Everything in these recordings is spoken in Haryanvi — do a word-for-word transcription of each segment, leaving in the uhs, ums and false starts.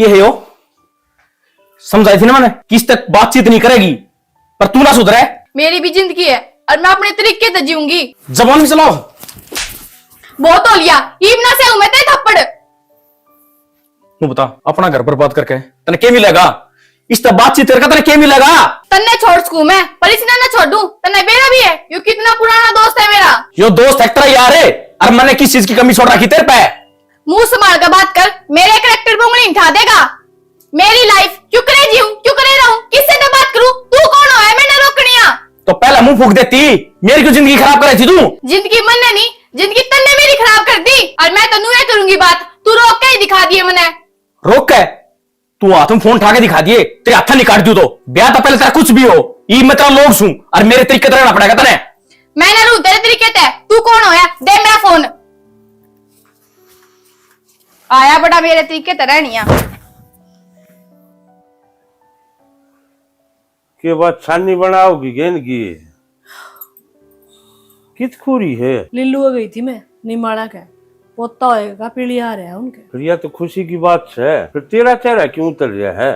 ये है यो, समझाई थी ना मैंने, किस तक बातचीत नहीं करेगी, पर तू ना सुधरे। मेरी भी जिंदगी है और मैं अपने तरीके से जीऊंगी। जबान भी चलाओ। बहुत हो लिया, ईब ना से हूं मैं तेरे थप्पड़। तू बता, अपना घर बर्बाद करके तने के मिलेगा? इस तरह बातचीत करके तने के मिलेगा? तन्ने छोड़ सकूं मैं, पर इसने ना छोड़ू। तन्ने बेरा भी है, यो कितना पुराना दोस्त है मेरा। यो दोस्त है तेरा यार है, और मैंने किस चीज की कमी छोड़ रखी तेरे पे? मुंह संभाल के बात कर, मेरे करेक्टर पे उंगली उठा देगा। मेरी लाइफ क्यों करे जीऊं, क्यों करे रहूं, किससे तो बात करूं? तू कौन हो है मैंने रोकनिया? तो पहला मुंह फूक देती, मेरी क्यों जिंदगी खराब करे थी तू? जिंदगी मन्ने नहीं, जिंदगी तन्ने मेरी खराब कर दी। और मैं तो नुए करूंगी बात, तू रोक के ही दिखा दिए मने। रोक के? तू हाथ में फोन उठा के दिखा दिए, तेरे हाथा नहीं काट दूं तो। ब्याह तो पहले तेरा कुछ भी हो, ई मैं तेरा लोग सूं, और मेरे तरीके तो रहना पड़ेगा तने। मैं ना रहूं तेरे तरीके ते, तू कौन होया? दे मेरा फोन। आया बड़ा मेरे तरीके ते रहनिया। के बात छानी बनाओगी गेंद की? कित खूरी है? लिल्लू आ गई थी मैं, निमाड़ा के। पोता होएगा, पीली आ रहा है उनके। फिर यह तो खुशी की बात है। फिर तेरा चेहरा क्यों उतर रहा है?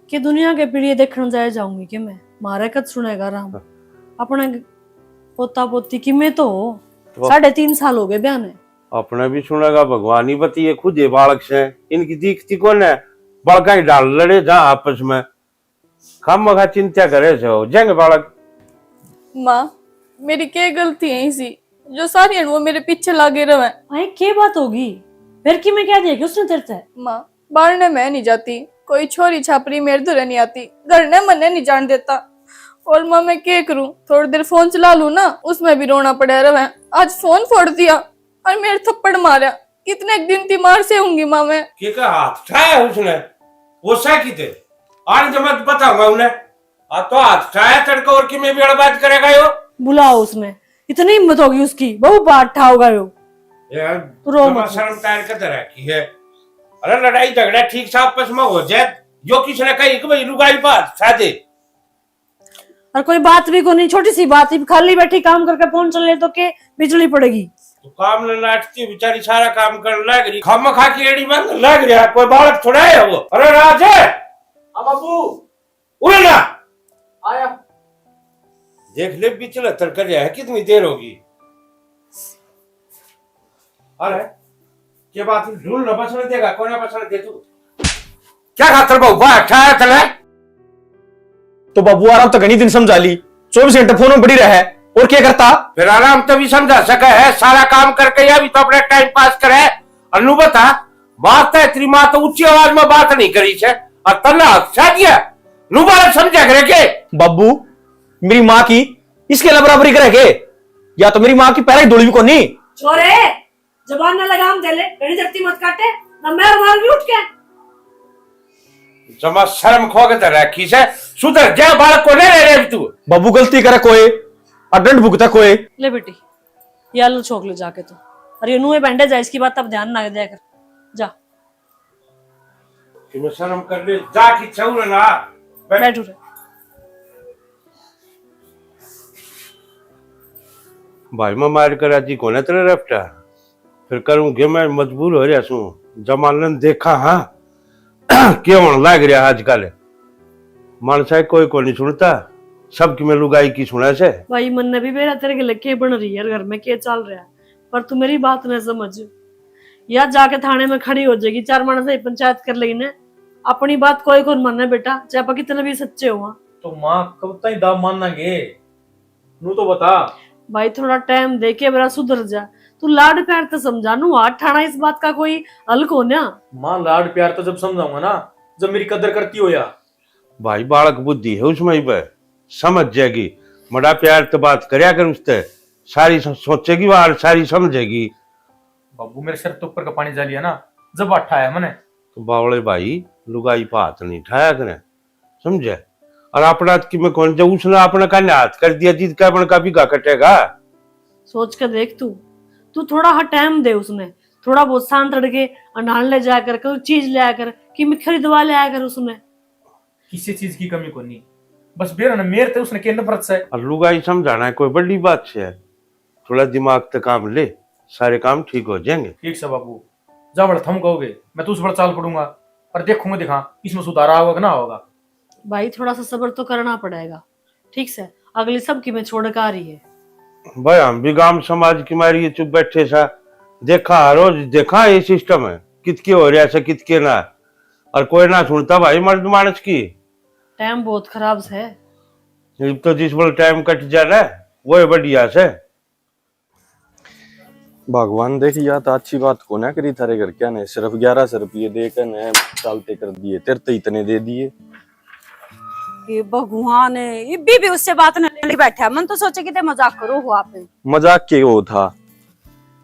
के दुनिया के पीलिए देखण जाए जाऊंगी के मैं? म्हारे कद सुनेगा राम? हाँ। अपना पोता पोती किमे तो हो। वाह। साढ़े तीन साल हो गए ब्याह ने। अपने भी सुनेगा भगवान ही बतिए खुद ये बालक से। इनकी दिखती कौन है? बालका ही डाल लड़े जा आपस में। खामखा चिंता करे से हो, जंग बालक। माँ, मेरी के गलती है इसी, जो सारी हन वो मेरे पीछे लागे रहे? अरे, के बात होगी? फिर की मैं कह दिया कि उसने तेरे से? माँ, बाहर ने मैं नहीं जाती, कोई छोरी छापरी मेरे धोरे नहीं आती, घर ने मन्ने नहीं जान देता। और माँ, मैं के करूँ, थोड़ी देर फोन चला लूँ ना, उसमें भी रोना पड़ा रहे। आज फोन फोड़ दिया और मेरे थप्पड़ मारा। कितने दिन ती मार से हूंगी माँ मैं। के का हाथ उठाया उसने? वो सा की थे? आन के मत बताऊंगा उन्हें। आ तो हाथ उठाया तड़का और कि मैं भी अड़बात करेगा यो। बुलाओ उसमें। इतनी हिम्मत होगी उसकी, बहू बात उठाओगा यो। यार, तू रो जमा मत। शर्म तैयार कर रखी है। अरे लड़ाई झगड़ा ठीक से आपस में हो जाए, यो किसने कही कि भाई लुगाई बात उठा दे? और कोई बात भी कोनी, छोटी सी बात ही, खाली बैठी काम करके फोन चले तो के बिजली पड़ेगी? तो काम ने नाटती बेचारी, सारा काम करने लग रही, खामखा की एड़ी में लग रहा, कोई बालक थोड़ा है वो। अरे राज है। हाँ बाबू। उरे ना। आया। देख ले बिचले तर कर रहा है, कितनी देर होगी। अरे, के बात है? ढूंढ लो, बसने देगा, कोई ना बसने दे तू। क्या खातर बहू बाहर ठा है तने? तो बाबू आराम तो घणी दिन समझा ली, चौबीस घंटे फोन में पड़ी रहे, और क्या करता? फिर आराम तो भी समझा सके है, सारा काम करके या भी तो अपना टाइम पास करे। और नू बता, बात है तेरी माँ तो ऊंची आवाज में बात नहीं करी से, और तन्ने हक छा दिया, नू बालक समझा करे के? बाबू, मेरी माँ की इसके लिए बराबरी करे के? या तो मेरी माँ की पैर की धूल भी कोनी। छोरे, जबान ना लगाम दे ले, घणी धरती मत काटे, ना मैं मार भी उठ के। जमा शर्म खो के तो रखी से, सुधर जा, बालक को नहीं रह रहे तू। बाबू गलती करे कोई, और दंड भुगते कोई। ले बेटी, ये आलू छोक ले जाके तू, और ये नुए बैंडेज है, इसकी बात अब ध्यान ना दिया कर, जा। कि मैं शर्म कर ले, जा कि छऊ ना। बैठ। बैठ उरे। भाई, मैं मार कर राजी कोने तेरे रफ्टा। फिर करूँ के मैं मजबूर हो रहा सूं। जमानन देखा हाँ, के होने लाग रहा आजकल। मानसा कोई को नहीं सुनता, सबकी मैं लुगाई की सुना से। भाई, मन्ने भी बेरा तेरे के लगे बन रही है, घर में के चल रहा है, पर तू मेरी बात ना समझ। या जाके थाने में खड़ी हो जाएगी, चार मानस से पंचायत कर लेगी ने। अपनी बात कोई कौन माने बेटा, चाहे आप कितने भी सच्चे हो। तो माँ, कब तक दाब मानांगे? नू तो बता। भाई, थोड़ा टाइम दे के बेरा सुधर जा। तू लाड प्यार तो समझा, नू हाथ ठाना इस बात का कोई हल कोन्या। माँ, लाड प्यार तो जब समझाऊंगा ना, जब मेरी कदर करती हो या। भाई, बालक बुद्धि है उसमें ही पे, समझ जाएगी। मड़ा प्यार तो बात करया कर उसते, सारी सो-, सोचेगी वो और सारी समझेगी। बाबू, मेरे सिर तो ऊपर का पानी जा लिया ना, जब हाथ आया मने। तो बावले भाई, लुगाई पे हाथ नहीं ठाया करे, समझे? और अपना की मैं कौन जा, उसने अपना कान्या हाथ कर दिया, जिद का अपन का बिगा कटेगा। सोच के देख तू, तू थोड़ा हा टाइम दे उसने, थोड़ा बहुत शांत रह के अनान ले जाया कर, कोई चीज ले आया कर, कि मैं खरीदवा ले आया कर उसने। किसी चीज की कमी कोनी, बस बेरा ना मेर ते उसने के नफरत से। और लुगाई समझाना है कोई बड़ी बात से है, थोड़ा दिमाग ते काम ले, सारे काम ठीक हो जाएंगे। ठीक से बाबू। जा बल थम कहोगे, मैं तो उस बल चाल पड़ूंगा। पर देखूंगा, दिखा इसमें सुधार आओगा कि ना आओगा। भाई, थोड़ा सा सब्र तो करना पड़ेगा। ठीक से, अगली सब की मैं छोड़ के आ रही है। भाई, हम भी गांव समाज की मारी चुप बैठे सा, देखा, रोज देखा ये सिस्टम है, कितके हो रहा से कितके ना। और कोई ना सुनता भाई मर्द मानस की। टाइम बहुत खराब से। इब तो जिस बल टाइम कट जा ना, वो ही बढ़िया से। भगवान, देख, या तो अच्छी बात कोना करी थारे घर क्या ने, सिर्फ ग्यारह सौ रुपये दे के ने चालते कर दिए, तेरे तो इतने दे दिए। ये भगवान, इब्बी भी उससे बात न ले बैठा। मन तो सोचे कि ते मजाक करो हो आप। मजाक के हो था,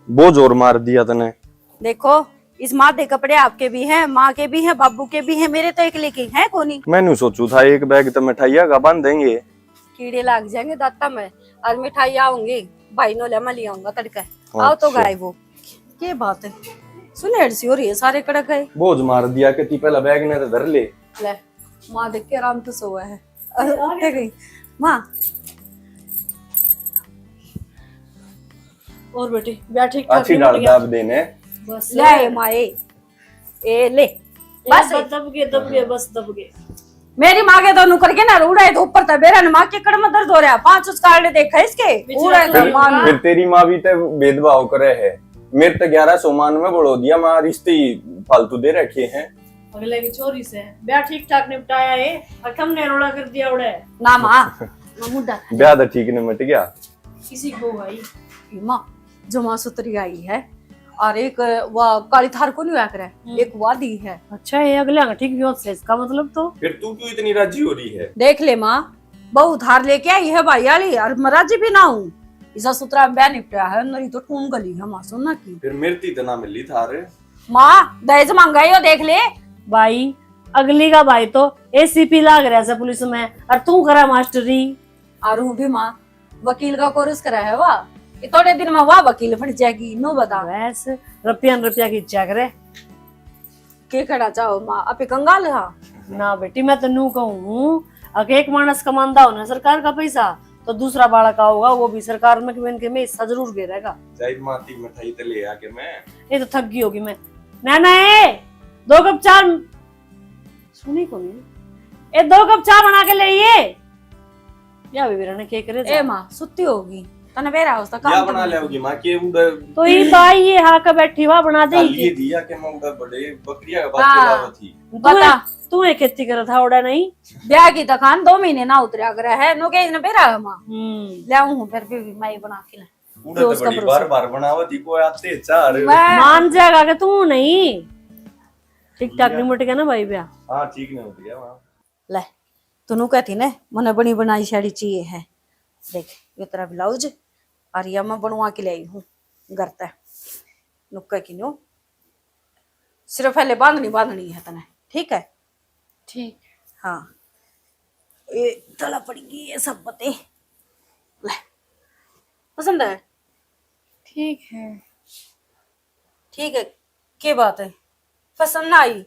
बहुत जोर मार दिया तने। देखो, इस माँ दे कपड़े आपके भी हैं, माँ के भी हैं, बाबू के भी हैं, मेरे तो एकले के हैं कोनी। मैंने सोचू था एक बैग तो मिठाइया का बांध देंगे। कीड़े लाग जाएंगे दांता में, और मिठाई आऊंगी भाई नोले में ले आऊंगा तड़के। आओ तो अच्छा। गाय वो। के बात है, सुनेड़ सी हो रही है, सारे कड़क गए। बोझ मार दिया कि ती पहला बैग ने तो धर ले। ले, माँ देख के आराम तो सोवा है। अरे, उठ गई माँ। और बेटी, ब्याह ठीक ठाक अच्छी निपट डाल गया? दाब देने। बस। ले माए, ए ले, ए, बस। बस दब गए, दब गए, बस दब गए। मेरी माँ के तो नुकर के ना उड़ाए तो ऊपर तक बेरा ने माँ के कड़ में दर्द हो रहा, पांच उस कार्ड देखा इसके। बेचारा उड़ाए तो तो माँ फिर तेरी माँ भी ते भेदभाव करे है। मेरे तो ग्यारह सौ मान में बढ़ो दिया, माँ रिश्ते ही फालतू दे रखे हैं। अगले की छोरी से ब्याह ठीक ठाक निपटाया है और तुमने रोला कर दिया उड़े। ना माँ, मैं मुद्दा ब्याह तो ठीक ने मिट गया। किसी को भाई। माँ, जमा सुतरी आई है, और एक वा काली थार को नहीं होया करे, हम्म। एक वा दी है। अच्छा, ये अगले आंगा ठीक भी होत से, इसका मतलब तो। फिर तू क्यों इतनी राजी हो रही है? देख ले माँ, बहू थार लेके आई है भाई वाली, और मैं राजी भी ना हूँ। इसा सुतरा ब्याह निपटा है, नहीं तो ठूम गली है माँ सोना की। फिर मेरे ती तो ना मिली थार। माँ, दहेज मांगा यो देख ले। भाई, अगली का भाई तो एसीपी लाग रहा है पुलिस में, और तू करा मास्टरी। और हूँ भी माँ, वकील का कोर्स करा है वा, ये थोड़े दिन में वा वकील फट जाएगी, नो बता। बस, रुपया न रुपया की इच्छा करे। के कहना चाहो माँ, आप कंगाल हा? ना बेटी, मैं तो नू कहूँ हूँ, अगर एक मानस कमांदा हो ना सरकार का पैसा, तो दूसरा बालक आओगा, वो भी सरकार में, कि मैं इनके में हिस्सा जरूर दे रहेगा। जाहिर माँ ती मिठाई तो ले आके मैं। ये तो थक गई होगी मैं। नैना, ए, दो कप चाय। सुनी को नहीं। ए, दो कप चाय बना के ले ये। या भी बेरा ने के करे ए जा। माँ, सुती होगी, तने बेरा हो सका या बना लेगी माँ के उधर। तो ये तो आई ये हा के बैठी वा बना दे। काल ये दिया के मैं उधर बड़े बकरिया का हाँ। बात थी। तू बता। है, तू है खेती करत था ओड़ा नहीं। ब्याह की दुकान दो महीने ना उतरा करे है, नो के इसने बेरा है माँ। हम्म। ले आऊँ हूँ फिर भी मैं ही बना के ले। उधर तो बड़ी बार बार बनावत ही कोई आते चार। मैं मान जाएगा कि तू नहीं। ठीक ठाक निपट गया ना भाई ब्याह? हाँ, ठीक नहीं हो गया वहाँ। ले, तू नू कहती ने, मने बनी बनाई साड़ी चाहिए है। देख, ये तेरा ब्लाउज, और ये मैं बनवा के ले आई हूँ घर ते। नुक्का की न्यू सिर्फ पहले बांधनी बांधनी है तने, ठीक है? ठीक। हाँ, ये तला पड़ गई है सब पते। ले, पसंद है? ठीक है। ठीक है, के बात है, पसंद ना आई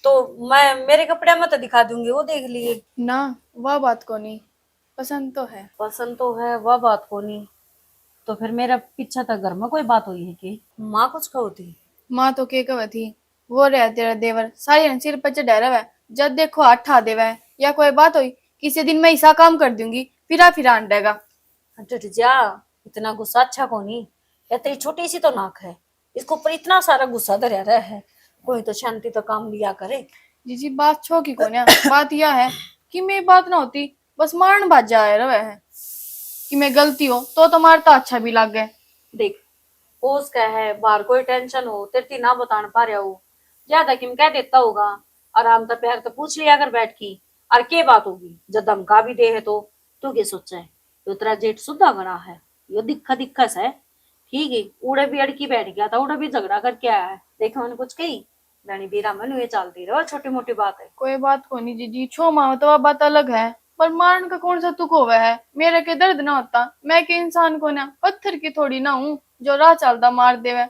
तो मैं मेरे कपड़े में तो दिखा दूंगी, वो देख लिए। ना, वह बात कोनी, पसंद तो है। पसंद तो है, वह बात कोनी। तो फिर मेरा पीछे तक घर में कोई बात हुई है के? माँ कुछ कहो थी? माँ तो के कहे थी, वो रहा तेरा देवर, सारी हन सिर पर चढ़ा रहे, जब देखो हाथ ठा देवे, या कोई बात हुई, किसी दिन मैं ऐसा काम कर दूंगी, फिरा फिरा अंडेगा। डट जा, इतना गुस्सा अच्छा कोनी। या तेरी छोटी सी तो नाक है, इसके ऊपर इतना सारा गुस्सा धरया रहा है। कोई तो शांति तो काम लिया करे। जीजी, बात छो की कोन्या, बात यह है कि मैं बात ना होती, बस मारण बाजा आए रहे है कि मैं गलती हो तो, तो मारता अच्छा भी लागे। देख, हो सके है बाहर कोई टेंशन हो, तेरे ती ना बतान पा रहा हो, ज्यादा किम कह देता होगा। आराम तो प्यार तो पूछ लिया कर बैठ की, और के बात होगी जब धमका भी दे है तो। तू के सोचे है, यो तेरा जेठ सुधा घना है, यो दिखा दिखा से। ठीक है, उड़े भी अड़की बैठ गया था, उड़े भी झगड़ा करके आया है, देखे मैंने कुछ कही। धनी बीरा, मनु ये चलती रहो, छोटी मोटी बात है। कोई बात कोनी जीजी, छो माँ तो वह बात अलग है, पर मारण का कौन सा तुक होवे है? मेरे के दर्द ना होता, मैं के इंसान कोन्या, पत्थर की थोड़ी ना हूँ जो राह चलता मार देवे।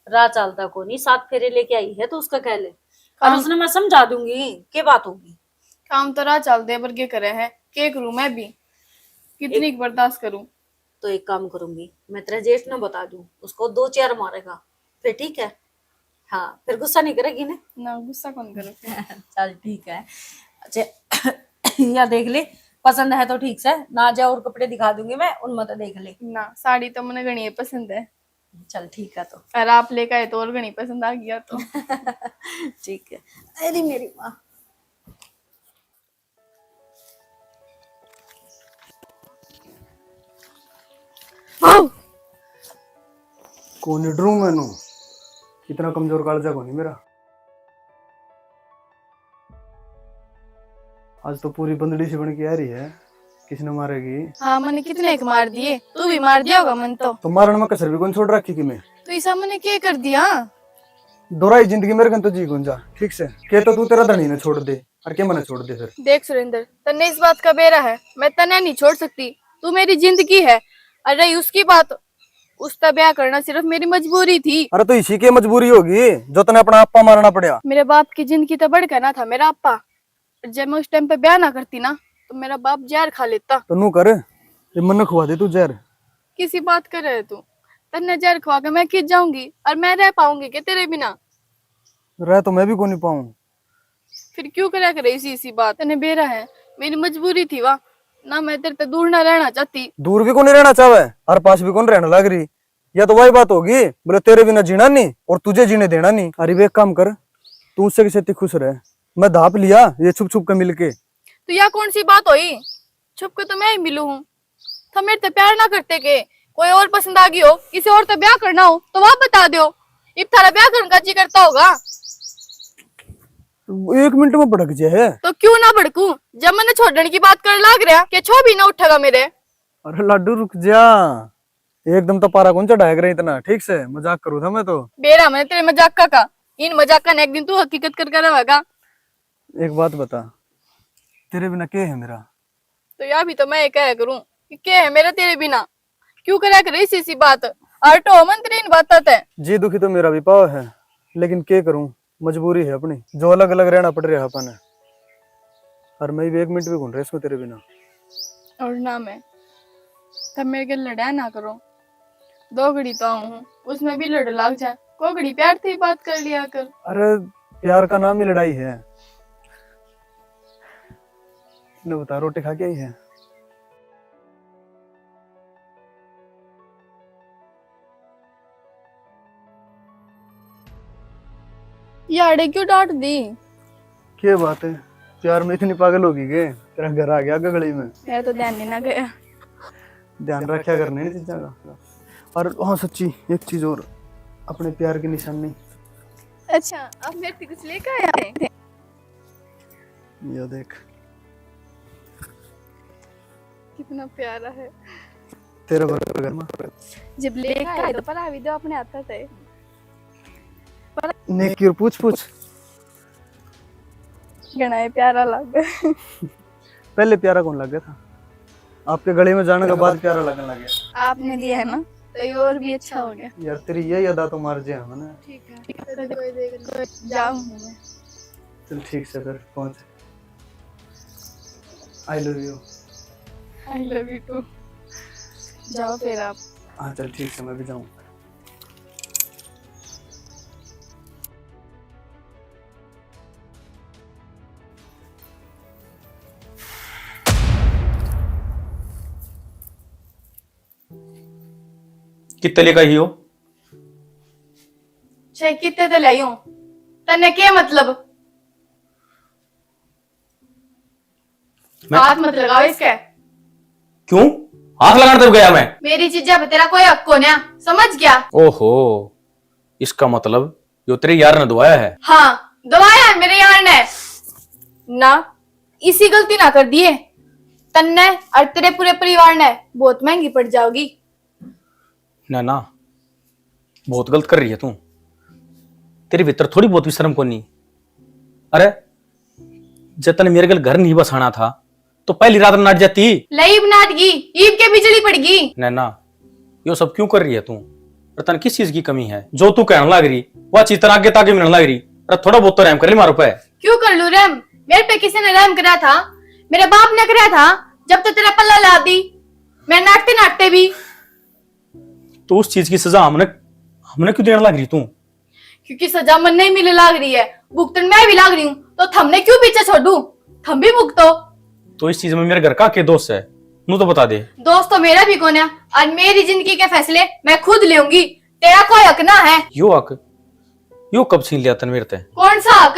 राह चलता कोनी, सात फेरे लेके आई है तो उसका कह ले, और काम, उसने मैं समझा दूंगी के बात होगी। काम तो राह चलते पर के करे है, के करूँ मैं भी, कितनी बर्दाश्त करूँ? तो एक काम करूंगी, मैं तेरे जेठ ने बता दूं, उसको दो चार मारेगा, फिर ठीक है। हाँ, फिर गुस्सा नहीं करेगी ना? ना, गुस्सा कौन करे? चल ठीक है। अच्छा, या देख ले, पसंद है तो ठीक से, ना जा और कपड़े दिखा दूंगी मैं, उनमें तो देख ले। ना, साड़ी तो मने घणी पसंद है। चल ठीक है तो। और आप लेकर आए तो और घणी पसंद आ गया तो। ठीक है। अरे मेरी माँ। कौन डरूं मैं नू? इतना कमजोर कालजा कोनी मेरा। आज तो पूरी बंदड़ी सी बन के आ रही है, किसने मारेगी? हाँ, मैंने कितने एक मार दिए, तू भी मार दिया होगा मन तो। तो मारण में कसर भी कौन छोड़ रखी कि मैं? तो ऐसा मैंने क्या कर दिया? दोराई जिंदगी मेरे कन तो जी कौन जा, ठीक से? के तो तू तेरा धनी ने छोड़ दे, और के मने छोड़ दे फिर? देख सुरेंद्र, तन्ने इस बात का बेरा है, मैं तन्ने नहीं छोड़ सकती, तू मेरी जिंदगी है। और रही उसकी बात, उसका ब्याह करना सिर्फ मेरी मजबूरी थी। अरे तो इसी की मजबूरी होगी जो तने अपना आपा मारना पड़ा। मेरे बाप की जिंदगी तो बढ़ के ना था मेरा आपा। और जब मैं उस टाइम पे ब्याह ना करती ना, तो मेरा बाप जहर खा लेता। तो नू कर, ये मन्ने खुआ दे तू जहर। किसी बात कर रहे तू? तन्ने जहर खवा के मैं कित जाऊंगी और मैं रह पाऊंगी क्या तेरे बिना? रह तो मैं भी कोनी पाऊं। फिर क्यों करया करे इसी इसी बात? तने बेरा है, मेरी मजबूरी थी वा, ना मैं तेरे ते दूर ना रहना चाहती। दूर भी कोनी रहना चाहे और पास भी कोनी रहने लग रही। या तो वही बात होगी, बोले तेरे बिना जीना नहीं और तुझे जीने देना नहीं। अरे वे एक काम कर, तू उससे किसे खुश रह, मैं धाप लिया ये छुप छुप के मिलके। तो या कौन सी बात हुई? छुप के तो मैं ही मिलू हूँ। थम मेरे ते प्यार ना करते के? कोई और पसंद आ गई हो, किसी और ते ब्याह करना हो तो वा बता दो। इब थारा ब्याह करने का जी करता होगा। एक मिनट में भड़क जाए है। तो क्यों ना भड़कूं, जब मैंने छोड़ने की बात कर लाग रहा के छो भी ना उठेगा मेरे। अरे लाडू रुक जा, एकदम तो पारा कौन चढ़ाया करे इतना, ठीक से मजाक करूँ था मैं तो। बेरा मैंने तेरे मजाक का, का इन मजाक का एक दिन तू हकीकत करके रहेगा। एक बात बता, तेरे बिना के है मेरा? तो या भी तो मैं कह करूं कि के है मेरा तेरे बिना? क्यों करा करे इसी इसी बात? हटो मन तेरी इन बातों ते। जी दुखी तो मेरा भी पाव है, लेकिन के करूं, मजबूरी है अपनी, जो अलग अलग रहना पड़ रहा है अपन। और मैं भी एक मिनट भी घूम रहा इसको तेरे बिना। और ना मैं, तब मेरे के लड़ा ना करो। दो घड़ी तो आऊं हूँ, उसमें भी लड़ लाग जा। को घड़ी प्यार से ही बात कर लिया कर। अरे प्यार का नाम ही लड़ाई है। ले बता, रोटी खा के आई है? याड़े क्यों डांट दी? क्या बात है, प्यार में इतनी पागल होगी के तेरा घर आ गया गगली में? मेरा तो ध्यान नहीं ना गया। ध्यान रखा करने इन चीज़ों का। और हाँ सच्ची एक चीज़ और, अपने प्यार की निशानी। अच्छा, आप मेरे से कुछ लेकर आए हैं? ये देख। कितना प्यारा है। तेरे बराबर है माँ। जब लेकर आए तो पर आवी दो अपने हाथा से। नेकी और पूछ पूछ। घणा ही प्यारा लग। पहले प्यारा कौन लग गया था? आपके गले में जाने के बाद प्यारा लगने लग गया। आपने दिया है ना, तो ये और भी अच्छा हो गया। यार तेरी ये अदा तो मार जे है ना। ठीक है, कभी कोई देख ले। जाऊँ हूँ मैं। चल ठीक से फिर पहुँच। I love you। I love you too। जाओ फिर आप। हाँ चल ठीक है, मैं भी जाऊँ। कितने लेकर आई हो? छे कितने तो लाई हूँ, तन्ने के मतलब? मैं हाथ मत लगाओ इसके। क्यों? हाथ लगाने तब गया मैं? मेरी चीजा पे तेरा कोई हक कोन्या, समझ गया? ओहो, इसका मतलब यो तेरे यार ने दवाया है? हाँ, दवाया है मेरे यार ने। ना, इसी गलती ना कर दिए, तन्ने और तेरे पूरे परिवार ने बहुत महंगी पड़ जाओगी। नैना, बहुत गलत कर रही है तू। तेरे भीतर थोड़ी बहुत भी शर्म कोनी। अरे, जब तने मेरे गल घर नहीं बसाना था, तो पहली रात नाट जाती। ले ईब नाट गई, ईब के बिजली पड़ गई। नैना, यो सब क्यों कर रही है तू? और तने किस चीज की कमी है? जो तू कहने लाग रही, वह चीज तने आगे तागे मिलने लाग रही। अरे, थोड़ा बहुत तो रहम कर ले मारो पे। क्यों कर लू रहम? मेरे पे किसी ने रहम करा था? मेरे बाप ने करा था, जब तो तेरा पल्ला ला दी। मैं नाटते नाटते भी। तो उस चीज की सजा हमने, हमने क्यों देने लग रही तू? क्योंकि सजा मन्ने ही मिले लाग रही है, भुगतन मैं भी लाग रही हूँ, तो थमने क्यों पीछे छोड़ू? थम भी भुगतो। तो इस चीज में मेरे घर का के दोष है? नू तो बता दे। दोष तो मेरा भी कोन्या, और मेरी जिंदगी के फैसले मैं खुद लेऊंगी। तेरा कोई हक ना है। यो हक, यो कब छीन लिया तन मेरे ते? कौन सा हक?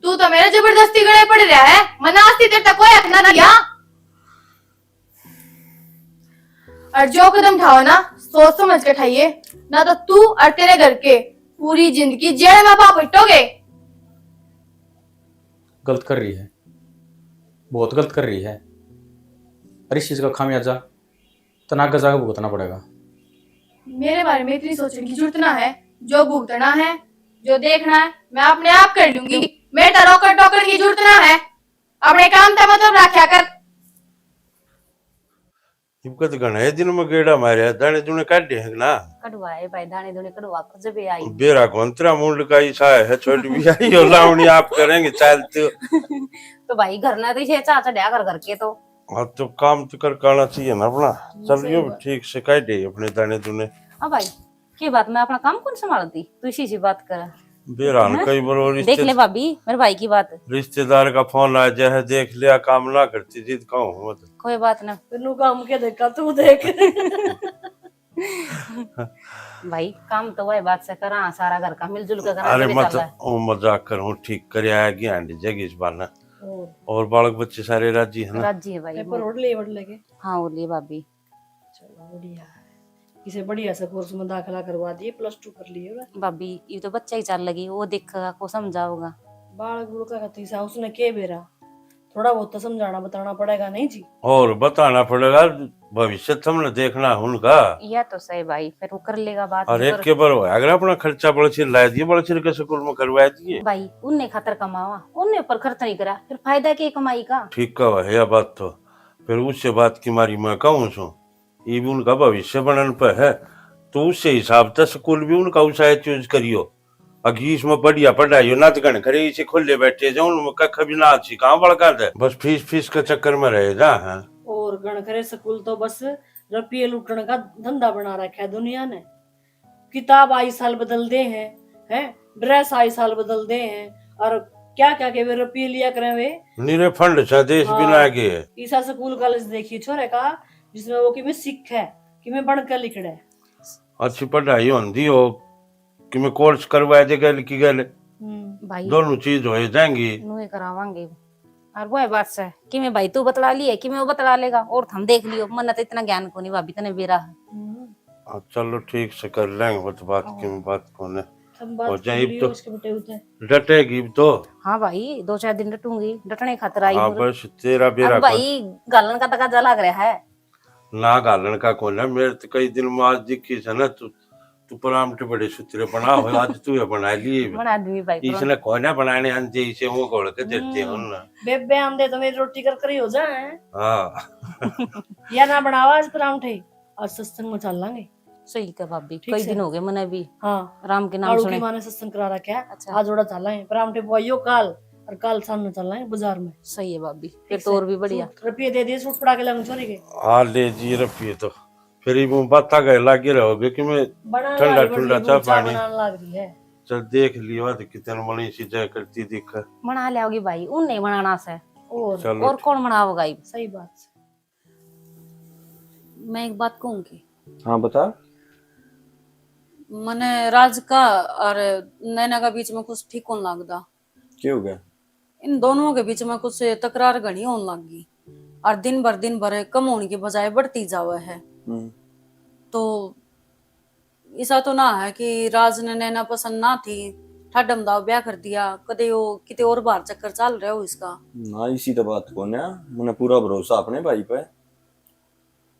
तू तो मेरे जबरदस्ती गले पड़ रहा है, मना आज तेरे तक कोई हक ना दिया। और जो कदम उठाओ ना, सोच समझ के उठाइए, ना तो तू और तेरे घर के पूरी जिंदगी जेल में पा पिटोगे। गलत कर रही है, बहुत गलत कर रही है। अरे इस चीज का खामियाजा तना आगे जाके भुगतना पड़ेगा। मेरे बारे में इतनी सोचने की जरूरत ना है। जो भुगतना है, जो देखना है, मैं अपने आप कर लूंगी। मेरे तो रोकड़ टोकड़ की जरूरत ना है। अपने काम तक मतलब रखा कर। इब कद घणे दिन में गेड़ा मारया, दाने दुने काढे हैं ना? कढ़वाए भाई, दाने दुने कढ़वा के जबे आई। बेरा कौन तेरा मुंड का ही सा है, छोड़ भी आई हो लावणी आप करेंगे चालते। तो भाई घर ना तो ये चाह चढ़या कर घर के तो। हाँ, तो काम तो कर काना चाहिए ना अपना। हम्म, चल, सही यो भी बात। ठीक से काढे अपने दाने दुने। हाँ भाई, के बात, मैं अपना काम कौन संभालती? तू इसी सी बात कर। बेरा न हैं? कई बार वो देख रिश्ते-, ले भाभी, मेरे भाई की बात। रिश्तेदार का फोन आ जाए, देख लिया, काम ना करती जिद कहूँ मत। कोई बात ना। तेनू काम के देखा, तू देख। भाई, काम तो वही बात से करा, सारा घर का मिलजुल के करा, अरे चले मत, चल। ओ मजाक करूँ, ठीक कर आया कि आंटी जगह इस बार ना। और? और बालक बच्चे सारे राजी है ना? राजी है भाई। पेपर ओढ़ लिए, ओढ़ लेके। हाँ, ओढ़ लिए भाभी। चलो, बढ़िया है। किसे बढ़िया सा कोर्स में दाखला करवा दिए, प्लस टू कर लिए ना। भाभी, ये तो बच्चा ही चल लगी, वो देखेगा, को समझाओगा? बालक बुड़का का तीसा उसने के बेरा, थोड़ा बहुत तो समझाना बताना पड़ेगा, नहीं जी? और बताना पड़ेगा, भविष्य तो हमने देखना है उनका। या तो सही भाई, फिर वो कर लेगा बात और भी एक कर। के बार होया अगर अपना खर्चा बड़े सिर ला दिए, बड़े सिर के स्कूल में करवा दिए। भाई, उनने खातर कमावा, उनने ऊपर खर्च नहीं करा, फिर फायदा के कमाई का? ठीक कहा है यह बात तो। फिर उससे बात की मारी मैं कहूँ सू, ये भी उनका भविष्य बनन पे है, तो उससे हिसाब तै स्कूल भी उनका उसाए चूज करियो। अगी इसमें बढ़िया पढ़ाई हो ना, तो घण करे इसे खोले बैठे जाओ, उनमें कख भी ना अच्छी कहाँ बड़का दे, बस फीस, फीस के चक्कर में रहे जा। हाँ। और घण करे स्कूल तो बस रुपये लूटण का धंधा बना रखा है दुनिया ने। किताब आई साल बदल दे हैं, हैं, ड्रेस आई साल बदल दे हैं, और क्या क्या के वे रुपये लिया करें वे। निरे फंड से देश हाँ। बिना गए। ईसा स्कूल कॉलेज देखिए छोरे का, जिसमें वो किमें सीख है, किमें बन के लिखड़े। अच्छी पढ़ाई होंदी हो, किमें कोर्स करवा दे गल की गल। हम्म। भाई, दोनों चीज हो जाएंगी। नुए करावांगे। और वो है बात से, किमें भाई तू बतला लिए, किमें वो बतला लेगा, और थम देख लियो, मन्ने तो इतना ज्ञान कोनी भाभी, तने बेरा है। हम्म। हाँ, चलो ठीक से कर लेंगे, बत बात और? किमें बात कोने। थम बात हो जाए कर इब लियो तो। उसके बटे उठे। डटेगी इब तो। हाँ भाई, दो चार दिन डटूंगी, डटने खातर आई हाँ, हूँ। बस तेरा बेरा अब भाई, घालन का तकाजा लग रहा है। ना घालन का कोने, मेरे तो कई दिन में आज दिखी से ना, तू, तू परामठे बड़े सुथरे बना हो, आज तू ये बना लिए। बना दूंगी भाई, इसने परामठे। कोने बनाने आंदे, इसे वो घोल के देते हम्म। हो ना। बेबे आंदे तो मेरी रोटी कर कर ही हो जाए। हाँ। या ना बनावा आज परामठे, आज सत्संग में चल लांगे। सही कहा भाभी, ठीक कई से। दिन हो गए मने भी हाँ। राम के नाम कालू की सुने। माँ ने सत्संग करा रखा है। अच्छा। आज ओड़ा चल लांगे, परामठे बुआइयो काल, और काल शाम में चल लांगे बाजार में। सही है भाभी, फिर ठीक तो से। और भी बढ़िया। सूट, रुपये दे दिए, सूट पड़ा के लाऊं छोरी के। हाँ, ले जी रुपये तो। फिर ये वो बात आ गए लागे रहोगे कि मैं बनाने ठंडा लाग रही ठंडा बड़ी चाह ऊंचा पानी। बनाने लाग रही है। चल देख लियो, आज कितने मनी सी जय करती दिख। बना लियाओगी भाई, उन नहीं बनाना से। और चलो। और कौन बनाओगा ये? सही बात। मैं एक बात कहूँ की? हाँ, बता। मने राज का और नैना का बीच में कुछ ठीक कोन लगदा। के हो गया? इन दोनों के बीच में कुछ तकरार घणी होने लग गई और दिन भर दिन भर कम होने की बजाय बढ़ती जावे है। हम्म। तो ऐसा तो ना है कि राज ने नैना पसंद ना थी, ठाडम दाव ब्याह कर दिया, कदे वो किते और बाहर चक्कर चाल रहा हो इसका? ना, इसी तो बात कोन्या, मने पूरा भरोसा अपने भाई पे।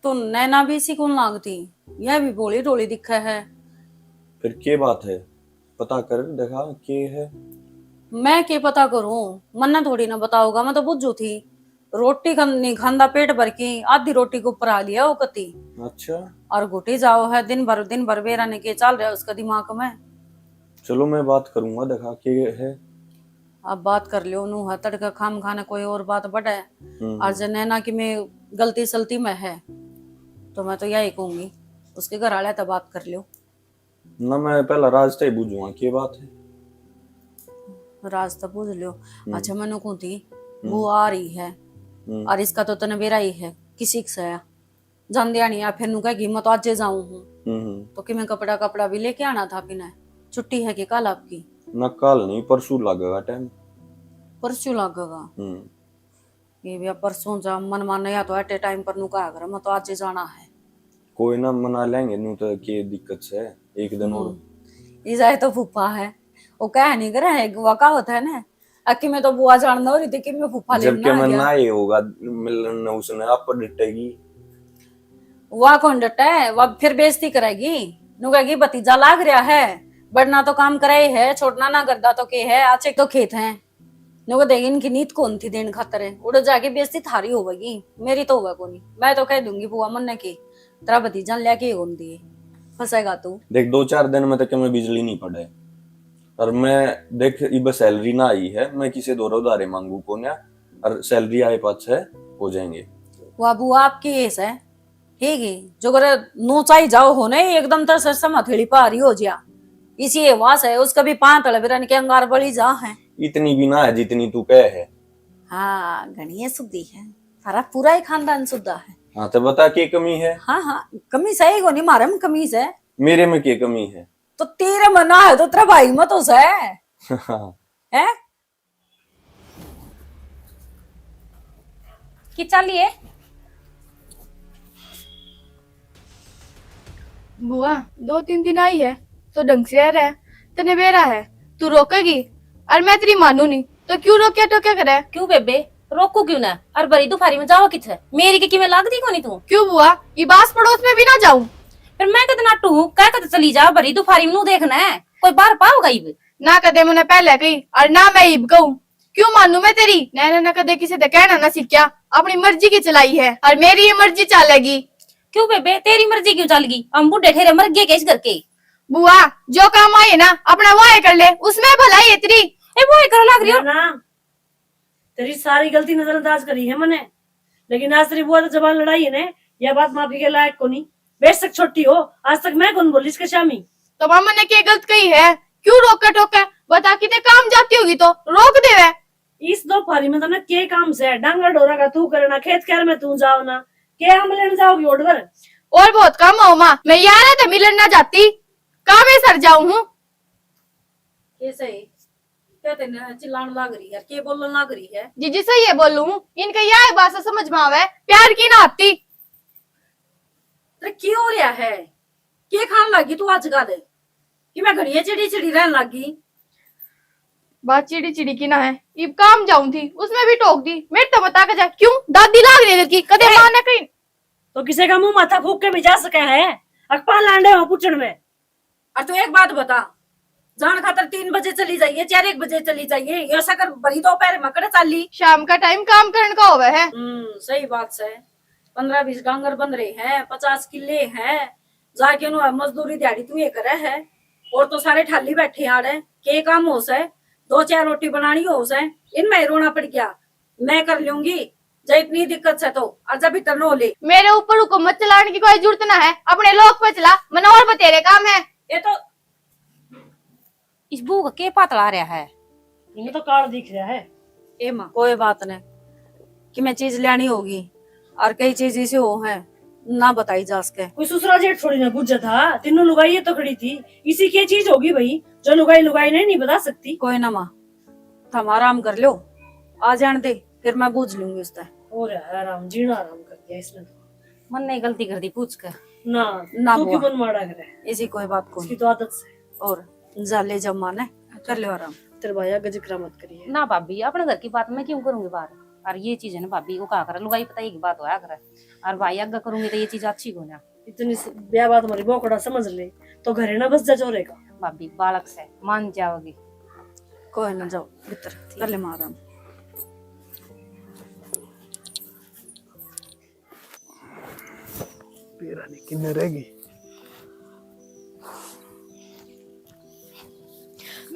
तो नैना भी इसी कोन लागती, यह भी भोली ढोली दिखे है। फिर के बात है, पता कर देखा के है। मैं के पता करूं, मन्ने थोड़ी ना बताओगा, मैं तो बुझू थी। रोटी खा-, नहीं खांदा पेट भर की, आधी रोटी के ऊपर आ लिया वो कती। अच्छा। और घुटी जाओ है, दिन भर, दिन भर बेरा ने के चाल रहा है उसका दिमाग में। चलो, मैं बात करूंगा, देखा के है। अब बात कर लियो, नू है तड़के खाम खाने कोई और बात बढ़े। हम्म। और जे नैना की मैं गलती सलती में है, तो मैं तो यही कहूंगी, उसके घर वाले तो बात कर लियो। ना, मैं पहला राज ते ही बुझूंगा, के बात है? राज तो पूछ लियो। हम्म। अच्छा, मनु कहूं थी, हम्म। वो आ रही है। हम्म। और इसका तो तने बेरा ही है, किसी से आया। जान दिया नहीं, या फिर नु कहेगी, "मैं तो आज ही जाऊं हूँ।" हम्म, हम्म। तो कि मैं कपड़ा, कपड़ा भी लेके आना था पीने। छुट्टी है कि कल आपकी? ना, कल नहीं, परसों लगेगा टाइम। परसों लगेगा? हम्म। ये भी अब परसों जा, मन माने या तो एटे टाइम पर नु कहा करे, "मैं तो आज ही जाना है।" कोई ना, मना लेंगे, नु तो के दिक्कत से, एक दिन और। हम्म। ई जाए तो फूफा है, वो कह नहीं करे है, वो का होता है ना, अक्की में तो बुआ जान हो रही थी कि मैं फूफा जब लेने के आ मैं गया। ना ये होगा मिलन ने उसने आप पर डटेगी। वह कौन डटा है, वह फिर बेइज्जती करेगी, नु कहेगी, "भतीजा लाग रहा है, बड़ना तो काम करे है, छोटना ना करदा तो के है, आचे तो खेत है।" नु कह देगी, "इनकी नीत कौन थी देन खातर है, उड़े जाके बेइज्जती थारी होवेगी, मेरी तो होवे कोनी।" मैं तो कह दूंगी, "बुआ मन्ने के तेरा भतीजा लिया के कौन दिए, फंसेगा तू।" देख, दो चार दिन में तक मैं बिजली नहीं पड़े, और मैं देख, इब सैलरी ना आई है, मैं किसी दौरे उधारे मांगू कोन्या, और सैलरी आए पाछे हो जाएंगे। वो बुआ आपकी ऐसा है, ठीक है, जो करे नो चाही जाओ हो नहीं, एकदम तो सरसम हथेली पा रही हो जिया। इसी ये वास है, उसका भी पांच तले बिरन के अंगार बली जा है। इतनी भी ना है जितनी तू कहे है। हाँ, घणी है सुधी है, थारा पूरा ही खानदान सुधा है। हाँ, तो बता के कमी है? हाँ, हाँ, कमी सही को नहीं, मारे में कमी से। मेरे में के कमी है? तो तेरे में ना है तो तेरे भाई में तो से। हैं? कि चालिए? बुआ, दो तीन दिन आई है तो ढंग से रह, तने बेरा है, तू रोकेगी और मैं तेरी मानू नहीं तो क्यों रोक्या टोक्या करे? क्यों बेबे, रोकू क्यों ना? और भरी दुफारी में जाओ किथे? मेरी के किमें लागदी कोनी तू? क्यों बुआ, इब आस पड़ोस में भी ना जाऊं? फिर मैं कद नाटू हूँ, कह कद चली जा, भरी दुफारी में नू देखना है, कोई बाहर पाओगा इब? ना कदे मने पहले कही और ना मैं इब कहूं। क्यों मानू मैं तेरी? नैना ने कदे किसी ते कहना ना सीखा, अपनी मर्जी की चलाई है और मेरी ही मर्जी चलेगी। क्यों बेबे, तेरी मर्जी क्यों चलेगी? हम बूढ़े ठेरे मर गए के इस घर के? बुआ, जो काम आए ना अपना वो कर ले, उसमें भलाई है तेरी। ए, वो कर लाग रही हो ना। तेरी सारी गलती नजरअंदाज करी है मैंने, लेकिन आज तेरी बुआ तो जबान लड़ाई है ने, यह बात माफी के लायक कोनी। बेशक छोटी हो, आज तक मैं कौन बोली इसके सामी। तो मामा ने क्या गलत कही है? क्यों रोका टोका? बता, किते काम जाती होगी तो रोक देवे। इस दो फारी में तने के काम से? डांगर ढोरा का तू करना, खेत खेर में तू जाओ ना, के हम लेने जाओगी order? और बहुत काम हो माँ, मैं यार है तो मिलन ना जाती, काम ही सर जाऊं हूँ। कैसे है? क्या तेने चिल्लान लाग रही है, के बोलन लाग रही है? जीजी सही है बोलूं हूँ, इनके यह भाषा समझ में आवे, प्यार की ना आती। तेरे की हो रहा है? के खान लागी तू आजकल? कि मैं घड़िया चिड़ी चिड़ी रहन लागी। बात चिड़ी चिड़ी की ना है, इब काम जाऊं थी, उसमें भी टोक दी। मेरे तो बता के जा, क्यों दादी लाग रही है घर की, कदे ए! माँ ने कहीं। तो किसी का मुंह माथा फूक के भी जा सके है, अकपाल लांडे हो पूछण में। और तू एक बात बता, जान खातर तीन बजे चली जाइए, चार एक बजे चली जाइए, ये शक्कर भरी दोपहर में कड़े चाली? शाम का टाइम काम करने का होवे है। हम्म, सही बात से। पन्द्रह बीस डांगर बन रहे हैं, पचास किले हैं, जाके नु मजदूरी दिहाड़ी तू ये करे है, और तो सारे ठाली बैठे आड़े, के काम हो से? दो चार रोटी बनानी हो से, इनमें ही रोना पड़ गया। मैं कर लूंगी, जब इतनी दिक्कत से तो, और जब इतना हो ले। मेरे ऊपर हुक्म मत चलाने की कोई जरूरत ना है, अपने लोग पे चला, मैंने और बतेरे काम है। ये तो इस बहू का के पातला रहा है? इन्हें तो काल दिख रहा है। ए माँ, कोई बात नहीं, कि मैं चीज लेनी होगी और कई चीज इसे हो है, ना बताई जा सके। कोई ससुरा जेठ थोड़ी ना बुझा था, तीनों लुगाई ये तो खड़ी थी। इसी की चीज होगी भाई, जो लुगाई लुगाई ने नहीं बता सकती। कोई ना माँ, तुम आराम कर लो, आ जान दे, फिर मैं बूझ लूंगी उससे। और आराम, जीना आराम कर दिया इसने तो। मन ने गलती कर दी पूछ कर। ना, ना तू बुआ। क्यों मन माड़ा करे? ऐसी कोई बात को इसकी नहीं। तो आदत से। और जा ले जा माँ ने, कर लो आराम। तेरे भाई आगे जिक्र मत करिए। ना भाभी, अपने घर की बात मैं क्यों करूंगी बात? और ये चीज है ना भाभी, वो कहा कर लुगाई पता एक बात होया करे, और भाई आगे करूंगी तो ये चीज अच्छी को ना। इतनी स-, ब्याह बात हमारी बोकड़ा समझ ले, तो घरे ना बस जा चोरे का। भाभी, बालक से मान जाओगी। कोई ना, जाओ भीतर, कर ले माँ आराम। तेरा नहीं किन्ने रहेगी।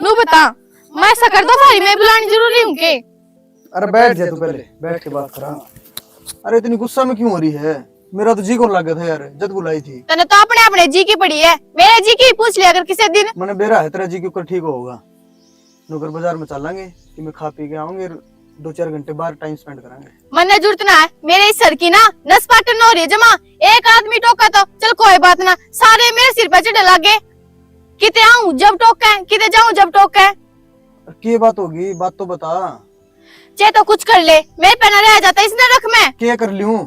नू बता, मैं ऐसा कर दो भाई, मैं बुलानी जरूरी हूँ के? अरे बैठ जा तू, पहले बैठ के बात करा। अरे इतनी गुस्सा में क्यों हो रही है? मेरा तो जी को लगा था यार, जब बुलाई थी। तने तो अपने अपने जी की पड़ी है, मेरे जी की पूछ लिया कर किसी दिन। मैंने बेरा है तेरा जी क्यों कर ठीक होगा। नुकर बाजार में चलांगे, कि मैं खा पी के आऊंगे, दो चार घंटे बाहर टाइम स्पेंड करांगे। मन्ने जरूरत ना है, मेरे इस सर की ना नस पाटन हो रही है जमा। एक आदमी टोका तो चल कोई बात ना, सारे मेरे सिर पे चढ़ने लग गए। किते आऊं जब टोके, किते जाऊं जब टोके। के बात होगी, बात तो बता। चाहे तो कुछ कर ले, मेरे पे ना रह जाता इस नरक में। के कर लूं?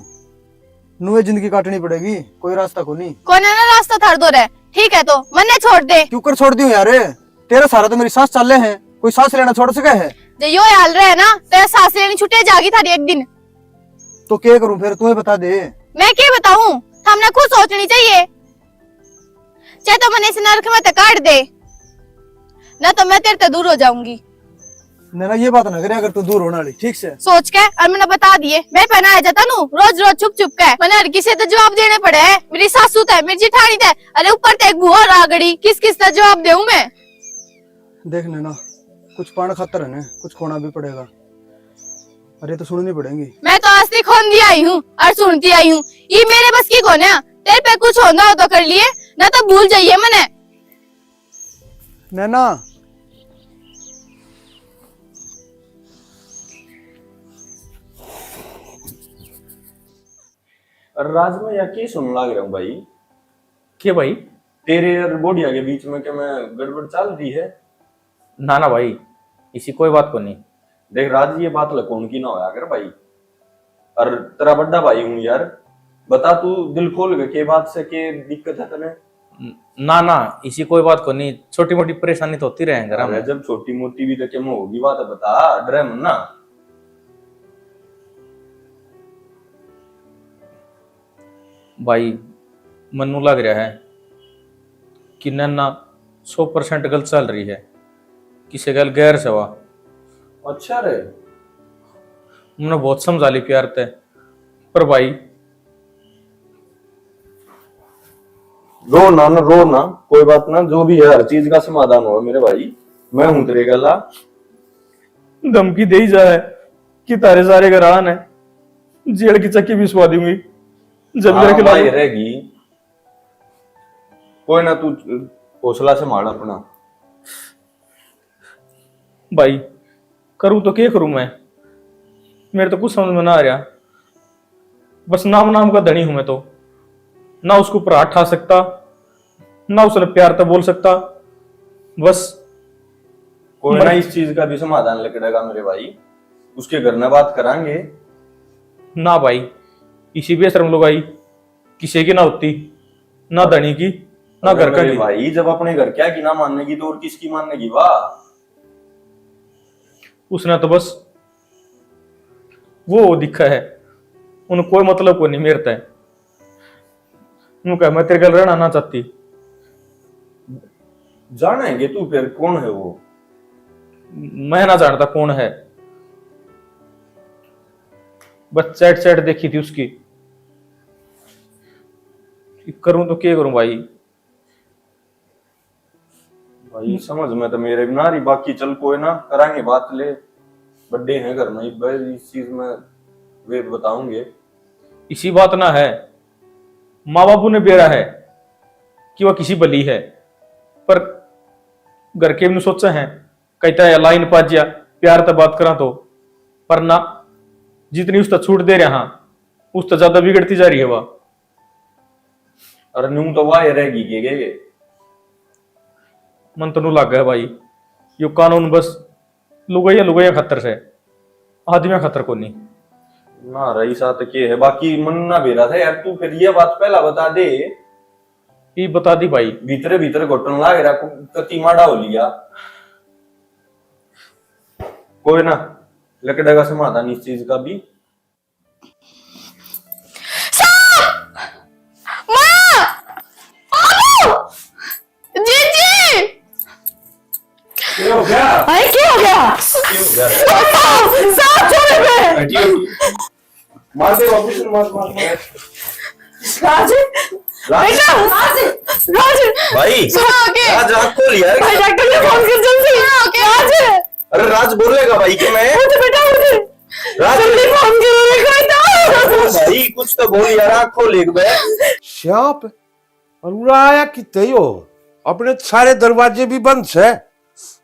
नुए जिंदगी काटनी पड़ेगी, कोई रास्ता को नहीं। कोने ना रास्ता थार दो रे। ठीक है तो मन्ने छोड़ दे। क्यों कर छोड़ दूं यार? तेरा सहारा तो मेरी सांस चाले है, कोई सांस लेना छोड़ सके है? जे यो हाल रहे ना, तेरा सांस लेनी छुटे जागी थारी एक दिन। तो क्या करूं फिर, तू ही बता दे। मैं क्या बताऊं, हमने खुद सोचनी चाहिए। चाहे तो मन्ने इस नरक में ते काट दे, ना तो मैं तेरे ते दूर हो जाऊंगी। ना, ना, ये बात ना करे अगर तू दूर होने वाली, ठीक से? सोच के और मैंने बता दिए, मैं पहना आ जाता नू, रोज रोज छुप छुप के। मैंने हर किसी ते जवाब देने पड़े हैं, मेरी सासू ते, मेरी जिठानी ते, अरे ऊपर ते एक बुआ रागड़ी, किस किस ते जवाब देऊं मैं? देख नैना, कुछ पाने खातर है ना, कुछ खोना भी पड़ेगा। अरे तो सुननी पड़ेगी। मैं तो आज तक खोंदी आई हूँ और सुनती आई हूँ, ये मेरे बस की कोन्या। तेरे पे कुछ होंदा हो तो कर लिए, ना तो भूल जाइए मने। नैना। अरे राज, मैं या के सुन लाग रहा हूँ भाई? के भाई? तेरे और बोढ़िया के बीच में के मैं गड़बड़ चल रही है? ना ना भाई, इसी कोई बात को नहीं। देख राज, ये बात लकोन की ना होया कर भाई। और तेरा बड़ा भाई हूँ यार, बता तू दिल खोल के के बात से के दिक्कत है तने? न-, ना ना, इसी कोई बात को नहीं, छोटी मोटी परेशानी तो होती रहे घर अरे में। जब छोटी मोटी भी तो के में होगी बात, बता, डरे मन ना। भाई, मन्नू लग रहा है कि नैना सौ परसेंट गलत चल रही है, किसे गैल गैर सवा। अच्छा रे। उन्हें बहुत समझा ली प्यार ते, पर भाई। रो ना, ना, रो ना, कोई बात ना, जो भी है हर चीज का समाधान होगा मेरे भाई, मैं हूं तेरे गला। धमकी दे ही जा है कि तारे सारे घर आन है, जेल की चक्की भी सुवा दूंगी जब हाँ, मेरे खिलाफ। भाई रहेगी। कोई ना, तू हौसला संभाल अपना। भाई, करूँ तो के करूँ मैं? मेरे तो कुछ समझ में ना आ रहा। बस नाम नाम का धनी हूँ मैं तो, ना उसको ऊपर हाथ ठा सकता, ना उसने प्यार तो बोल सकता। बस कोई ना, इस चीज का भी समाधान लिकड़ेगा मेरे भाई, उसके घर में बात करांगे। ना भाई, इसी बेशरम लुगाई किसी की ना होती, ना धनी की, ना घर का की। भाई, जब अपने घर क्या की ना मानेगी तो और किसकी मानेगी? वाह। उसने तो बस वो दिखा है, उन कोई मतलब को नहीं मेरता है। उन कहा, मैं तेरे गल रहना ना चाहती। जानेंगे तू फिर कौन है वो? मैं ना जानता कौन है, बस चैट चैट देखी थी उसकी। करूं तो क्या करूं भाई? भाई, समझ में तो मेरे भी ना रही, बाकी चल कोई ना, करांगे बात ले, बड़े हैं घर में, इस चीज में वे बताऊंगे। इसी बात ना है, माँ बापू ने बेरा है कि वह किसी बली है, पर घर के भी सोचा है, कहता है लाइन पा जिया, प्यार तो बात करा तो, पर ना, जितनी उसका छूट दे रहा, उससे ज्यादा बिगड़ती जा रही है वह। अरे न्यू तो वाह रहेगी के, के, के? मन तो न्यू लागे है भाई, यो कानून बस लुगाइया लुगाइया खातर से, आदमिया खातर कोनी। ना रही साथ के है, बाकी मन ना बेरा था यार, तू फिर ये बात पहला बता दे। ये बता दी भाई। भीतरे भीतर घुटन लाग रहा, कु-, कति माड़ा हो लिया। कोई ना, लकड़ा का समाधान इस चीज का भी। साहब! माँ! बाबू! जीजी! क्या हो गया? अरे, क्या हो गया? क्या हो गया? साहब, साहब, छोड़ दे। बैठी हो। मार दे बाबू, मार, मार, मार। राज, राज। बेटा, राज, राज। भाई, हाँ, ओके। राज, आँख खोल यार। भाई, डॉक्टर ने फोन कर जल्दी। हाँ, ओके। राज। अरे, राज बोलेगा भाई कि मैं? उठ बेटा, उठ। राज। जल्दी फोन करो, देखो इधर। भाई, कुछ तो बोल यार, आँख खोल एक बार। श्याप, और उड़ा आया कितने ही हो? अपने सारे दरवाजे भी बंद से।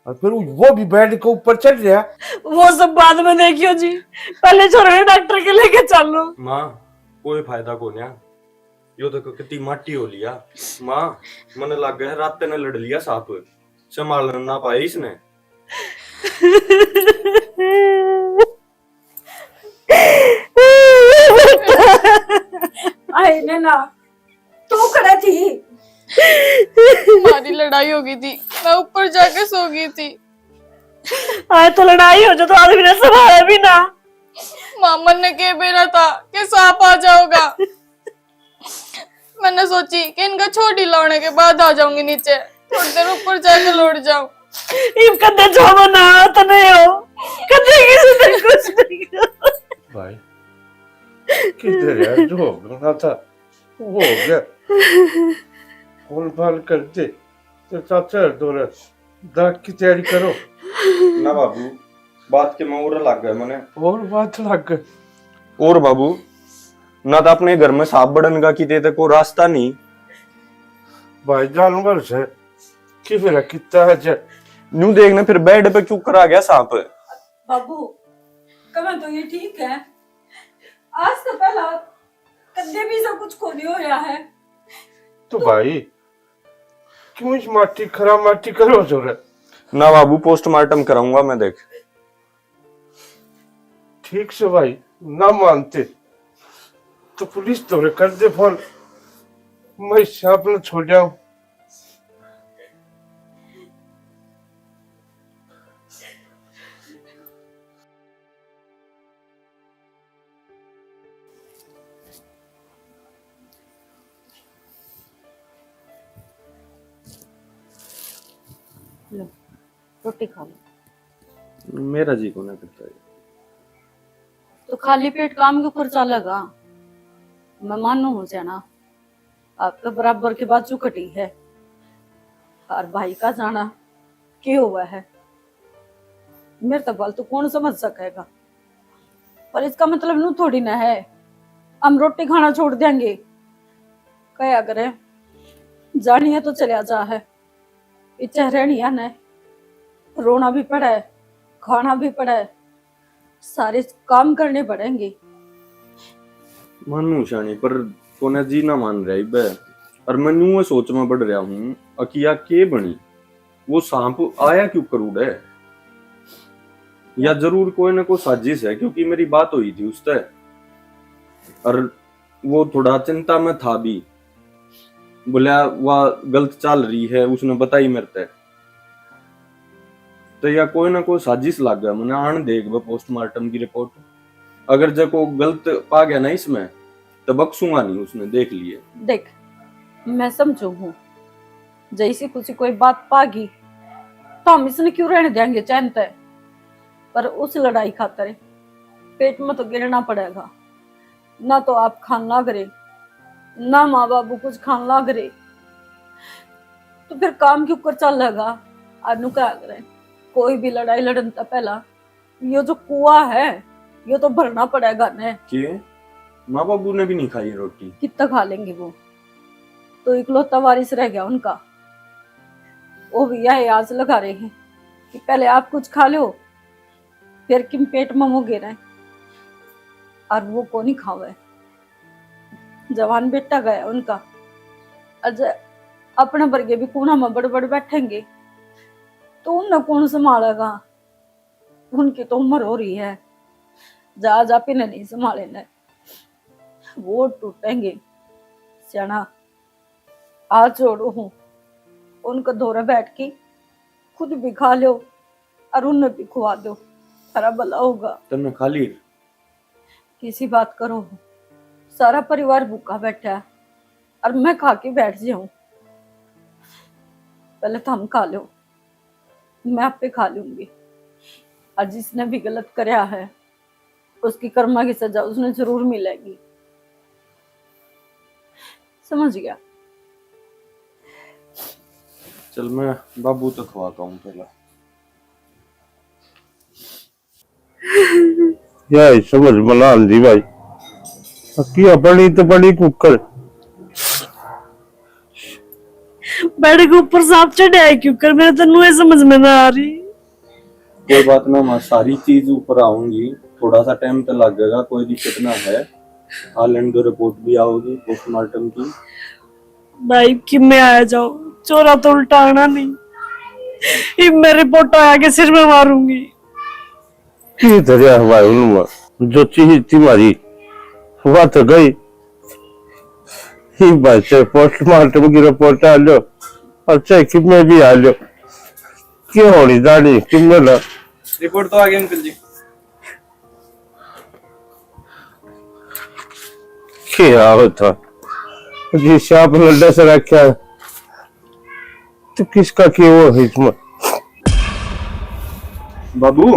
और फिर वो भी बेड के ऊपर चढ़ रहा। वो सब बाद में देखियो जी, पहले छोरे ने डॉक्टर के लेके चलो। माँ, कोई फायदा कोन्या, यो तो कितनी माटी हो लिया। माँ, मने लग गया रात ने लड़ लिया सांप, संभालना ना पाए इसने। आए नैना, तू खड़ा थी। हमारी लड़ाई हो गई थी, मैं ऊपर जाके सो गई थी। आए तो लड़ाई हो जाए तो आदमी ने संभाला भी ना। मामन ने कह बेरा था कि सांप आ जाओगा। मैंने सोची कि इनका छोटी लाने के बाद आ जाऊंगी नीचे, थोड़ी देर ऊपर जाके लौट जाऊं। इब कदे जावा ना तो नहीं हो, कदे किसी ने कुछ नहीं कहा। भाई, किधर है? जो होना था, वो हो गया। फोन फान कर दे, तो चाचा दौरे दाग की तैयारी करो। ना बाबू, बात के में और लग गए मने। और बात लग गए? और बाबू, ना तो अपने घर में सांप बड़न का किते तक को रास्ता नहीं। भाई जानवर से किसी ने कितना है जे। न्यू देखना फिर बेड पे क्यों करा गया सांप। बाबू, कमें तो ये ठीक है, आज तो पहला कदे भी ऐसा कुछ को नहीं हो रहा है। तो तो भाई, क्यों इस माटी खराब माटी करो जोरे? ना बाबू, पोस्टमार्टम कराऊंगा मैं, देख। ठीक से भाई, ना मानते तो पुलिस तो रे कर दे फोन, मैं सांप न छोड़ जाऊं। लो, रोटी खा लो। मेरा जी कोना करता है। तो खाली पेट काम के ऊपर चलेगा? मैं मानू हूँ जाना, आपके बराबर की बाजू कटी है, और भाई का जाना के हुआ है, मेरे तो बाल तो कौन समझ सकेगा। पर इसका मतलब नू थोड़ी ना है हम रोटी खाना छोड़ देंगे। कहा करे, जानिए तो चलिया जा है, इच्छा रहनी है ना, रोना भी पड़े, खाना भी पड़े, सारे काम करने पड़ेंगे। मानू शानी, पर कोने जी ना मान रहा इबे। और मैं न्यू सोच में पड़ रहा हूँ, अकिया के बनी, वो सांप आया क्यों करूड़े? या जरूर कोई ना कोई साजिश है, क्योंकि मेरी बात हुई थी उससे। और वो थोड़ा चिंता में था भी, बोला वह गलत चाल रही है, उसने बताई मेरे ते। तो या कोई ना कोई साजिश लाग गया, मैंने आन देख ब पोस्टमार्टम की रिपोर्ट। अगर जब को गलत पा गया ना इसमें, तो बख्शूंगा नहीं उसने, देख लिए। देख, मैं समझू हूँ, जैसी कुछ कोई बात पागी तो हम इसने क्यों रहने देंगे चैन ते? पर उस लड़ाई खातर पेट में तो गिरना पड़ेगा। ना तो आप खान लाग रहे, ना माँ बाबू कुछ खान लाग रहे, तो फिर काम क्यों कर चलेगा? अनु क्या करे, कोई भी लड़ाई लड़न तै पहला यो जो कुआ है, यो तो भरना पड़ेगा ने। के? माँ बाबू ने भी नहीं खाई रोटी? कितना खा लेंगे वो? तो इकलौता वारिस रह गया उनका। वो भी यही आस लगा रहे हैं कि पहले आप कुछ खा लो, फिर किम पेट में मुंह गिरे। और वो को नहीं खावे। जवान बेटा गया उनका, और ज-, अपने वर्गे भी कूणा में बड़ बड़ बैठेंगे, तो उन्हें कौन संभालेगा? उनकी तो उम्र हो रही है, जा जा पिने नहीं संभाले ने, वो टूटेंगे। सियाना, हाथ जोड़ू हूँ, उनके धोरे बैठ के खुद भी खा लो और उन्हें भी खुआ दो, थारा भला होगा। तन्ने खा ली? किसी बात करो, सारा परिवार भूखा बैठा है और मैं खा के बैठ जाऊं? पहले थम खा लो, मैं आपे खा लूंगी। और जिसने भी गलत करया है, उसकी कर्मा की सजा उसने जरूर मिलेगी। समझ गया? चल, मैं बाबू तो खवा के आऊं पहला। यही समझ में ना आंदी भाई। अक्की अपनी तो बड़ी कुकर। बेड के ऊपर सांप चढ़ा है क्यों कर, मेरे तो नुए समझ में ना आ रही। कोई बात ना माँ, सारी चीज ऊपर आऊंगी, थोड़ा सा टाइम तो लगेगा, कोई दिक्कत ना है। आ लेने दो, रिपोर्ट भी आओगी पोस्टमार्टम की। भाई कि मैं आ जाओ, चोरा तो उल्टा आना नहीं, इब मैं रिपोर्ट आया के सिर में मारूंगी। की धरया भाई उनमें जो चीज थी मारी, वह तो गई। ही भाई से पोस्टमार्टम की रिपोर्ट आ लो, और चाहे किमें भी आ लो, क्यों होनी जानी किमें ना। रिपोर्ट तो आ गई अंकल जी। क्या होता जी, सांप ने डस रखा है, तो किसका के वो है इसमें? बाबू।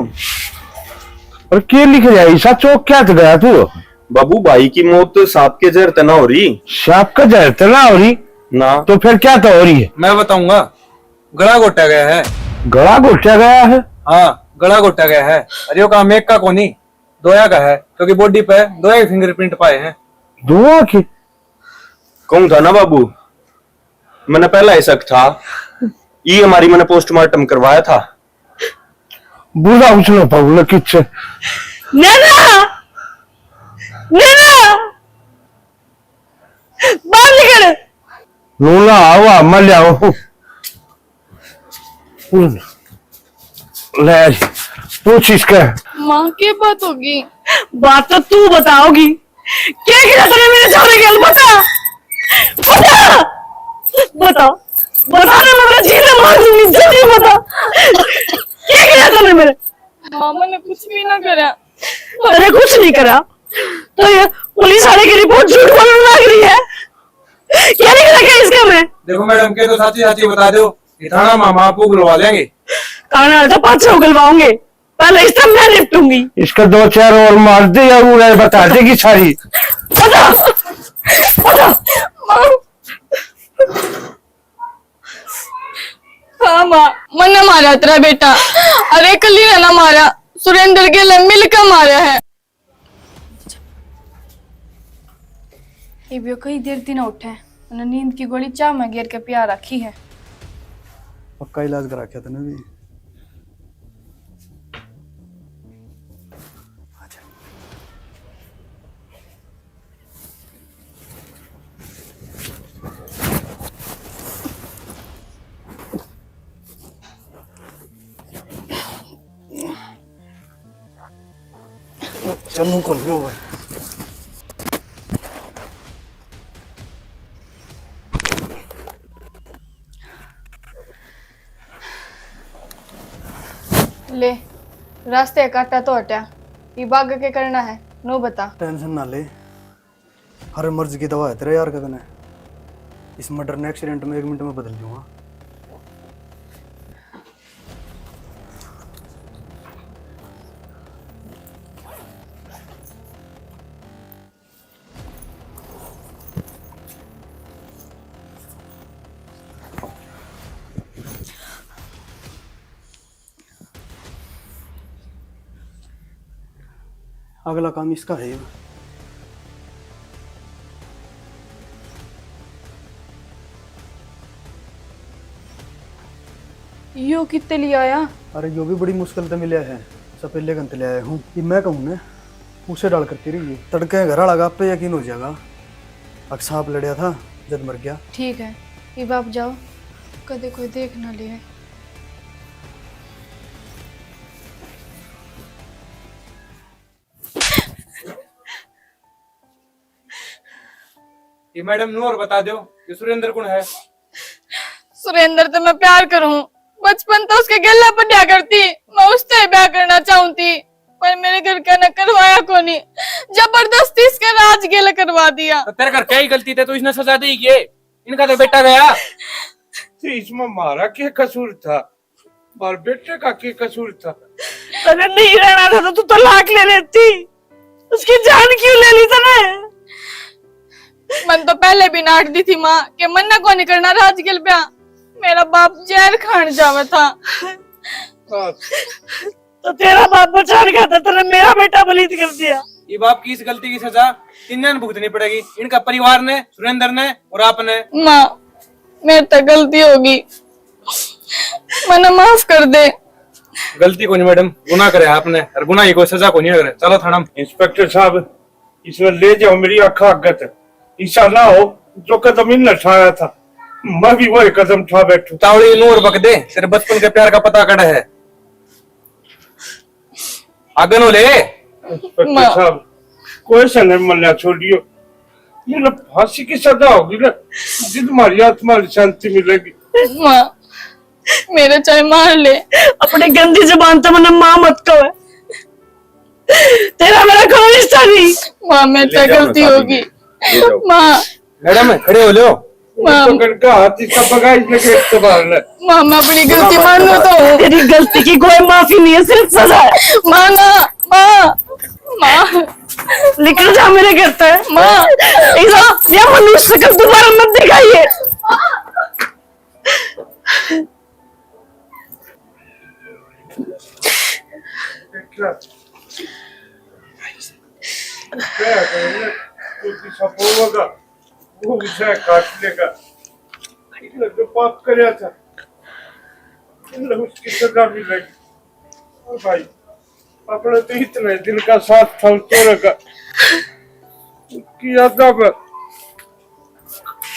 और के लिख रहा है? ऐसा चौक क्या तो गया तू? बाबू, भाई की मौत सांप के जहर ते ना हो रही। सांप का जहर ते ना हो रही? ना। तो फिर क्या तो हो रही है? मैं बताऊंगा। गला घोटा गया है। गला घोटा गया है? हाँ, गला घोटा गया है। अरे यो काम एक का कोनी, दोया का है, क्योंकि बॉडी पे दोया के फिंगरप्रिंट पाए हैं। दोया के? कहूँ था ना बाबू, मैंने पहला ही शक था। ई हमारी मैंने पोस्टमार्टम करवाया था। बुरा उछलो पाऊंगा किच। नैना! नैना! बाहर निकल! नूला आवा, मैं ले आऊं। ले, पूछ इसका। माँ, के बात होगी? बात तो तू बताओगी। क्या किया तूने मेरे छोरे के? बता, बता, बता, बता ना, मैं तेरा जीना मार दूंगी, जल्दी बता। क्या किया तूने मेरे? माँ, मैंने कुछ भी ना करा। अरे, कुछ नहीं करा तो ये पुलिस वाले की रिपोर्ट झूठ बोलने लग रही है। क्या नहीं करा क्या इसका मैं? देखो मैडम, के तो साची साची बता दो, ये थाना मामा आपको बुलवा लेंगे। थाना तो पाछे उगलवाओगे, पहले इसका मैं निपटूंगी। इसका दो चार और मार दे या वो बता देगी सारी। पता, पता। हाँ माँ, मन्ने मारा तेरा बेटा। अरे कली ने ना मारा, सुरेंद्र के ले मिल के मारा है। इब यो कई देर ती ना उठे, उन्हें नींद की गोली चाह में गेर के पिया रखी है। पक्का इलाज करा रखा तने भी। अच्छा। चलूं कौन लो भाई। ले, रास्ते काटा तो हटा, इब आगे के करना है, नो बता। टेंशन ना ले, हर मर्ज की दवा है तेरे यार के कने। इस मर्डर ने एक्सीडेंट में एक मिनट में बदल दूंगा। अगला काम इसका है। यो कित्ते ले आया? अरे, यो भी बड़ी मुश्किल ते मिला है, सपेले कन ते ले आया हूँ। ये मैं कहूँ ना, उसे डाल करती रही है। तड़के घर वाला का आपे यकीन हो जाएगा। अक सांप लड़या था, जद मर गया। ठीक है, इब आप जाओ, कदे कोई देख ना ले। ये मैडम नू और बता दो, ये सुरेंद्र कौन है? सुरेंद्र तो मैं प्यार करूं, बचपन तो उसके गेला पढ़या करती, मैं उससे ब्याह करना चाहूं थी, पर मेरे घर का ने करवाया कोनी, जबरदस्ती इसका राज गेल करवा दिया। तो तेरे घर क्या ही गलती थी, तू इसने सजा दी ये? इनका तो बेटा गया। तो इसमें मारा क्या कसूर था? और बेटे का के कसूर था? तने नहीं रहना था तो तू तलाक ले लेती। उसकी जान क्यों ले ली तने? मन तो पहले भी नाट दी थी माँ कि मन ना कोनी करना राज गेल ब्याह। मेरा बाप जहर खान जावे था। हाँ। तो तेरा बाप बचाने खातर तने मेरा बेटा बलिद कर दिया। ये बाप की इस गलती की सजा तीनों ने भुगतनी पड़ेगी, इनका परिवार ने, सुरेंद्र ने और आपने। माँ, मेरे तै गलती होगी, मन्ने माफ कर दे। गलती कोनी मैडम, गुनाह करे आपने, और गुनाह की कोई सजा कोनी करे। चलो थाना में। इंस्पेक्टर साहब, इसने ले जाओ मेरी आंखा आगे तक। ऐसा ना हो जो कदम इनने उठाया था, मैं भी वही कदम उठा बैठूं। तावड़ी नूर बक दे, तेरे बचपन के प्यार का पता कड़ा है। आगे नो ले। इंस्पेक्टर माँ। साहब, कोई से नहीं मरना छोड़ियो। ये ना फांसी की सजा होगी ना, जिद मारी आत्मा की शांति मिलेगी। माँ, मेरे चाहे मार ले। अपनी गंदी जबान तो मन्ने माँ मत कहो। तेरा मेरा कोई रिश्ता नहीं। माँ, मेरे ले से जाओ गलती ना, होगी। ले जाओ। माँ। मैडम, खड़े हो लो। माँ। तो गड़का हाथ इसका पकड़ा, इसने गेट से बाहर ले। माँ, मैं अपनी गलती मानू तो। तेरी गलती की कोई माफी नहीं है, सिर्फ सजा है। माँ ना, माँ, माँ। निकल जा मेरे घर से। माँ। इस, ये मनुष्य शक्ल दोबारा मत दिखाइए। वो उसे काट लेगा। इसने जो पाप करया था, इसने उसकी सजा मिलेगी। और भाई, अपने तो इतने दिन का साथ था उस छोरे का, उसकी याद में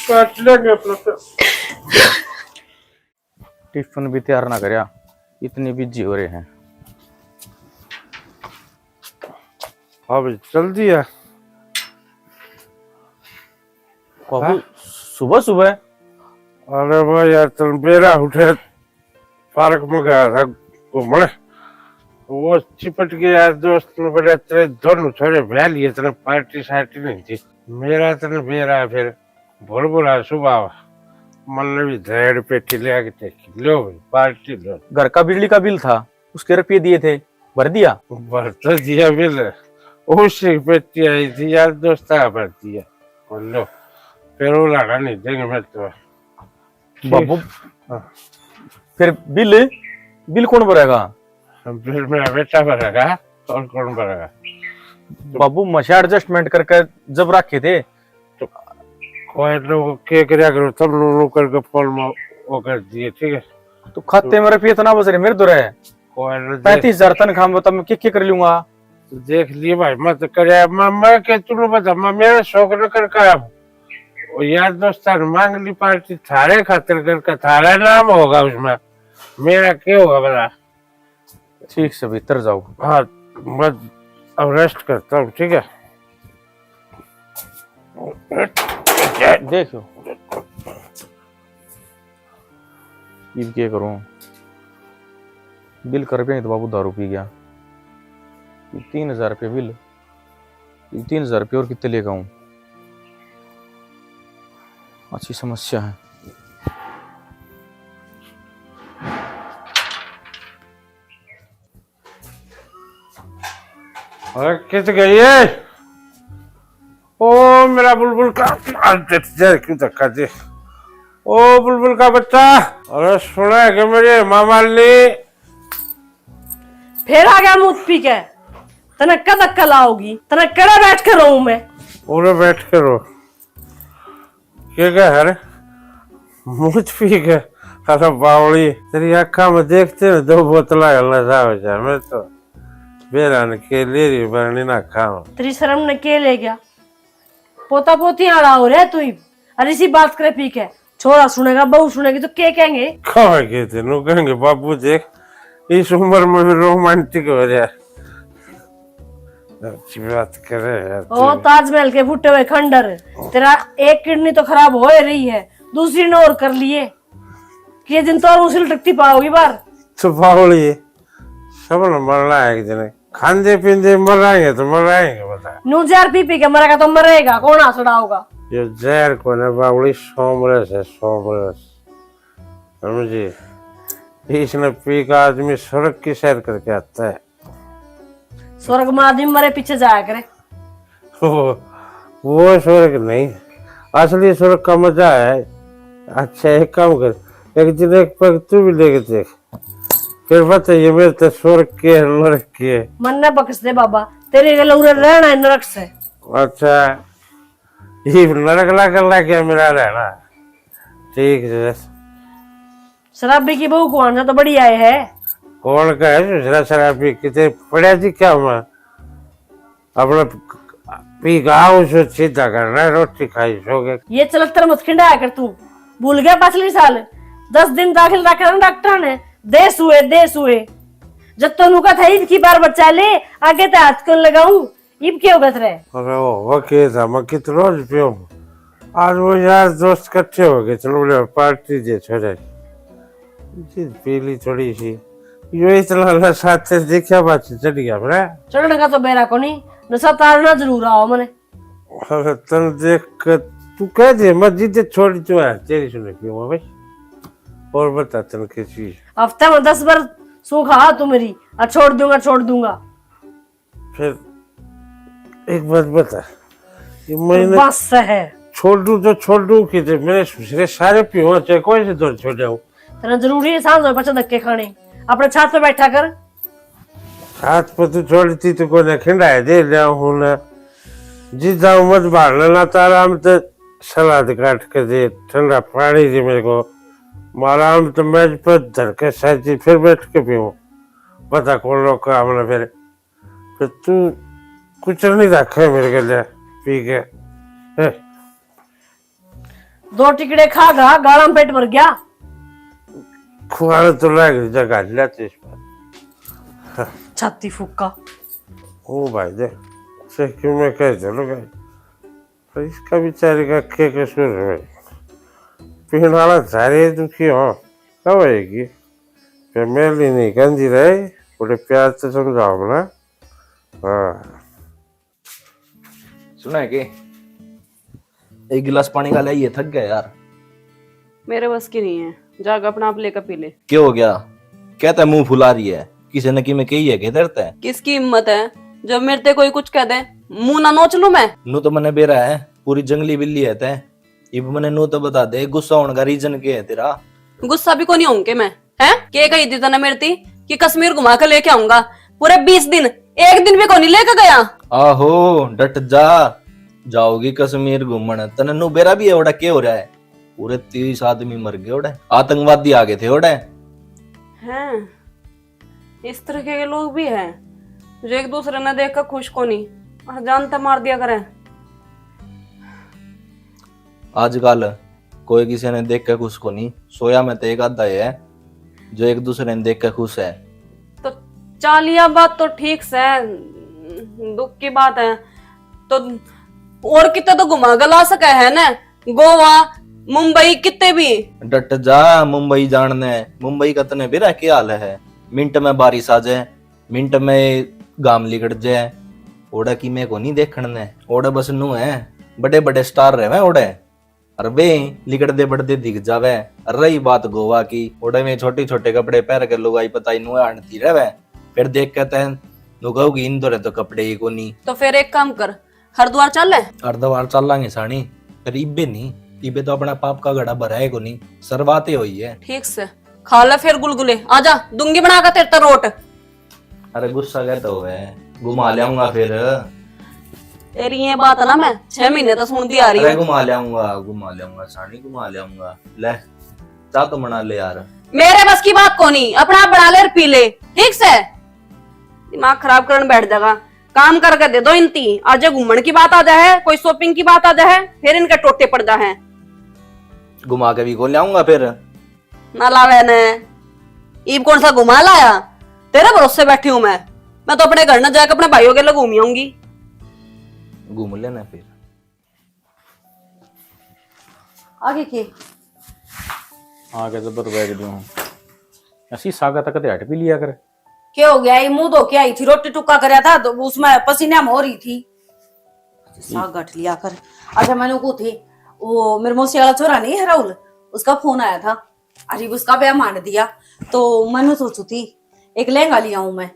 काट लेंगे अपना तो। टिफिन भी तैयार ना करया, इतनी बिजी हो रहे हैं। हाँ भाई, चल दिया। बाबू, हाँ? सुबह सुबह? अरे भाई यार, तन बेरा उठे, पार्क में गया था घूमने, वो चिपट के यार दोस्त ने बोला, "तेरे दोनों छोरे ब्याह लिए, तेरे पार्टी सार्टी नहीं थी।" मेरा तन बेरा फिर भोल भोला सुभाव, मन ने भी धैड़ पेटी ले आके देखी, "लो भाई, पार्टी लो।" घर का बिजली का बिल था, उसके रुपये दिए थे, भर दिया? भर तो दिया बिल, उसकी पेटी आई थी यार, दोस्त का भर दिया। बोलो, फिर वो लाना नहीं देंगे मैं तो। बाबू, हाँ। फिर बिल, बिल कौन भरेगा? बिल मेरा बेटा भरेगा, और कौन भरेगा? बाबू, मशा एडजस्टमेंट करके जब रखे थे, तो कोई लोग के करया करो, तब लो लो करके फोन में वो कर दिए, ठीक है? तो खाते में रुपये इतना बच रहे मेरे तो रहे। कोई ना देख पैंतीस हजार तनख्वाह में तब मैं के, के कर लूंगा? तो देख लिए भाई, मैं तो करया, मैं, मैं के तू बता, मैं मेरा शौक न कर काया हूँ। वो यार दोस्तान मांग ली पार्टी, थारे खातिर करके थारा नाम होगा उसमें, मेरा क्या होगा भला? ठीक से भीतर जाओ। हाँ, मैं अब रेस्ट करता हूँ, ठीक है? देखो, इब के करूँ? बिल कर पे तो बाबू दारू पी गया। इब तीन हजार रुपये बिल, इब तीन हजार रुपये और कितने लेकर आऊँ? अच्छी समस्या है। अरे कित गई है? ओ मेरा बुलबुल का, अरे जर क्यों धक्का दे? ओ बुलबुल का बच्चा, अरे सुना है कि मेरे मामा ने फिर आ गया मुंह पी के। तने कद अक्ल आओगी? तने कड़े बैठ के रोऊं मैं? उरे बैठ के रो। के कह हर? मुंह पी के। अरे बावली, तेरी आंखा में देखते हैं दो बोतला का नशा हो जाए। मैं तो बेरा ने के ले रही बरनी ना खाऊं। तेरी शर्म ने के ले गया? पोता पोती आड़ा हो रहा है तू ही। अरे इसी बात करे पी के। छोरा सुनेगा, बहू सुनेगी तो के कहेंगे? कहेंगे तेनू, कहेंगे बाबू देख, इस उम्र में भी रोमांटिक हो रहा है। अच्छी बात करे यार ओ तू। ताजमहल के फूटे हुए खंडर, तेरा एक किडनी तो खराब हो ही रही है, दूसरी ने और कर लिए। कि ये दिन तो और उसी लटकती पाओगी बाहर। तो बावली, सब ने मरना है एक दिन। खांदे पींदे मराएंगे तो मराएंगे, बता। नू जहर पी पी के मरेगा तो मरेगा, कौन आसड़ा होगा? ये जहर को ना बावली, सोमरस है, सोमरस। समझी? इसने पी का आदमी स्वर्ग की सैर करके आता है। स्वर्ग में आदमी मरे पीछे जाया करे। वो, वो स्वर्ग नहीं, असली स्वर्ग का मजा है। अच्छा, एक काम कर, एक दिन एक पैग तू भी लेके देख, फिर बताइए मेरे तो स्वर्ग के है, नरक के है। मन्ने बख्श दे बाबा, तेरे गले उरे रहना है नरक से। अच्छा, ये नरक लागण लग गया मेरा रहना। ठीक है। शराबी की बहू को आना तो बढ़िया है। कौन का है दूसरा शराबी? कितने पड़ा थी क्या हुआ? अपना पी का उसे सीधा करना है, रोटी खाई, सो गए। ये चलत्तर मत खिंडाया कर तू। भूल गया पिछले साल? दस दिन दाखिल रखा ना डॉक्टर ने, देश हुए, देश हुए। जब तो नुका था, इब की बार बचा ले, आगे तो हाथ क्यों लगाऊं? इब के होगा तेरे? अरे वो, वो के था, मैं कितनो ज पियो। आज वो यार दोस्त इकट्ठे हो गए, चलो बोले पार्टी दे छोरे। जी, पी ली थोड़ी सी। यो इतना नशा ते देखा, बात चढ़ गया मेरा। चढ़ने का तो बेरा कोनी, नशा तारना जरूर आओ मने। अरे तन देख के तू कह दे, मैं जिद्द छोड़, तू है, तेरी सुने पीऊंगा भाई। और बता तन की चीज? हफ्ते में दस बार सू खा तू मेरी, और छोड़ दूंगा, छोड़ दूंगा। फिर एक बात बता, ये मैंने बस है। छोड़ दूं तो छोड़ दूं किधर? मेरे ससुरे सारे पीवा, चाहे कोई से दूर छोड़ जाऊं। तेरा जरूरी है सांझ में पचे धक्के खाने? अपने छात पे बैठा कर। छात पे तू छोड़ती तो कोई ना खिंडाए दे लिया हूं ना। जिदा मत भाड़ना ना तारा, हम तो सलाद काट के दे, ठंडा पानी दे मेरे को। मारा हम तो मेज पर धर के साथी फिर बैठ के पीऊं। बता कौन लोग का हमने फिर फिर तू कुछ नहीं रखे मेरे के लिए पी के। हैं? दो टिकड़े खा गा, गाला में पेट भर गया। खुआने तो लाग रही जगह लेते इस बार। छाती फूका। ओ भाई दे, से क्यों मैं कह चलो गए। पर इसका बेचारे का क्या कसूर है भाई? पीने वाला सारे दुखी हो, कब आएगी? फिर मेरी नहीं गंदी रहे, बड़े प्यार से समझाओ ना। हाँ। सुना है के? एक गिलास पानी का ले, ये थक गया यार। मेरे बस की नहीं है, जाके अपना आप लेकर पी ले। क्या हो गया? कहता मुंह फुला रही है, किसी ने की मैं कही है के तेरे ते? किसकी हिम्मत है जो मेरे ते कोई कुछ कह दे? मुंह ना नोच लूं मैं? नू तो मने बेरा है, पूरी जंगली बिल्ली है तै। इब मने नू तो बता दे, गुस्सा होने का रीजन के है तेरा? गुस्सा भी कोनी होऊं के मैं, हैं? के कही थी तने मेरे ती कि कश्मीर घुमा के लेके आऊंगा? पूरे बीस दिन, एक दिन भी कोनी लेके गया। आहो, डट जा, जाओगी कश्मीर घूमण। तने नू बेरा भी है ओड़ा के हो रहा है? पूरे तीस आदमी मर गए ओड़े, आतंकवादी आ गए थे ओड़े। हैं, इस तरीके के लोग भी हैं जो एक दूसरे ने देख कर खुश कोनी और जान तक मार दिया करें। आजकल कोई किसी ने देख के खुश कोनी, सोया में तो एक आधा है जो एक दूसरे ने देख के खुश है। तो चालिया बात तो ठीक से, दुख की बात है। तो और कितने तो घुमा के ला सके है ना, गोवा, मुंबई, कितने भी। डट जा, मुंबई जान ने, मुंबई का तने बेरा के हाल है? मिनट में बारिश आ जाए, मिनट में गाम लिकड़ जाए। ओड़ा की मैं कोनी देखण ने, ओड़ा बस नू है, बड़े बड़े स्टार रहवे ओड़े। अर वे लिकड़दे बड़दे दिख जावे। अर रही बात गोवा की, ओड़े में छोटे छोटे कपड़े पहन के लुगाई पताई नुए आंटती रहवे। फिर देख के तैं नु कहोगी, "इन धोरे तो कपड़े ही कोनी।" तो फिर एक काम कर, हरिद्वार चल ले। हरिद्वार चलांगे सानी, पर इब्बे नहीं, इब्बे तो अपना पाप का घड़ा भरा है कोनी, शुरुआत ही हुई है। ठीक से खा ले फिर गुलगुले, आजा, दूंगी बना के तेरे तो रोट। अरे गुस्सा कहता हुए, घुमा लियाऊंगा फिर। तेरी ये बात ना मैं छह महीने तो सुनती आ रही हूँ। अरे घुमा लियाऊंगा, घुमा लियाऊंगा सानी, घुमा लियाऊंगा। ले, चाह तो बना ले यार। मेरे बस की बात कोनी, अपना आप बना ले और पी ले, ठीक से? दिमाग खराब करन बैठ जागा। काम करके दे दो इनती, आज घूमन की बात आ जा है, कोई shopping की बात आ जा है, फिर इनके टोटे पड़ जा है। घुमा के भी को लियाऊंगा फिर। ना लावे ने। ईब कौन सा घुमा लाया? तेरे भरोसे बैठी हूं मैं। मैं तो अपने घर न जाके अपने भाइयों के लिए घूम आऊंगी। घूम लेना फिर। आगे के? आगे जबर बैग दूं। ऐसी सागा तक ते हट भी लिया कर। क्या हो गया? ये मुंह धो के आई थी, रोटी टुक्का करया था, तो उसमें पसीना में हो रही थी। साग गट लिया कर। अच्छा, मैंने को थी, वो मेरे मौसी वाला छोरा नहीं है राहुल, उसका फोन आया था। अरे, उसका ब्याह मान दिया, तो मैंने सोचू थी, एक लहंगा ले आऊं मैं।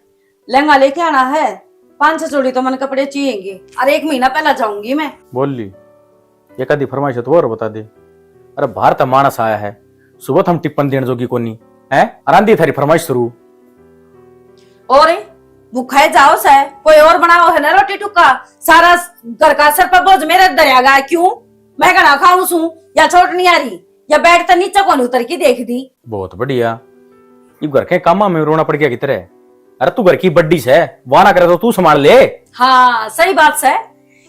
लहंगा लेके आना है, पांच छह जोड़ी तो मैंने कपड़े चाहिएंगे, और एक महीना पहला जाऊंगी मैं। बोल ली, एक आधी फरमाइश तो और बता दे। अरे, बाहर तो मानस आया है, सुबह तो हम टिप्पण देण जोगी कोनी, हैं? आराम दी थारी फरमाइश शुरू। और भूखा ही जाओ से, कोई और बनाओ है ना रोटी टुक्का, सारा घर का सर पर बोझ मेरे धरया गया क्यों? मैं घणा खाऊं सूं, या छोट नहीं आ रही? या बेड तो नीचे कोनी उतर की देख दी। बहुत बढ़िया। इब घर के कामा में रोना पड़ गया कितरे? अरे तू घर की बड्डी से, वाना करे तो तू संभाल ले। हाँ, सही बात से।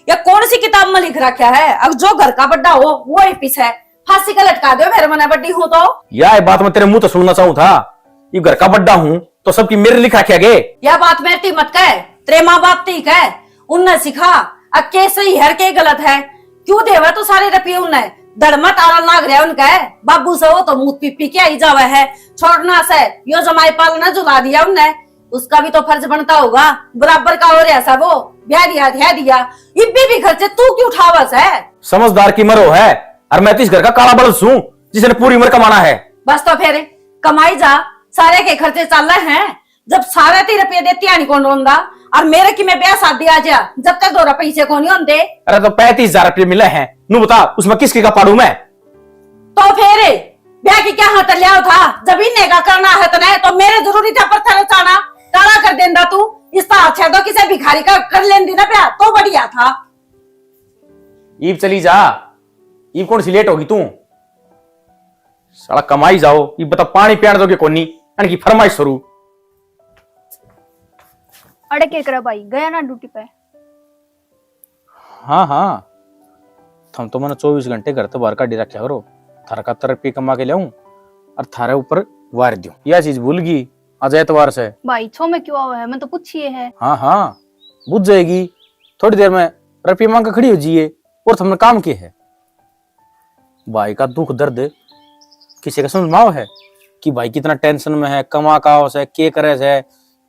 या कौन सी किताब में लिख रखा है, अब जो घर का बड्डा हो वो ही पिस है? फांसी का लटका दो फिर, मने बड्डी हूँ तो। या बात मैं तेरे मुंह तो सुनना चाहूँ था। इब घर का बड्डा हूँ तो सबकी मेरे लिख रखा गे। या बात मेरे ती मत कह, तेरे माँ बाप ती कह, उनने सिखा। अब के सही है के गलत है, क्यों देवा तू सारे रुपये उन्हें? धड़ में ताला लाग रहा उनका है, बाबू से वो तो मुंह पी पी के आई जावे है। छोड़ना से यो जमाई पालना जुला दिया उनने, उसका भी तो फर्ज बनता होगा, बराबर का हो रहा सा वो। ब्याह दिया, ब्याह दिया, इब्बे भी खर्चे तू क्यों उठावा से? समझदार की मरो है, और मैं तो इस घर का काला बल्ब सूं, जिसने पूरी उम्र कमाना है। बस तो फिर कमाई जा, सारे के खर्चे चाले हैं। जब सारे ती रुपये देती आनी कौन रोंदा, और मेरे की मैं ब्याह शादी आ जा, जब तक दो पैसे को नहीं होंदे। अरे तो पैंतीस हजार रुपये मिले हैं, नू बता उसमें किसके का पाड़ू मैं? तो फिर ब्याह की क्या हाथ लिया था? जब इन्हें का करना है तने, तो मेरे जरूरी था पत्थर रचाना, काला कर देंदा तू। इसका अच्छा तो किसी भिखारी का कर लेंदी ना ब्याह, तो बढ़िया था। ईब चली जा, ईब कौन सी लेट होगी तू? साला कमाई जाओ, ईब बता पानी पियाण दोगे कोनी, अनकी फरमाइश शुरू। अड़े के करे भाई, गया ना ड्यूटी पे? हाँ, हाँ, थम तो मने चौबीस घंटे घर तो बाहर काढ़ी रखा करो। थारा खातर रुपये कमा के लाऊं और थारे ऊपर वार दूं, या चीज भूल गई? आज एतवार से। भाई, छो में क्यों आवे है? मैं तो पूछिए है। हाँ, हाँ, बुझ जाएगी। थोड़ी देर में रुपये मांग के खड़ी हो जाइए, और थमने काम के है? भाई का दुख दर्द किसी का समझ में आवे है कि भाई कितना टेंशन में है, कमा का हो से, के करे से,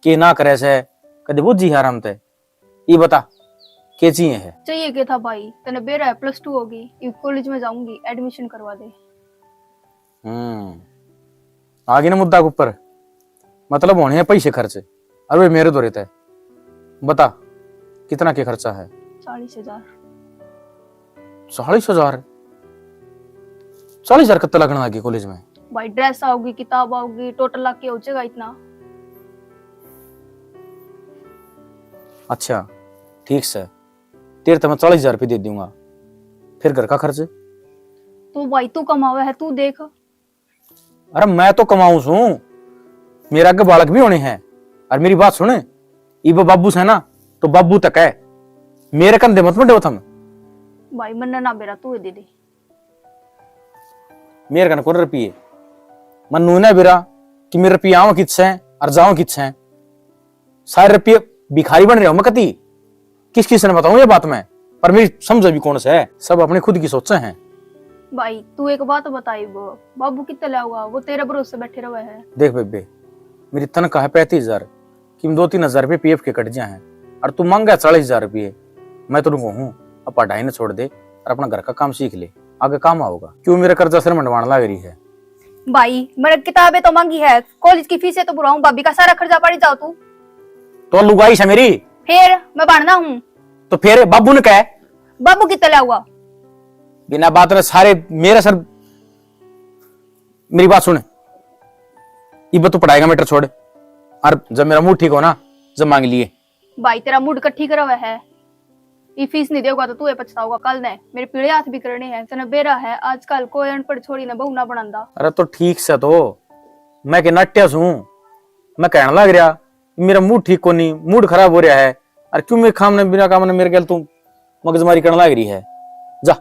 के ना करे से, कदे बुझी है आराम ते? ये बता, के चाहिए है? चाहिए के था भाई? तने बेरा है, प्लस टू होगी, इब कॉलेज में जाऊंगी, एडमिशन करवा दे। हम्म, आ गई ना मुद्दा के ऊपर। मतलब होने हैं पैसे खर्च, अरे वे मेरे धोरे तय। बता, कितना के खर्चा है? चालीस हजार। चालीस हजार? चालीस हजार कत्ते लगने लगे कॉलेज में? भाई, ड्रेस आओगी, किताब आओगी, टोटल लाग के हो जाएगा इतना। अच्छा, ठीक से, तेरे तो मैं चालीस हजार रुपये दे दूंगा, फिर घर का खर्च? तू भाई, तू कमावे है, तू देख। अरे मैं तो कमाऊं सूं, मेरे आगे बालक भी होने हैं। और मेरी बात सुन, इब बाबू से ना, तो बाबू तक है, मेरे कंधे मत मंडो थम। भाई, मन्ने ना बेरा, तू ही दे दे। मेरे कन कौन रुपये? मन्नू ना बेरा कि मेरे रुपये आवा कित से और जावा कित से। सारे रुपये भिखारी बन रहे हो मैं कती? किस किस ने बताऊं ये बात मैं? पर मेरी समझ भी कौन से है? सब अपनी खुद की सोचे हैं। भाई, तू एक बात बताई, वो बाबू कितने लाऊगा? वो तेरे भरोसे बैठे रहे हैं। देख बेबे, मेरी तनख्वाह है पैंतीस हजार, कि दो तीन हजार रुपये पीएफ के कट जाए हैं, और तू मांगा चालीस हजार रुपये। मैं तेरे को हूँ, अब पढ़ाई ने छोड़ दे और अपना घर का काम सीख ले, आगे काम आओगा। क्यों मेरा कर्जा सिर मंडवाने लग रही है? भाई, मैंने किताबें तो मांगी है, कॉलेज की फीसें तो भराऊं, भाभी का सारा खर्चा पानी जाओ तू। तो लुगाई से मेरी। फिर मैं बनना हूँ। तो फिर बाबू ने कह। बाबू कितना लाऊगा? बिना बात ने सारे मेरे सर। मेरी बात सुन, इब तू पढ़ाई का मैटर छोड़, और जब मेरा मूड ठीक हो ना, जब मांग लिए। भाई, तेरा मूड का ठीक रहा है, ये फीस नहीं देगा तो तू ये पछताओगा कल ने। मेरे पीले हाथ भी करने हैं, तने बेरा है, आजकल कोई अनपढ़ छोरी ने बहू ना बनांदा। अरे तो ठीक से तो, मैं के नाट्या सूं, मैं कहने लग रहा, मेरा मूड ठीक कोनी, मूड खराब हो रहा है, और क्यों मेरे काम ने, बिना काम ने मेरे गल तू मगजमारी करने लग रही है? जा।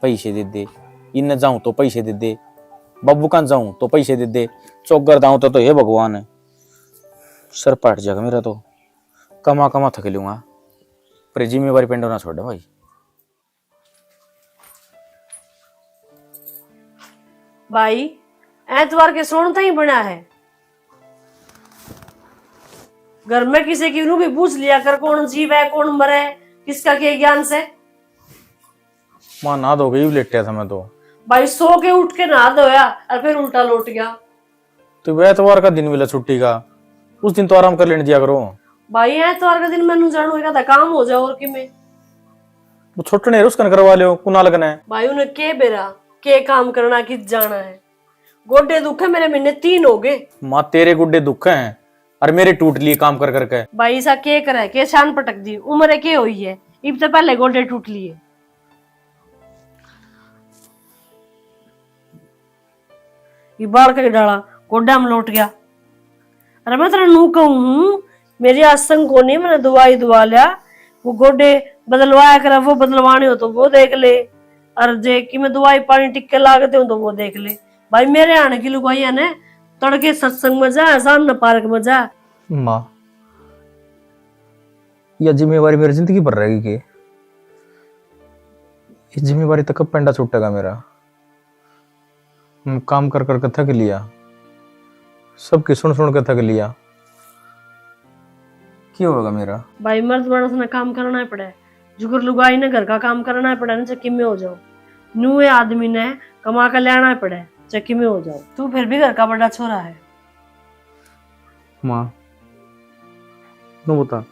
पैसे दे दे, इन्ने जाऊं तो पैसे दे दे, बाबू कां जाऊं तो पैसे दे दे, चौगर दाऊं तो, तो हे भगवान, सर पाट जाएगा मेरा तो। कमा कमा थक लूंगा, पर जिम्मेवारी पेंडो ना छोड़े भाई। भाई, ऐतवार के सोण ताई बना है। घर में किसी की नू भी पूछ लिया कर, कौन जीवे, कौन मरे, किसका के ज्ञान से। माँ, नहा धो के ही लेटा था मैं तो। भाई, सो के उठ के नहा धोया और फिर उल्टा लौट गया। तो वह एतवार का दिन मिला छुट्टी का, उस दिन तो आराम कर लेने दिया करो। भाई, एतवार का दिन मैनू जाणू, एक आधा काम हो जाए और कि मैं। वो छोटने है, उसकन करवा लियो, कुणाल कने। भाई, उन्हें के बेरा, के काम करना, कित जाना है। गोडे दुखे मेरे, महीने तीन हो गए। माँ, तेरे गोडे दुखे हैं, और मेरे टूट लिए काम कर करके। भाई, ऐसा के करे, के शान पटक दी, उम्र के हुई है, इब तो पहले गोडे टूट लिए। ये बाल के डाला गोड्डा में लौट गया। अरे मैं तेरे नू कहूँ हूँ, मेरी आसंग को नहीं, मैंने दवाई दवा लिया, वो गोडे बदलवाया करे, वो बदलवाने हो तो वो देख ले, और जे कि मैं दवाई पानी टिक्के लागते हूँ तो वो देख ले। भाई, मेरे आने की लुगाई है ने, तड़के सत्संग में जा, शाम ने पार्क में जा। माँ, या जिम्मेवारी मेरी जिंदगी भर रहेगी के? ये जिम्मेवारी तक कब पेंडा छूटेगा मेरा? मैं काम कर कर के थक लिया, सबकी सुन सुन के थक लिया, क्या होगा मेरा? भाई, मर्द मानस ने काम करना ही पड़े, जुगर लुगाई ने घर का काम करना ही पड़े ना, चाहे किमे हो जाओ। नूए आदमी ने कमा के लाना ही पड़े, चाहे किमे हो जाओ। तू फिर भी घर का बड़ा छोरा है। माँ, नू बता,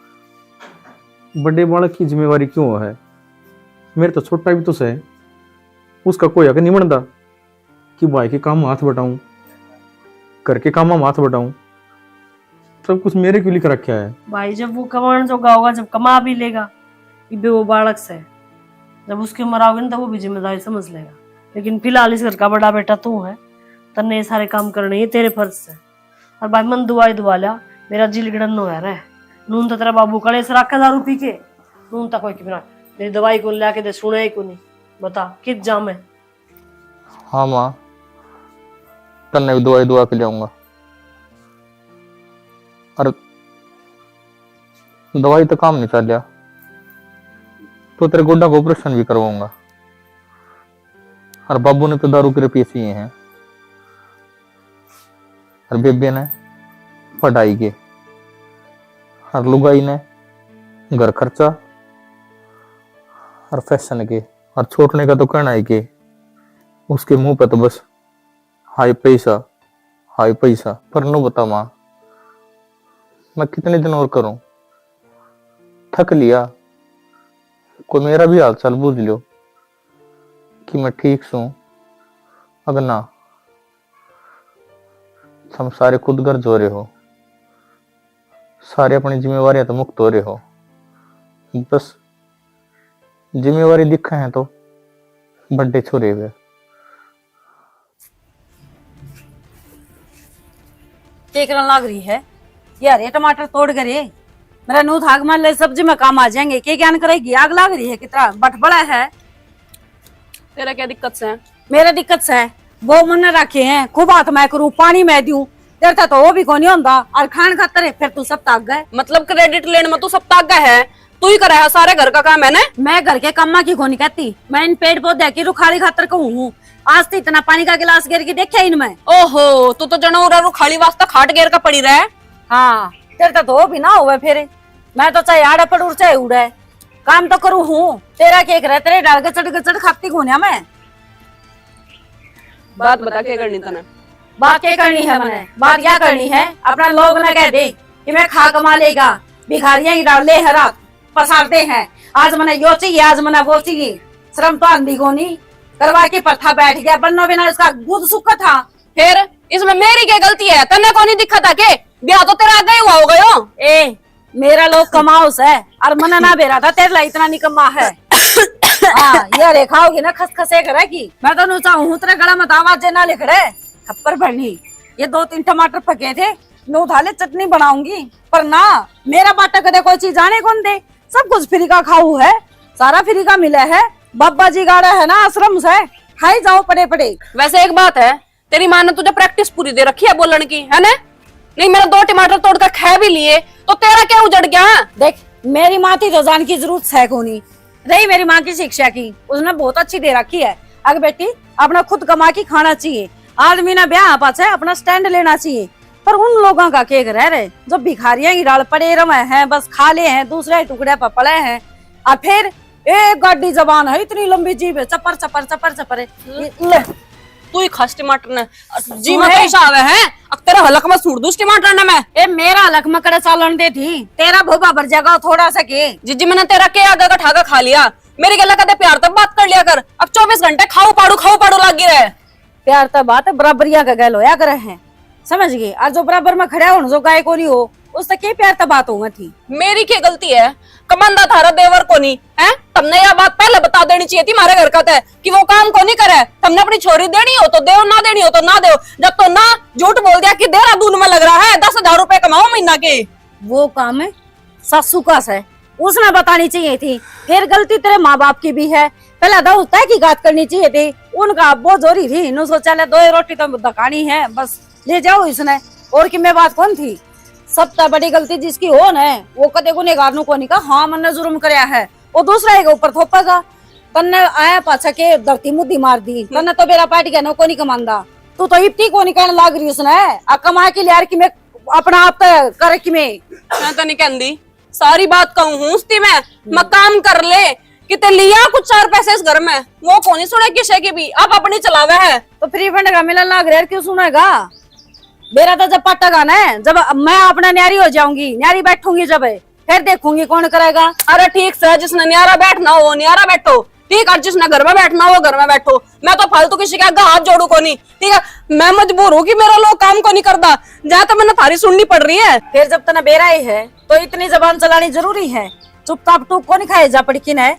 बड़े बालक की जिम्मेवारी क्यों है? मेरे तो छोटा भी तो सै, उसका कोई हक नहीं बनता कि भाई के काम में हाथ बटाऊं, घर के कामों में हाथ बटाऊं, सब कुछ मेरे क्यों लिख रखा है? भाई, जब वो कमाण जोगा होगा, जब कमा भी लेगा, इबे वो बालक सै, जब उसकी उम्र आओगी ना, तो वो भी जिम्मेदारी समझ लेगा। लेकिन फिलहाल इस घर का बड़ा बेटा तू है, तन्ने ये सारे काम करने, ये तेरे फर्ज सै। और भाई, मन दुआई दुआ लिया, मेरा जी लिगड़न नो है रे। नून तो तेरा बाबू कलेश राखे दारू पी के, नून तो कोई की बिना मेरी दवाई को लिया के दे, सुने ही कोनी। बता, कित जाम है? हाँ माँ, तन्ने भी दवाई दुआ के लियाऊंगा। और दवाई तो काम नहीं चल रहा, तो तेरे गोड्डा का ऑपरेशन भी करवाऊंगा। और बाबू ने तो दारू के रुपये चाहिए हैं, और बेबे ने पढ़ाई के, और लुगाई ने घर खर्चा और फैशन के, और छोटने का तो कहना ही के, उसके मुंह पे तो बस हाय पैसा, हाय पैसा। पर नू बता माँ, मैं कितने दिन और करूं? थक लिया। कोई मेरा भी हाल चाल बूझ लो कि मैं ठीक सूं अगर ना। हम सारे खुद घर जो रहे हो, सारे अपनी जिम्मेवारियां तो मुक्त हो रहे हो, बस जिम्मेवारी दिखे हैं तो बड्डे छोरे हुए। के करन लाग रही है? ये हरे टमाटर तोड़ कर ये मेरा नू थाक मान ले, सब्जी में काम आ जाएंगे। के ज्ञान करेगी? आग लाग रही है, कितना बट बड़ा है। तेरा क्या दिक्कत से? मेरा दिक्कत से, वो मन रखे हैं, खूब हाथ मैं करूँ, पानी मैं दूँ, तेरे तो वो भी कोनी होंदा, और खान खातर है, फिर तू सब ताक गए। मतलब क्रेडिट लेने में तू सब ताक गए है? तू ही करे है सारे घर का काम, है ना? मैं घर के कामा की कोनी कहती, मैं इन पेड़ पौधे की रुखाली खातर कहूँ हूँ। आज तो इतना पानी का गिलास गिर के देखा इनमें। ओहो, तू तो जनो उरा रुखाली वास्ते खाट गेर का पड़ी रहे। हाँ, तेरे तो धो भी ना होवे फिर। मैं तो चाहे आड़े पड़ू चाहे उड़े, काम तो करूँ हूँ। तेरा के करे, तेरे डाल गचड़ गचड़ खाती घूनिया मैं। बात बता, के करनी तने? बात के करनी है मने? बात क्या करनी है? अपना लोग ना कह दे कि मैं खा कमा लेगा, भिखारियां की डाल ले हरा पसारते हैं। आज मने यो चाहिए, आज मने वो चाहिए। शर्म तो आंदी कोनी। करवा की प्रथा बैठ गया, बन्नो बिना इसका गुद सुख था। फिर इसमें मेरी क्या गलती है? तन्ने कोनी दिखा था के? ब्याह तो तेरा आगे ही हुआ हो गयो। ए, मेरा लोग कमाओ से, और मना ना बेरा था तेरे ला इतना निकम्मा है। हाँ, ये रे खाओगी ना खसखसे करे की। मैं तो नू चाहूँ हूँ तेरे गला में दावा जे ना लिखड़े, थप्पड़ भरनी। ये दो तीन टमाटर पके थे, मैं उठा ले चटनी बनाऊंगी, पर ना, मेरा बाटा कदे कोई चीज आने कौन दे, सब कुछ फ्री का खाऊ है, सारा फ्री का मिला है। बाबा जी गाड़ा है ना आश्रम से, खाई जाओ पड़े पड़े। वैसे एक बात है, तेरी माँ ने तुझे प्रैक्टिस पूरी दे रखी है बोलने की, है ना? नहीं, मेरा दो टमाटर तोड़कर खा भी लिए तो तेरा क्या उजड़ गया? देख, मेरी माँ थी तो जान की जरूरत है कोनी। रही मेरी माँ की शिक्षा की, उसने बहुत अच्छी दे रखी है। अगर बेटी, अपना खुद कमा के खाना चाहिए, आदमी ना ब्याह पाछे अपना स्टैंड लेना चाहिए। पर उन लोगों का के रह रहे जो भिखारियां की डाल पड़े रहे हैं, बस खा ले हैं, दूसरे टुकड़े पर पड़े हैं। और फिर एक गाड़ी जबान है, इतनी लंबी जीभ है, चपर चपर चपर चपर। ये ले। तू ही खास टमाटर ने। जी, मैं है। पैसा आवे है, अब तेरा हलक में सूट दूं इस टमाटर ने मैं। ए, मेरा हलक में कड़े चालन दे थी, तेरा भोबा भर जाएगा थोड़ा सा के। जीजी, मैंने तेरा के आगे का ठाका खा लिया, मेरी गला कदे प्यार तब बात कर लिया कर। अब चौबीस घंटे खाऊ पाड़ू खाऊ पाड़ू लागी रहे। प्यार तब बात बराबरिया का गैल होया करे है, समझ गए? और जो बराबर में खड़ा होने जो गाय कोनी हो, उससे के प्यार तब बात होगा थी? मेरी क्या गलती है? कमांदा थारा देवर कोनी है, तुमने यह बात पहले बता देनी चाहिए थी हमारे घर का तय कि वो काम को नहीं करे। तुमने अपनी छोरी देनी हो तो देव, ना देनी हो तो ना देव। जब तो ना, झूठ बोल दिया कि देहरादून में लग रहा है, दस हजार रुपए कमाओ महीना के। वो काम सासू का है, उसने बतानी चाहिए थी। फिर गलती तेरे माँ बाप की भी है, पहले तो तय की बात करनी चाहिए थी। उनका अब्बो जोरी थी, नु सोचा ले दो ही रोटी तो दकानी है, बस ले जाओ इसने। और कि मैं बात कौन थी? सबसे बड़ी गलती जिसकी हो ना, वो कदे गुनेगार नु कोनी कहा, हाँ, मन्ने जुर्म करया है। वो दूसरा के ऊपर थोपेगा। तन्ने आया पाछा के धरती मुद्दी मार दी, तन्ने तो बेरा पाट गया ना, कोनी कमांदा। तू तो इतनी कोनी कहने लाग रही उसने, आ कमा के लिया कि मैं अपना आप तो कर कि मैं। मैं तो नहीं कहंदी, सारी बात कहूँ हूँ उसती मैं, मैं काम कर ले, किते लिया कुछ चार पैसे इस घर में, वो कोनी सुने किसे की भी, आप अपनी चलावे है। तो फ्री फंड का मिलन लाग रहा है, क्यों सुनेगा? मेरा तो जब पटेगा ना, जब मैं अपना न्यारी हो जाऊंगी, न्यारी बैठूंगी जब, फिर देखूंगी कौन करेगा। अरे ठीक से, जिसने न्यारा बैठना हो, वो न्यारा बैठो, ठीक है, जिसने घर में बैठना हो, वो घर में बैठो। मैं तो फालतू किसी के आगे हाथ जोड़ू कोनी, ठीक है। मैं मजबूर हूँ कि मेरा लोग काम को नहीं करता, जहाँ तो मैंने थारी सुननी पड़ रही है। फिर जब तने बेरा ही है, तो इतनी जबान चलानी जरूरी है? चुपचाप टूक को नहीं खाए जा पड़किन है,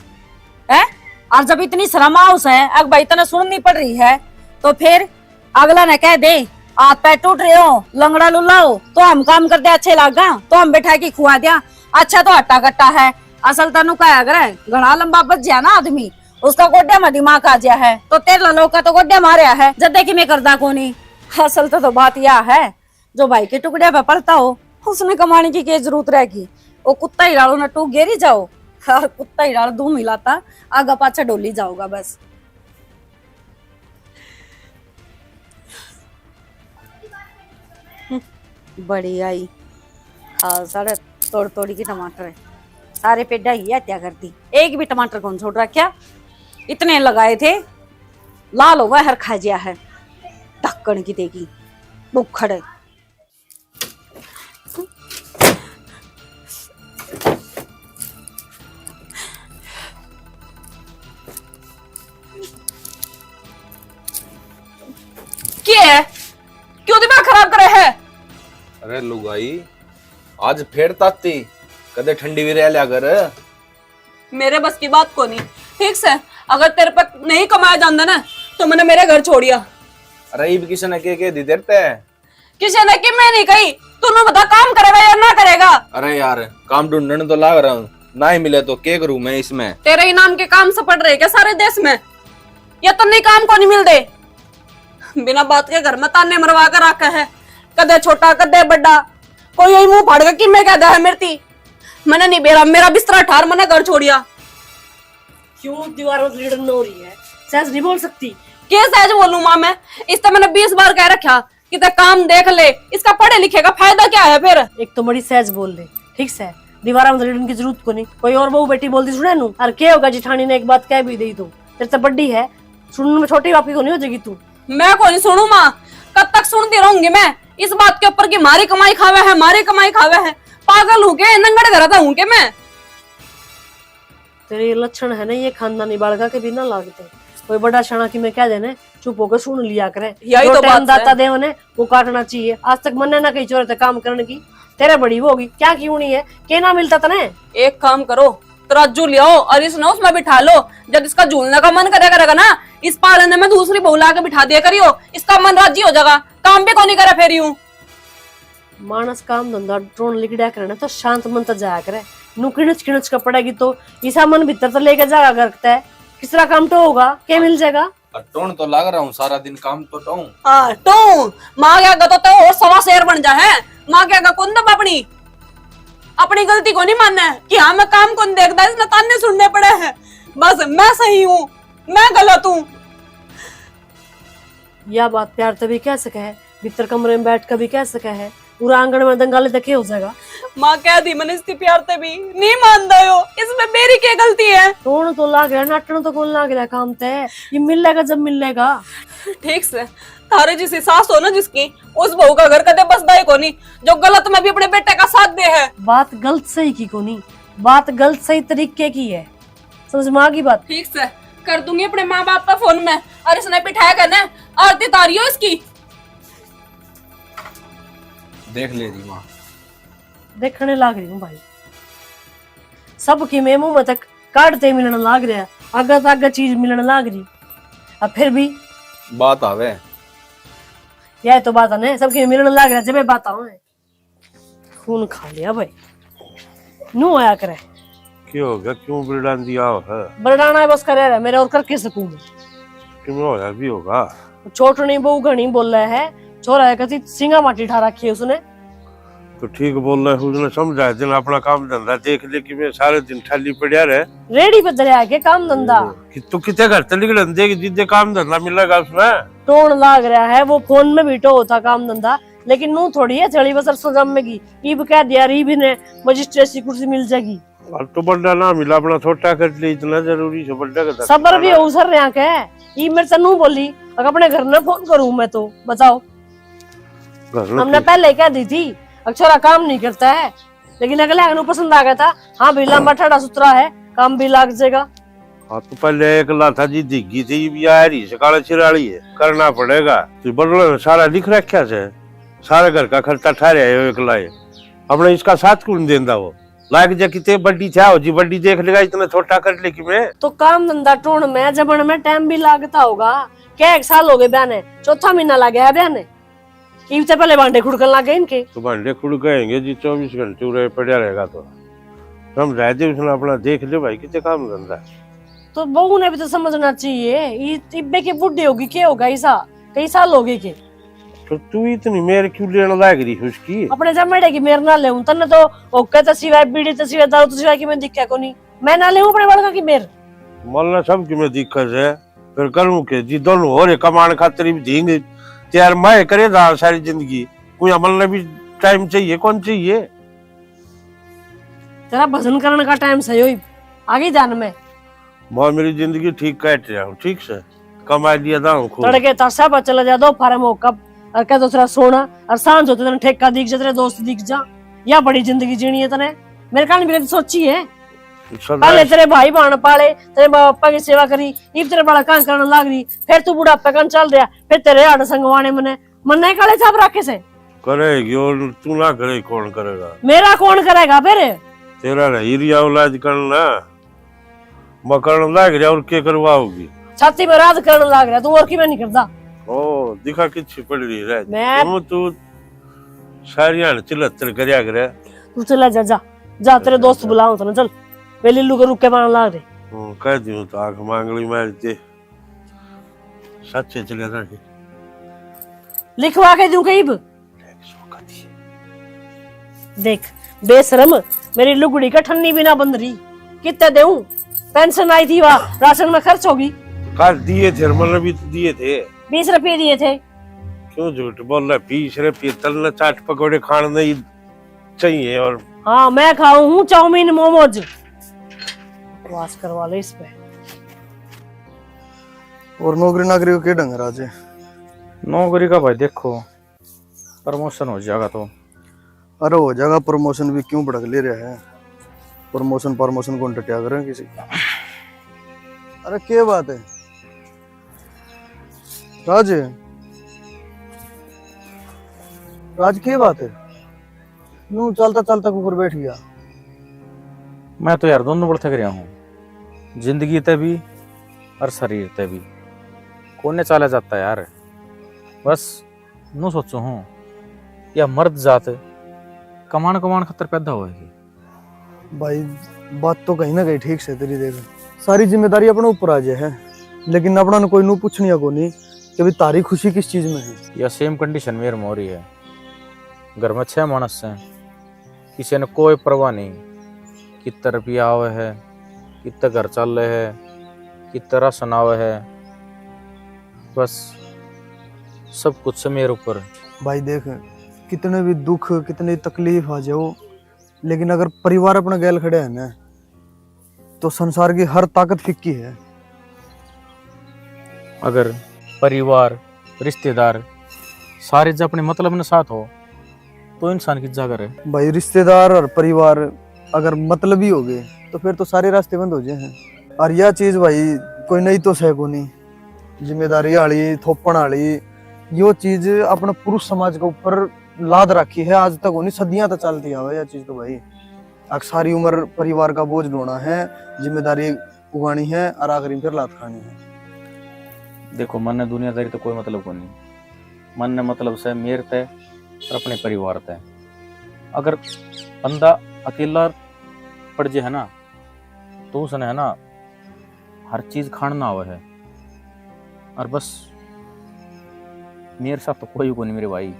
है? और जब इतनी शर्म आओ से, अग भाई तने सुननी पड़ रही है, तो फिर अगला ने कह दे, हाथ पैर टूट रहे हो, लंगड़ा लुल्ला हो, तो हम काम कर दे अच्छे लागा, तो हम बैठा के खुआ दिया, अच्छा तो हट्टा कट्टा है। असल तनु कहा करे, घणा लंबा बच गया ना आदमी, उसका गोड्या में दिमाग आ गया है, तो तेरे लोग का तो गोड्या मारया है, जब देखी मैं करदा कोनी। असल तो, तो बात यह है, जो भाई के टुकड़े पे पलता हो, उसने कमाने की क्या जरूरत रहेगी? वो कुत्ता ही डालो ना टूक गेरी जाओ, और कुत्ता ही डाल दूं मिलाता, आगा पाछा डोली जाओगा बस। हम्म, बड़ी आई। हाँ, सारे तोड़ तोड़ के टमाटर है। सारे पेड़ा ही हत्या कर दी, एक भी टमाटर कौन छोड़ रखा। इतने लगाए थे, लाल हो गया, हर खा गया है। ढक्कन की देगी, बुखड़। के है? क्यों दिमाग खराब करे है? अरे लुगाई, आज फेर ताती, कदे ठंडी भी रह लिया कर। मेरे बस की बात को नहीं, ठीक से, अगर तेरे पे नहीं कमाया जाता ना, तो मैंने मेरे घर छोड़िया। अरे इब किसी ने के, के दी तेरे ते? किसी ने की मैं नहीं कही, तू ना बता काम करेगा या ना करेगा? अरे यार, काम ढूंढने तो लाग रहा हूँ, ना ही मिले तो के करूँ मैं इसमें? तेरे ही नाम के काम से पड़ रहे क्या सारे देश में? या तो नहीं काम को नहीं मिलते, बिना बात के घर में ताने मरवा कर रखा है, कदे छोटा कदे बड़ा, कोई यही मुंह फाड़ के कि मैं कह दे है मेरे ती, मैंने नहीं बेरा, मेरा बिस्तरा ठार, मैंने घर छोड़िया। क्यों दीवार में लीड़ न हो रही है? सहज नहीं बोल सकती? के सहज बोलूं माँ मैं? इससे मैंने बीस बार कह रखा कि ते काम देख ले, इसका पढ़े लिखे का फायदा क्या है फिर? एक तो मड़ी सहज बोल ले, ठीक से, दीवारा में लीड़न की जरूरत को नहीं। कोई और बहू बेटी बोलती सुने नू, और के होगा जिठानी ने एक बात कह भी दी तो, तेरे से बड्डी है, सुनने में छोटी बाप की को नहीं हो जाएगी तू। मैं को नहीं सुनू माँ, कब तक सुनती रहूंगी मैं इस बात के ऊपर कि मारी कमाई खावे है, मारी कमाई खावे है? पागल हूँ के, नंगड़ घर का हूँ के मैं? तेरे ये लक्षण है ना, ये खानदानी बालका के भी ना लागते। कोई बड़ा छाना की मैं कह देने, चुप होकर सुन लिया करे। यही जो तो time बात दाता है। देव ने, वो काटना चाहिए। आज तक मन्ने ना कही छोरे ते काम करने की, तेरे बड़ी वो होगी, क्या की होनी है, के ना मिलता तने? एक काम करो, तराजू ले आओ और इस ना उसमें बिठा लो। जब इसका झूलने का मन करे करेगा ना, इस पालने में दूसरी बहू ला के बिठा दिया करियो, इसका मन राजी हो जाएगा, काम भी कोनी करे फिर यूं। मानस काम धंधा टोण लिकड़या करे ना, तो शांत मन तो जाया करे। नू किणच किणच का पड़ेगी तो इसा मन भीतर तो लेके जाएगा घर तै। किस तरह काम टो होगा, के मिल जाएगा? और टोण तो लाग रहा हूँ, सारा दिन काम तो टोऊं। हाँ, टोऊं। माँ के आगे तो तू और सवा शेर बन जा है। माँ के आगे कौन दबा अपनी, अपनी गलती को नहीं मानना है कि हाँ, मैं काम कौन देखता, इसने ताने सुनने पड़े हैं। बस मैं सही हूँ, मैं गलत हूँ। या बात प्यार तै भी कह सके है, भीतर कमरे में बैठ कर भी कह सके है, पूरा आंगन में दंगाले तक हो जाएगा। माँ कह दी मैंने इसकी प्यार तै भी, नहीं मानता यो, इसमें मेरी क्या गलती है? रोण तो लाग रहा, नाटण तो कौन लाग रहा काम तै, ये मिलेगा जब मिलेगा। ठीक से, थारे जिसी सास हो ना जिसकी, उस बहू का घर कदे बसदा ही कोनी, जो गलत में भी अपने बेटे का साथ दे है। बात गलत सही की कोनी, बात गलत सही तरीके की है। समझ में आ गई बात? ठीक से, कर दूंगी अपने माँ बाप का फोन में, और इसने बिठाया कर ना आरती तारियो इसकी। देख ले री माँ। देखने लाग रही हूँ भाई, सब की मैं मुंह में तक काटते मिलने लाग रहा, आगे तो आगे चीज मिलने लाग रही। अब फिर भी बात आवे। यह तो बात है ना, सबके मिलने लाग रहा जब ये बात आवे। खून खा लिया भाई। नू आया करे। क्या हो गया, क्यों बरडान दिया है? बरडाना है बस करे रहे मेरे, और कर के सकूं मैं? क्यों होया भी होगा? छोटनी बहू घणी बोले है, छोरा है कती सिंगा माटी ठा रखी है उसने। तो ठीक बोल रहे, उसने समझा दिन अपना काम धंधा देख ले कि मैं सारे दिन ठाली पड़या रहे। रेडी पे धरया के काम धंधा। कि तू कितने घर से निकलन दे कि जिद्दे काम धंधा मिलेगा उसमें? टोन लाग रहा है, वो फोन में भी टो होता काम धंधा, लेकिन नू थोड़ी है चली बसर सजाम में की। इब कह दिया री भी ने मजिस्ट्रेट सी कुर्सी मिल जाएगी। अब तो बड़ा ना मिला, अपना छोटा कर ले, इतना जरूरी से बड़ा का सबर भी हो सर रहा के। ई मेरे से नू बोली, अगर अपने घर में फोन करूं मैं तो बताओ। घर में हमने की- पहले ही कह दी थी, अगर छोरा काम नहीं करता है, लेकिन अगले आदमी पसंद आ गया था। हाँ भाई, लंबा ठाड़ा सुथरा है, काम भी लाग जाएगा। हाँ, तो पहले एकला था जी, दिग्गी थी, भी आ रही से काले सिराली है, करना पड़ेगा। तो बदले में सारा लिख रखा से, सारे घर का खर्चा ठहरे है एकला है। अपने इसका साथ कौन देंदा वो? लाग जा किते बड्डी चाह हो जी, बड्डी देख लेगा, इतना छोटा कर ले कि मैं। तो काम धंधा टूण में जबन में टाइम भी लागता होगा। क्या एक साल हो गए ब्याह ने, चौथा महीना लग गया ब्याह ने। इब ते पहले भांडे खुड़कन लग गए इनके। तो भांडे खुड़ गएंगे जी, चौबीस घंटे उरे पड़ा रहेगा तो। समझाए दे उसने अपना, देख ले भाई किते काम धंधा। तो बहू ने भी तो समझना चाहिए, इ-, इब्बे के बुढ़े होगी, के होगा ऐसा, कई साल हो गए के। तो तू इतनी मेर क्यों लेने लाग रही है उसकी? अपने जमड़े की मेर ना लेऊं, तन्ने तो ओके तो सिवाय बीड़ी तो सिवाय दारू तो सिवाय की मैं दिखा कोनी। मैं ना लेऊं अपने बड़का की मेर। मन्ने सब की मैं दिखा से, फिर करूं के जी, दोनों हो रे कमाण खातर ही धींग तैयार मैं करे दा सारी जिंदगी। कोई अमल ने भी टाइम चाहिए, कौन चाहिए? तेरा भजन करण का टाइम सही होई, आगे जान में। मैं मेरी जिंदगी ठीक काट रहा हूँ, ठीक से कमा लिया था हूँ खूब। तड़के तासा पर चला जा दो फार्म हो कब, और क्या दूसरा सोना, और सांझ होते दिन ठेका दिख जा, तेरे दोस्त दिख जा। या बड़ी जिंदगी जीनी है तने, मेरे कान भी कभी सोची है? सदा पहले तेरे भाई बहन पाले, तेरे माँ बापा की सेवा करी, इब तेरे बड़ा काम करने लाग रही, फिर तू बुढ़ापे कान चल रहा, फिर तेरे हाथ संगवाने मने, मन्ने काले छाप रखे से। करेगी और तू ना करे, कौन करेगा? मेरा कौन करेगा फिर? तेरा रही रिया औलाद करना, मकान लाग रहा और के करवाओगी? छाती में राज करण लाग रहा तू, और की मैं नहीं करता। ओ, दिखा किच्छी पड़ रही रह। मैं तुम तू सारी हाण चिलत्तर करया करे। तू चला जा, जा, जा, तेरे दोस्त बुलाओ तो ना, चल। मैं लीलू के रुके पान लाग रहे। हम्म, कह दियो तो आंख मांगली मार दे। सच्चे चले जा के। लिखवा के दूं कहीं ब-, देख, बेशरम, मेरी लुगड़ी का ठन्नी भी ना बंद रही। कितने देऊं? पेंशन आई थी, वह राशन में खर्च होगी। कल दिए थे, मतलब, भी तो दिए थे। बीस रुपये दिए थे। क्यों झूठ बोल रहा? बीस रुपये तलने चाट पकौड़े खाने नहीं चाहिए। और हाँ, मैं खाऊं हूँ चाउमीन, मोमोज। बकवास करवा ले इस पे। और नौकरी नाकरी को के ढंग राज है? नौकरी का भाई देखो, प्रमोशन हो जाएगा तो। अरे हो जाएगा प्रमोशन भी, क्यों भड़क ले रहा है? प्रमोशन प्रमोशन कौन टटिया करे किसी का? अरे के बात है राज? राज के बात है? यूं चलता चलता ऊपर बैठ गया। मैं तो यार दोनों बड़ थक रहा हूँ, जिंदगी ते भी और शरीर ते भी। कोने चाला जाता यार। बस न्यू सोचू हूँ, या मर्द जात कमाण कमाण खातर पैदा होएगी। भाई, बात तो कहीं ना कहीं ठीक से तेरी। देख, सारी जिम्मेदारी अपने ऊपर आ जाए है, लेकिन अपना ने कोई नू पूछनिया को नहीं कि भी तारी खुशी किस चीज में है। या सेम कंडीशन मेरे में हो रही है। घर में छह मानस हैं, किसी ने कोई परवाह नहीं, कितना रुपया आवे है, कितना घर चल रहे है, कितना राशन आवे है, बस सब कुछ से मेरे ऊपर। भाई देख, कितने भी दुख, कितनी तकलीफ आ जाओ, लेकिन अगर परिवार अपना गैल खड़े है ना, तो संसार की हर ताकत फिक्की है। अगर परिवार, रिश्तेदार सारे जब अपने मतलब ने साथ हो, तो इंसान की जा करे। भाई, रिश्तेदार और परिवार अगर मतलबी हो गए, तो फिर तो सारे रास्ते बंद हो जाए हैं। और यह चीज भाई कोई नई तो सह कोनी, जिम्मेदारी आली, थोपण आली, यो चीज अपने पुरुष समाज के ऊपर लाद रखी है आज तक, होनी सदियां तक चलती आवे यह चीज तो भाई। अक सारी उम्र परिवार का बोझ ढोना है, जिम्मेदारी उगानी है और आखिरी में फिर लात खानी है। देखो, मन्ने दुनियादारी तो कोई मतलब कोनी। मन्ने मतलब से मेर तै और अपने परिवार तै। अगर बंदा अकेला पड़ जे है ना, तो उसने है ना, हर चीज खाण ना आवे है। और बस, मेरे साथ तो कोई कोनी मेरे भाई।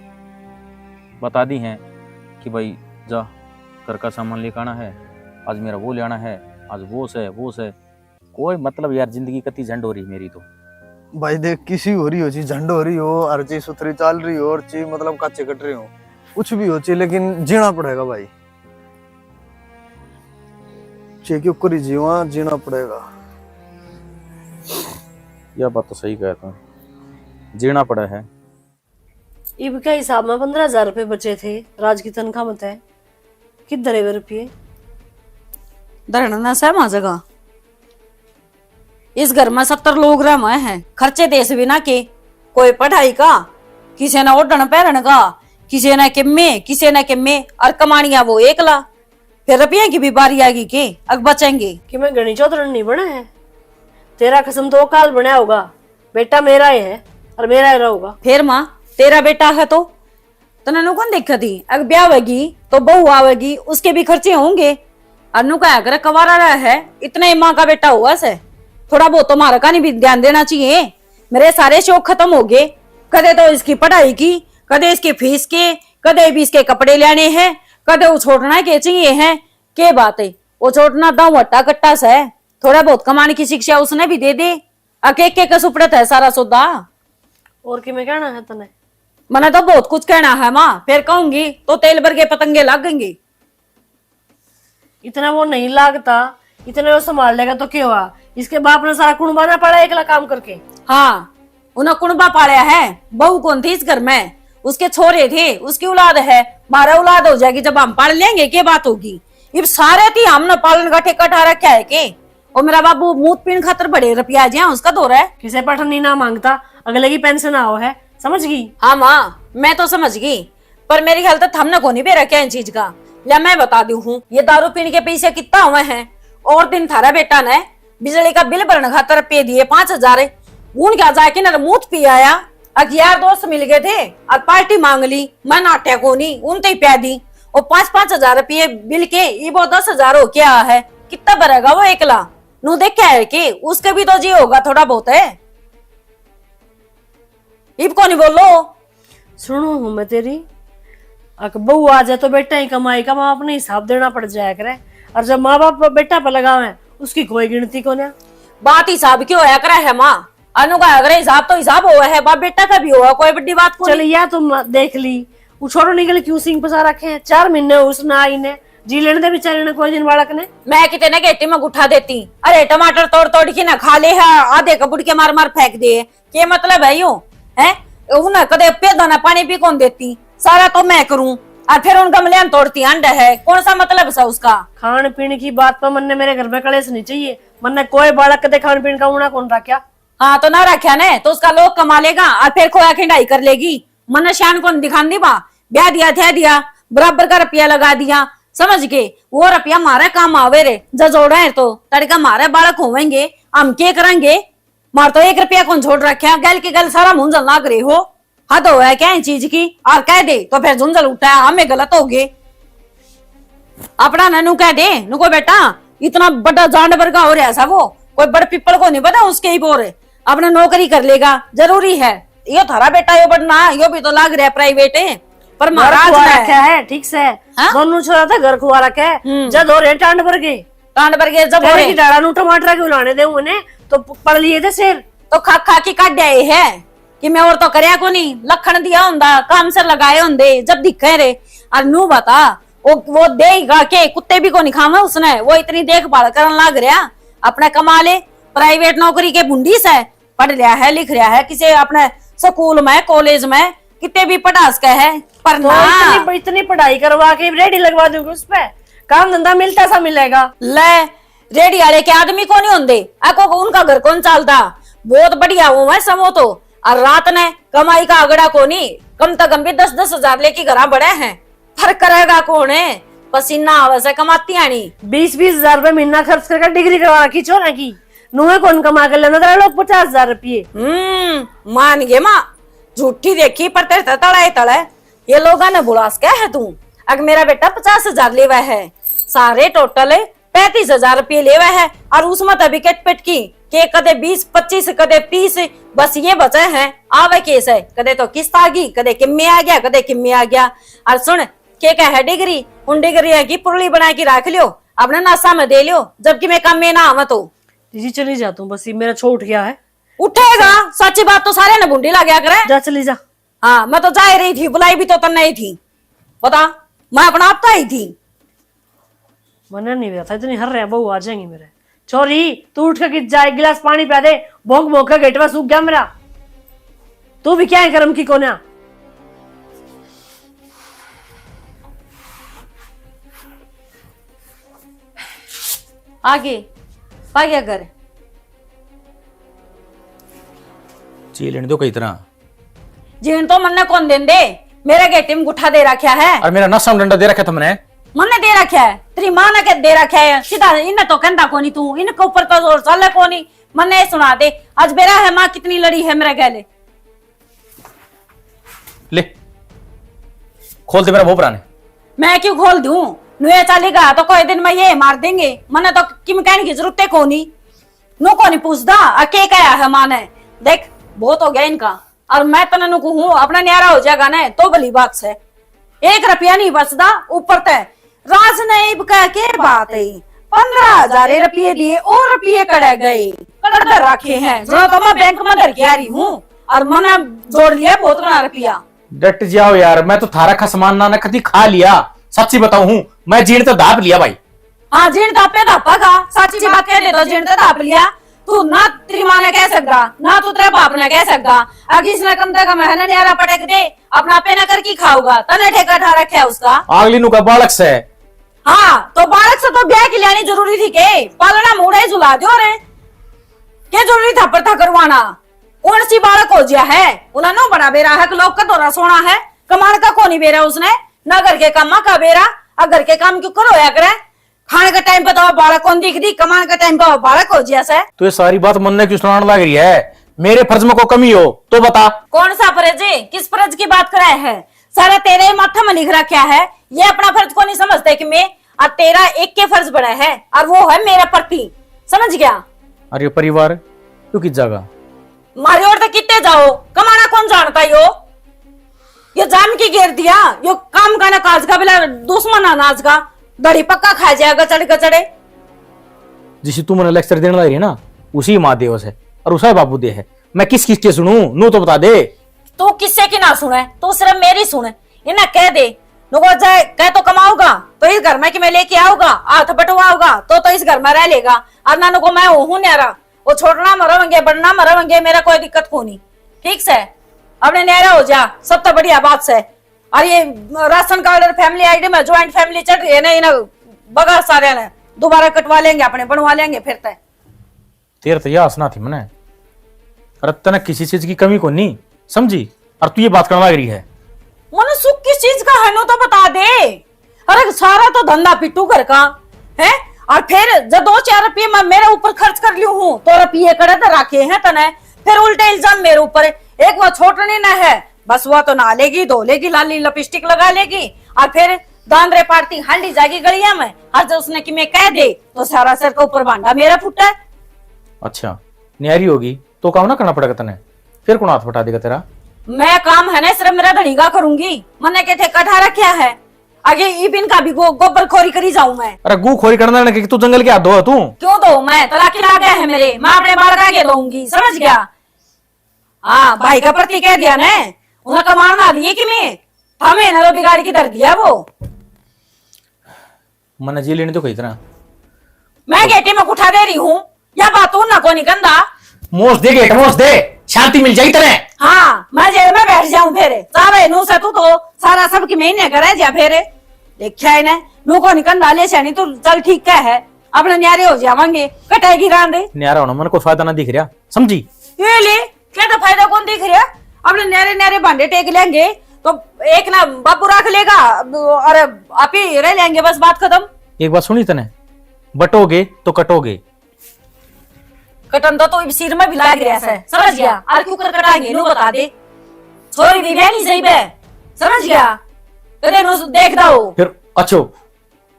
बता दी है कि भाई, जा, घर का सामान लेके आना है, आज मेरा वो ले आना है, आज वो से, वो से। कोई मतलब यार, जिंदगी कती झंड हो रही मेरी तो। भाई देख, किसी हो रही हो जी, झंड हो रही हो, हर चीज सुथरी चाल रही हो, और चीज मतलब काचे कट रही हो, कुछ भी हो चीज, लेकिन जीना पड़ेगा भाई। चे क्यों करी जीवा, जीना पड़ेगा। यह बात तो सही कहा तू, जीना पड़ा है। इब के हिसाब में पन्द्रह हजार रुपये बचे थे राज की तनख्वाह में तै। किधर है वे रुपये? धरण ना सै मां जगह। इस घर में सत्तर लोग रहवे हैं, खर्चे देश बिना के, कोई पढ़ाई का, किसी ने ओढ़ण पहरण का, किसी ने किम्मे, किसी ने किम्मे, और कमानिया वो एकला। फिर रुपये की भी बारी आएगी के, अक बचेंगे? कि मैं घणी चौधरण नहीं बना है। तेरा खसम तो काल बनया होगा, बेटा मेरा ही है और मेरा ही रहोगा। फिर माँ, तेरा बेटा है तो तन्ने नु कौन देखा थी? अक ब्याह होगी तो बहू आवेगी, उसके भी खर्चे होंगे। और नु कहा करे, कवारा रहा है, इतना ही माँ का बेटा हुआ से, थोड़ा बहुत तो मारा का नहीं भी ध्यान देना चाहिए। मेरे सारे शौक खत्म हो गए, कदे तो इसकी पढ़ाई की, कदे इसकी फीस के, कदे भी इसके कपड़े लेने हैं, कदे वो छोड़ना के चाहिए है। के बात है, वो छोड़ना दाऊ हट्टा कट्टा से, थोड़ा बहुत कमाने की शिक्षा उसने भी दे दे। अके के के सुपड़त है सारा सौदा। और की मैं कहना है तने? मने तो बहुत कुछ कहना है माँ, फिर कहूंगी तो तेल बरगे पतंगे लागेंगे। इतना वो नहीं लागता, इतने वो संभाल लेगा तो क्या हुआ? इसके बाप ने सारा कुणबा ना पाला एकला काम करके। हाँ, उन्हें कुणबा पालया है, बहू कौन थी इस घर में, उसके छोरे थे, उसकी औलाद है, मारा औलाद हो जाएगी जब हम पाल लेंगे, क्या बात होगी? इब सारे थी हमने पालन का ठेका ठा रखा है के? ओ मेरा बाबू, मूत पीण खातर बड़े रुपया आ जाए उसका दौर है। किसे पठन नहीं ना मांगता, अगले की पेंशन आओ है, समझ गई? हाँ माँ, मैं तो समझ गई, पर मेरी ख्याल तो थमने को नहीं बेरा क्या इन चीज का। ले मैं बता दूं हूँ, ये दारू पीने के पैसे कितना हुए हैं। और दिन थारा बेटा ने बिजली का बिल भरने खातर पे दिए पाँच हजार, उन क्या जाके ना मूत पी आया। अक यार दोस्त मिल गए थे और पार्टी मांग ली, मैं नाट्या को नहीं, उन ते ही प्या दी। और पाँच पाँच हजार रुपये बिल के, इब वो दस हजार हो क्या है, कितना भरेगा वो एकला? नु देखा है कि उसके भी तो जी होगा थोड़ा बहुत है। इब को नहीं बोलो। सुनू हूँ मैं तेरी, अक बहू आ जाए तो बेटा ही कमाई का, माँ अपने हिसाब देना पड़ जाया करे। और जब माँ बाप बेटा पे लगावे, उसकी कोई गिनती को ना। बात हिसाब की होया करे है माँ, अनु का अगर हिसाब तो हिसाब होवे है, बाप बेटा का भी होवे, कोई बड़ी बात को चल, नहीं। या तो म-, देख ली, वो छोरो निकल क्यों सिंह फंसा रखे हैं, चार महीने उसने आई ने, जी लेने दे बेचारे ने कोई दिन बालक ने। मैं कितने घेटी में गुठा देती, अरे टमाटर तोड़ तोड़ के ना खा ले है, आधे का बुड़के मार मार फेंक दे, के मतलब है यो? हैं? उन्हें कदे पे दाना पानी भी कौन देती, सारा तो मैं करूं, और फिर उन गमले में तोड़ती अंडा है, कौन सा मतलब सा उसका? खान पीन की बात पर मन्ने मेरे घर में कलेश नहीं चाहिए, मन्ने कोई बालक कदे खान पीन का उना कौन रखा। हाँ, तो ना रखा ने, तो उसका लोग कमा लेगा और फिर खोया खिंडाई कर लेगी। मन्ने शान कौन दिखांदी बा, ब्याह दिया, थे दिया, बराबर का रुपया लगा दिया, समझ के वो रुपया मारे काम आवे रे, जजोड़ा है तो तड़का मारे बालक होवेंगे, हम के करेंगे? मार तो एक रुपया कौन छोड़ रखा, गल के गल सारा मुंह जल लाग रहे हो। हद होवे क्या इन चीज की? और कह दे तो फिर झुंझल उठा, हमें गलत हो गए। अपना ननू कह दे, नुको बेटा, इतना बड़ा जांड वर्गा हो रहा सा वो, कोई बड़ पीपल को नहीं बना उसके ही बोर, अपना नौकरी कर लेगा, जरूरी है। यो थारा बेटा यो बढ़ना, यो भी तो लाग रहा है प्राइवेट, पर घर महाराज खुआ है। रखा है, ठीक से। हाँ? दोनों छोरा था घर खुआ रखा है, हम्म। जद हो रहे टांड वर्गे। टांड वर्गे जब हो तेरे रहे। की डाला नू टमाटर के उलाने दे उन्हें, तो प-, पड़ लिए थे शेर। तो खा खा के काट आए है कि मैं और तो करया को नहीं, लखन दिया हुंदा, काम से लगाए हुंदे, जब दिखे रे। और नू बता, वो, वो देगा के, कुत्ते भी को नहीं खावे उसने, वो इतनी देखभाल करन लाग रहा, अपने कमा ले, प्राइवेट नौकरी के भुंडी से, पढ़ लिया है, लिख रहा है, किसी अपने स्कूल में, कॉलेज में, कितने भी पढ़ा सके है, पर तो ना। इतनी, इतनी पढ़ाई करवा के रेडी लगवा दूंगी उस पे, काम धंधा मिलता सा मिलेगा। ले, रेडी वाले के आदमी को नहीं होंदे, अको उनका घर कौन चालता? बहुत बढ़िया वो है समो तो, और रात ने कमाई का अगड़ा को नहीं, कम से कम भी दस दस हजार लेके घरा बड़े हैं। पर करेगा कौन है? पसीना आवे से कमाती आनी। बीस बीस हजार रुपए महीना खर्च करके डिग्री करवा रखी छोरा की। नुए कौन कमा के लेना तेरा लोग पचास हजार रुपये? हम्म, मान गए माँ, झूठी देखी पर तेरे तले तले। ये लोगा ने बुलास क्या है तू? अग मेरा बेटा पचास हजार लेवा है, सारे टोटल पैंतीस हजार रुपये लेवा है, और उसमें तभी कट पिट की के कदे बीस पच्चीस, कदे तीस, बस ये बचे हैं। आवे केस है, कदे तो किस्त आ गई, कदे किम्मे आ गया, कदे किम्मे आ गया। और सुन, के कह है डिग्री, उन डिग्रिया की पुरली बना के रख लियो, अपने नासा में दे लियो, जबकि मैं काम में ना आवे तो। जीजी चली जा तू, बस ये मेरा छो उठ गया है। उठेगा, सच्ची बात तो सारे ने भूंडी लाग्या करे। जा चली जा। हाँ, मैं तो जा ही रही थी, बुलाई भी तो तन्ने ही थी। बता, मैं अपना आप तो आई थी। मने नहीं पता था इतनी हर रहा बहू आ जाएंगी मेरे। छोरी, तू उठ के कित जा, एक गिलास पानी पिया दे। भोंक भोंक के गेटवा सूख गया मेरा। तू भी क्या है करम की कोन्या? आगे, पा गया घर। जी लेने दो कई तरह। जीण तो मन्ने कौन देंदे, मेरे गेटी में गुठा दे रखा है। और मेरा नशा में डंडा दे रखा तुमने। मन्ने दे रखा है, तेरी माँ ने के दे रखा है। सीधा इन्हें तो कहता कोनी तू, इनके ऊपर तो जोर चाले कोनी। मन्ने ये सुना दे, आज बेरा है माँ कितनी लड़ी है मेरे गैले। ले, खोल दे मेरा भोपरा ने। मैं क्यों खोल दूं? नुए चाली गया तो कोई दिन में ये मार देंगे। मन्ने तो किम कहने की जरूरत है कोनी। नु कोनी पूछदा, आ के कहा है माँ ने? देख, बहुत हो गया इनका। और मैं तने नु कहूँ, अपना न्यारा हो जाएगा ना, तो भली बात से। एक रुपया नहीं बचदा, ऊपर ते राज ने इब कह के बात है, पन्द्रह हजार रुपये दिए और रुपये कड़े गए, कड़ धर रखे हैं, जो तो मैं बैंक में धर के आ रही हूँ, और मने जोड़ लिया बहुत बड़ा रुपया। डट जाओ यार, मैं तो थारा खसमान ना, ना कदी खा लिया। सच्ची बताऊं हूँ, मैं जीण तो दाप लिया भाई। हाँ, जीण दापे दापा का, सच्ची बात कह दे तो जीण तो दाप लिया। तू ना तेरी माँ ने कह सकदा, ना तू तेरे बाप ने कह सकदा। अगर इसने कम से कम है ना न्यारा पटक दे, अपना पे ना करके खाऊगा, तने ठेका ठा रखा है उसका। अगली नु का बालक से। हाँ, तो बालक से तो ब्याह की लेनी जरूरी थी के? पालना मूड़ा ही झुला दियो रे। क्या जरूरी था पर्दा करवाना? कौन सी बालक हो जिया है? उन्हें नो बड़ा बेरा है कि लोग का दौरा सोना है, कमाण का कोनी बेरा उसने, ना घर के कामा का बेरा, आ घर के काम क्यों करो या करे? खाने के टाइम पे तो वो बालक कौन दिखदी, कमाने के टाइम पे वो बालक हो जिया से। तो ये सारी बात मन्ने क्यों सुनाने लग रही है? मेरे फर्ज में कोई कमी हो तो बता। कौन सा फर्ज है? किस फर्ज की बात करे है? सारा तेरे ही माथा में लिख रखा है। ये अपना फर्ज को नहीं समझते कि मैं, और तेरा एक के फर्ज बड़ा है, और वो है मेरा पति। समझ गया? अरे परिवार क्यों की जागा? मारी ओर तो कितने जाओ, कमाना कौन जानता यो? ये जान की घेर दिया, यो काम का ना काज का, बिला दुश्मन अनाज का, दड़ी पक्का खा जाएगा गचड़ गचड़े। जिसे तू मने लेक्चर देने लग रही है ना, उसी माँ देव से और उसा बाबू दे है। मैं किस किस के सुनूं, नू तो बता दे। तू किससे की ना सुने, तू सिर्फ मेरी सुने। इन्हें कह दे, नुको जाए कह तो कमाऊगा तो इस घर में कि मैं लेके आऊगा, हाथ बटवाऊगा तो, तो इस घर में रह लेगा। और ना नुको मैं हूँ न्यारा, वो छोड़ना मरवेंगे, बढ़ना मरवेंगे, मेरा कोई दिक्कत को नहीं। ठीक से, अपने न्यारा हो जा, सब तो बढ़िया बात से। और ये राशन कार्ड और फैमिली आईडी में ज्वाइंट फैमिली चढ़ रही है ना, इन्हें बगा सारे ने दोबारा कटवा लेंगे, अपने बनवा लेंगे फिर तय। तेरे तो यह आस ना थी मने। अरे तने किसी चीज की कमी को नहीं समझी, और तू ये बात करने लग रही है। मने सुख किस चीज का है, नो तो बता दे। अरे सारा तो धंधा पिट्टू घर का है, और फिर जब दो चार रुपये मैं मेरे ऊपर खर्च कर लियो हूँ तो रुपये कड़े तो रखे हैं तने, फिर उल्टे इल्जाम मेरे ऊपर। एक वो छोटनी ना है, बस वो तो नहा लेगी, धो लेगी, लाली लिपस्टिक लगा लेगी, और फिर दांदरे पारती हांडी जागी गलिया में, और जब उसने कि मैं कह दे तो सारा सिर के ऊपर भांडा मेरा फूटा है। अच्छा, न्यारी होगी तो काम ना करना पड़ेगा तने, फिर कौन हाथ बटा देगा तेरा? मैं काम है ना सिर्फ मेरा धनी का करूंगी, मन्ने के ठेका ठा रखा है। आगे इब इनका भी गो-, गोबर खोरी करी जाऊं मैं। अरे गू खोरी करना ने कि तू जंगल के हाथ धो तू? क्यों धो मैं? तलाकी लाग गया है मेरे, मैं अपने बालका के धोऊंगी, समझ गया? हाँ, भाई का प्रति कह दिया ने, उन्हें कमाना दिए कि मैं, हमें ना तो बिगाड़ के धर दिया वो। मन्ने जी लेने तो कही तरह। मैं गेटे में उठा दे रही हूँ, या बात तू ना कोनी कंदा। मोस दे गेट, मोस दे, शांति मिल जाई तने। हाँ, मैं जेल में बैठ जाऊं फिर। सारे नू से तू तो सारा सब की महीने करे जा फिर। देखा है ना, नू कोनी कंदा ले सैनी तू, चल ठीक है, अपने न्यारे हो जावांगे, कटेगी रांद। न्यारा होना मन को फायदा ना दिख रहा, समझी? ये ले, क्या तो फायदा कौन दिख रहा? अपने न्यारे न्यारे भांडे टेक लेंगे, तो एक ना बाबू रख लेगा, और आप ही रह लेंगे, बस बात खत्म। एक बात सुनी तने, बटोगे तो कटोगे। कटन तो तू सिर में भी लाग रहा है, समझ गया? और क्यों कर कटाएंगे, नु बता दे। छोरी भी ब्याह नहीं सही बे, समझ गया? कदे नु देखदा हो। फिर अच्छो,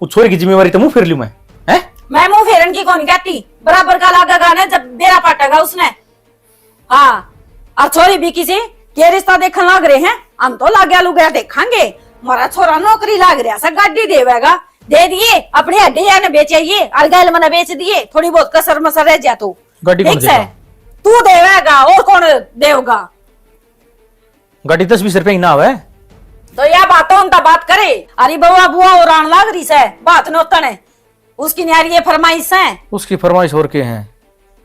वो छोरी की जिम्मेवारी तो मुंह फेर लूं मैं, हैं? मैं मुंह फेरन की कौन कहती, बराबर का लागेगा ना जब बेरा पाटेगा उसने। हाँ, और छोरी भी किसी के रिश्ता देखने लग रहे हैं, हम तो लाग्या लुग्या देखांगे। मारा छोरा नौकरी लाग रहा से, गाड़ी देवेगा, दे दिए, अपनी हड्डी ने बेच आइए, और गैल मने बेच दिए, थोड़ी बहुत कसर मसर रह जा तो। गाड़ी कौन ठीक से देगा? तू देवेगा, और कौन देगा? गाड़ी दस बीस रुपए ही ना आवे। तो या बात तो उनका बात करे, अरे बउआ बुआ और आन लाग रही से, बात नोतन है। उसकी न्यारी ये फरमाइश है। उसकी फरमाइश और के हैं,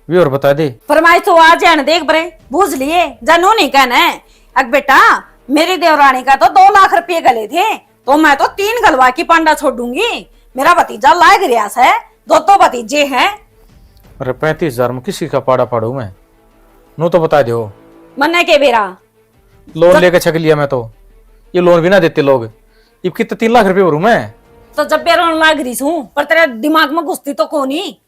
वे और बता दे। फरमाइश तो आ जान देख बरे, बूझ लिए, जानू नहीं कहना है। अक बेटा, मेरी देवरानी का तो दो लाख रुपये गले थे, तो मैं तो तीन गलवा की पांडा छोड़ूंगी। मेरा भतीजा लाग रहा से, दो तो भतीजे हैं। अरे पैंतीस हजार में किसी का पाड़ा पाड़ू मैं? नो तो बता दो। मन्ने के बेरा? लोन लेके छक लिया मैं तो। ये लोन भी ना देते लोग। इब कितने तीन लाख रुपए भरूं मैं? तो जब बेरा लाग रही सूं, पर तेरे दिमाग में घुसती तो कोनी।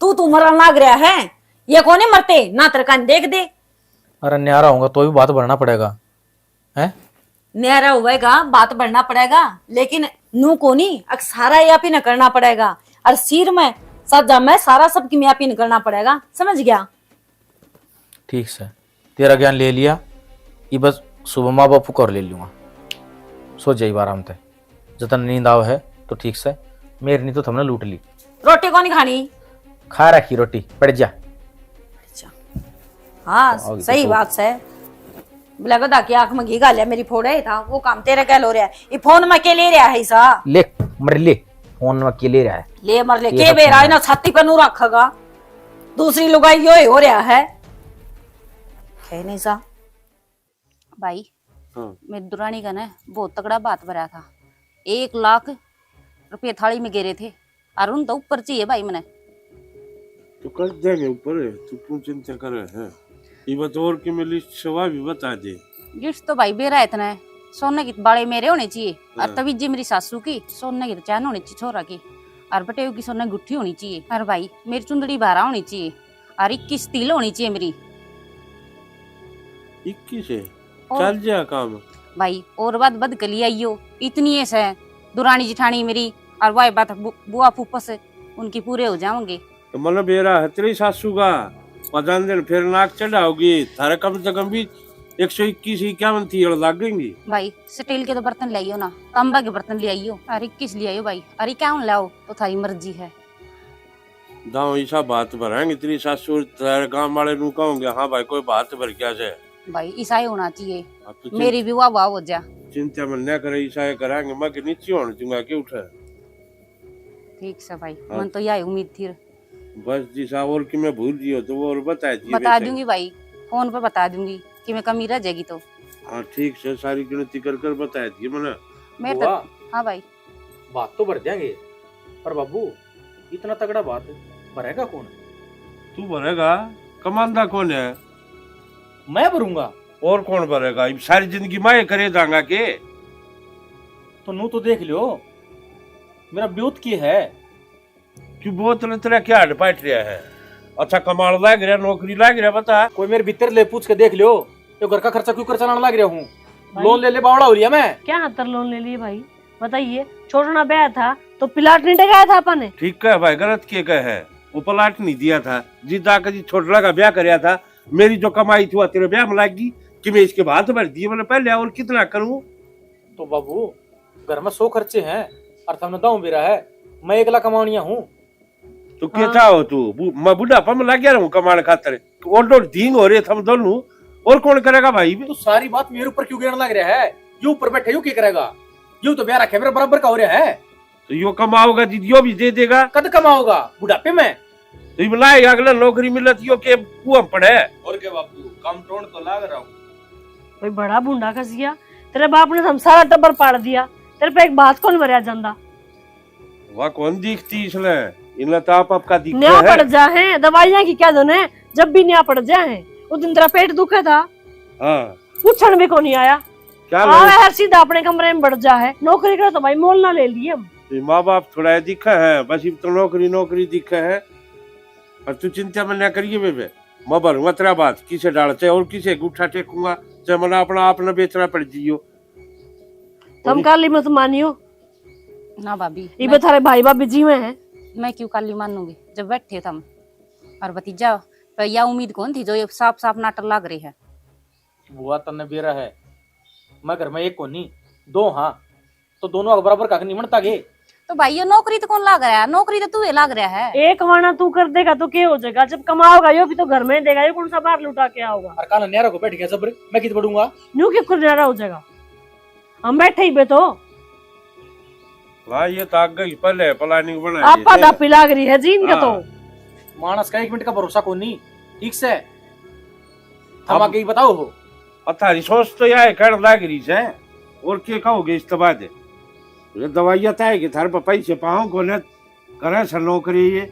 तू, तू मरण लाग रहा है। ये कोनी मरते, ना तेरे कान देख दे। अरे न्यारा होगा तो भी बात भरना पड़ेगा, हैं? न्यारा होएगा, बात भरना पड़ेगा, लेकिन नू कोनी, अक सारा ये आप ही ने करना पड़ेगा। और सिर में, सजा में सारा सब की मैं आप ही ने करना पड़ेगा, समझ गया? ठीक से, तेरा ज्ञान ले लिया, ये बस सुबह माँ बापू को और ले लूंगा, सो जाइए आराम ते। जतन नींद आवे है तो ठीक से, मेरी नहीं तो थमने लूट ली। रोटी कौन खानी? खा रखी रोटी, पड़ जा। अच्छा। हाँ, आओगी सही तो। बात है। बोला गधा की आंख में घी घालिया, मेरी फोड़े था, वो काम तेरे गैल हो रहा है। ये फोन में के ले रहा है इसा? ले, मर ले, फोन में के ले रहा है? ले मर ले, ये के सब बेरा फोन है में। ना छाती पे नू रखेगा, दूसरी लुगाई यो ही हो रहा है। है नहीं सा। भाई, हाँ। मेरी दुरानी का ना बहुत तगड़ा बात भरा था, एक लाख रुपये थाली में गेरे थे, और उन तो ऊपर चाहिए भाई मने। तो कर देंगे ऊपर, तू क्यों चिंता करे है? ये बात और कि मैं लिस्ट सवा भी बता दे। लिस्ट तो भाई बेरा इतना है, सोने के बाले मेरे होने चाहिए, और हाँ। तबीजे मेरी सासू की सोने की चैन होनी चाहिए छोरा की, और बटेऊ की सोने की गुट्ठी होनी चाहिए, और भाई मेरी चुंदड़ी बारह होनी चाहिए, और इक्कीस तिल होनी चाहिए मेरी। इक्कीस है? और चल जा काम। भाई, और बात बद के लिए आइयो, इतनी है सै दुरानी जिठानी मेरी, और वह बात बु-, बुआ फूफस उनकी पूरे हो जाओगे। तो मतलब बेरा है तेरी सासू का, पजान दिन फिर नाक चढ़ाओगी, थारे कम से कम भी एक सौ इक्कीस इक्यावन थी लागेंगी। भाई, स्टील के तो बर्तन ले आइयो ना, तांबा के बर्तन ले आइयो, और इक्कीस ले आइयो भाई, अरे क्या लाओ तो थारी मर्जी है। दाओ इसा बात भरांगे तेरी सासू, तेरे गांव वाले नू कहोगे, हाँ भाई, कोई बात भर गया से। भाई, इसा ही होना चाहिए। अब तो चिं-, मेरी भी वाह वाह हो जा। चिंता मन ना करे, इसा ही करांगे, मैं कि नीचे होने दूंगा कि उठे। ठीक से भाई, हाँ। मन तो यही उम्मीद थी। बस जिसा और कि मैं भूल जियो तो वो और बता दिए बता वैसे। दूंगी भाई, फोन पे बता दूंगी कि मैं कमी रह जाएगी तो। हाँ, ठीक से, सारी गिनती कर कर बता दिए मने। मेरे तो, वाह। हाँ भाई। बात तो भर देंगे, पर बाबू, इतना तगड़ा बात भरेगा कौन? तू भरेगा, कमांदा कौन है? मैं भरूंगा। और कौन भरेगा? इब सारी जिंदगी मैं करे जाऊंगा के? तो नू तो देख लियो, मेरा ब्यूत की है। क्यों, बहुत ने तेरा क्या हाथ पाट रहा है? अच्छा कमाल लाग रहा, नौकरी लाग रहा, बता। कोई मेरे भीतर ले पूछ के देख लियो, तो घर का खर्चा क्यों कर चलाने लाग रहा हूँ? भाई। लोन ले ले, बावड़ा हो लिया मैं। क्या खातर लोन ले लिए भाई? बताइए, छोटना ब्याह था तो प्लाट नहीं टकाया था अपन ने? ठीक है भाई, गलत के कहे है, वो प्लाट नहीं दिया था, जिस जाकर जी छोटला का ब्याह करया था, मेरी जो कमाई थी वो तेरे ब्याह में लाग गई कि मैं इसके हाथ भर दिए, मैंने पहले और कितना करूं? तो बाबू, घर में सौ खर्चे हैं और थमने दाऊ बेरा है, मैं एकला कमानिया हूँ। तो के हाँ। चाहो तू? बु-, मैं बुढ़ापा में लग गया रहूं कमाने खातर। ओल्ड ओल्ड डींग हो रहे थम दोनों, और कौन करेगा भाई? तू सारी बात मेरे ऊपर क्यों गिरने लग रहा है? यू ऊपर बैठे यू क्या करेगा? यू तो ब्याह रखे मेरे बराबर का हो रहा है। तो यो कमाओगा जी, यो भी दे देगा। कद कमाओगा? बुढ़ापे में? तो ये बुलाए अगला नौकरी मिलत यो के कुआं पड़े। और के बापू, काम टोण तो लाग रहा हूँ। भाई बड़ा भूंडा खसिया, तेरे बाप ने हम सारा टब्बर पाड़ दिया, तेरे पे एक भात कौन भरया जांदा? वाह, कौन दिखती इसने? इन्हें तो आप आपका दिख न्या है। पड़ जा है, दवाइयां की क्या दोने, जब भी न्या पड़ जा है। उस दिन तेरा पेट दुखे था, हाँ। पूछण भी कोनी आया। क्या आवे लगे? है, सीधा अपने कमरे में बढ़ जा है। नौकरी करे तो भाई मोल ना ले लिए हम। ये माँ बाप थोड़ा दिखे है, बस इब तो नौकरी, नौकरी दिखे है। और तू चिंता मत ना करिए बेबे, मैं भरूंगा तेरा बात, किसे डाल से और किसे गुठा टेकूंगा, चाहे मना अपना आप न बेचना पड़ जियो। तुम काली मत मानियो। ना भाभी, इबे मैं थारे भाई भाभी जीवे हैं। मैं क्यों काली मानूंगी जब बैठे तुम और भतीजा, पर या उम्मीद कौन थी जो ये साफ साफ नाटक लाग रही है। बुआ तन्ने बेरा है, मैं घर में एक कोनी, दो हाँ, तो दोनों के बराबर का नहीं बनता के? तो भाई, ये नौकरी तो कौन लाग रहा है? नौकरी तो तू ही लाग रहा है। एक वाणा तू कर देगा तो के हो जाएगा? जब कमाओगा यो भी तो घर में ही देगा, यो कौन सा बाहर लुटा के आओगा? और काल न्यारा को बैठ गया जबर, मैं कित पढ़ूंगा? न्यू क्यों कर न्यारा हो जाएगा? हम बैठे ही बे तो। वाह, ये तो आगे ही पहले planning बनाई आपा है। दापी लाग रही है जी इनका तो। हाँ। मानस का एक मिनट का भरोसा कोनी, ठीक से? हम अब आगे ही बताओ हो। अब थारी सोच तो यह कर लाग रही से, और के कहोगे इस तो बाद? ये दवाइयाँ तो है कि थारे पे पैसे पाओ कोने, करे से नौकरी ये।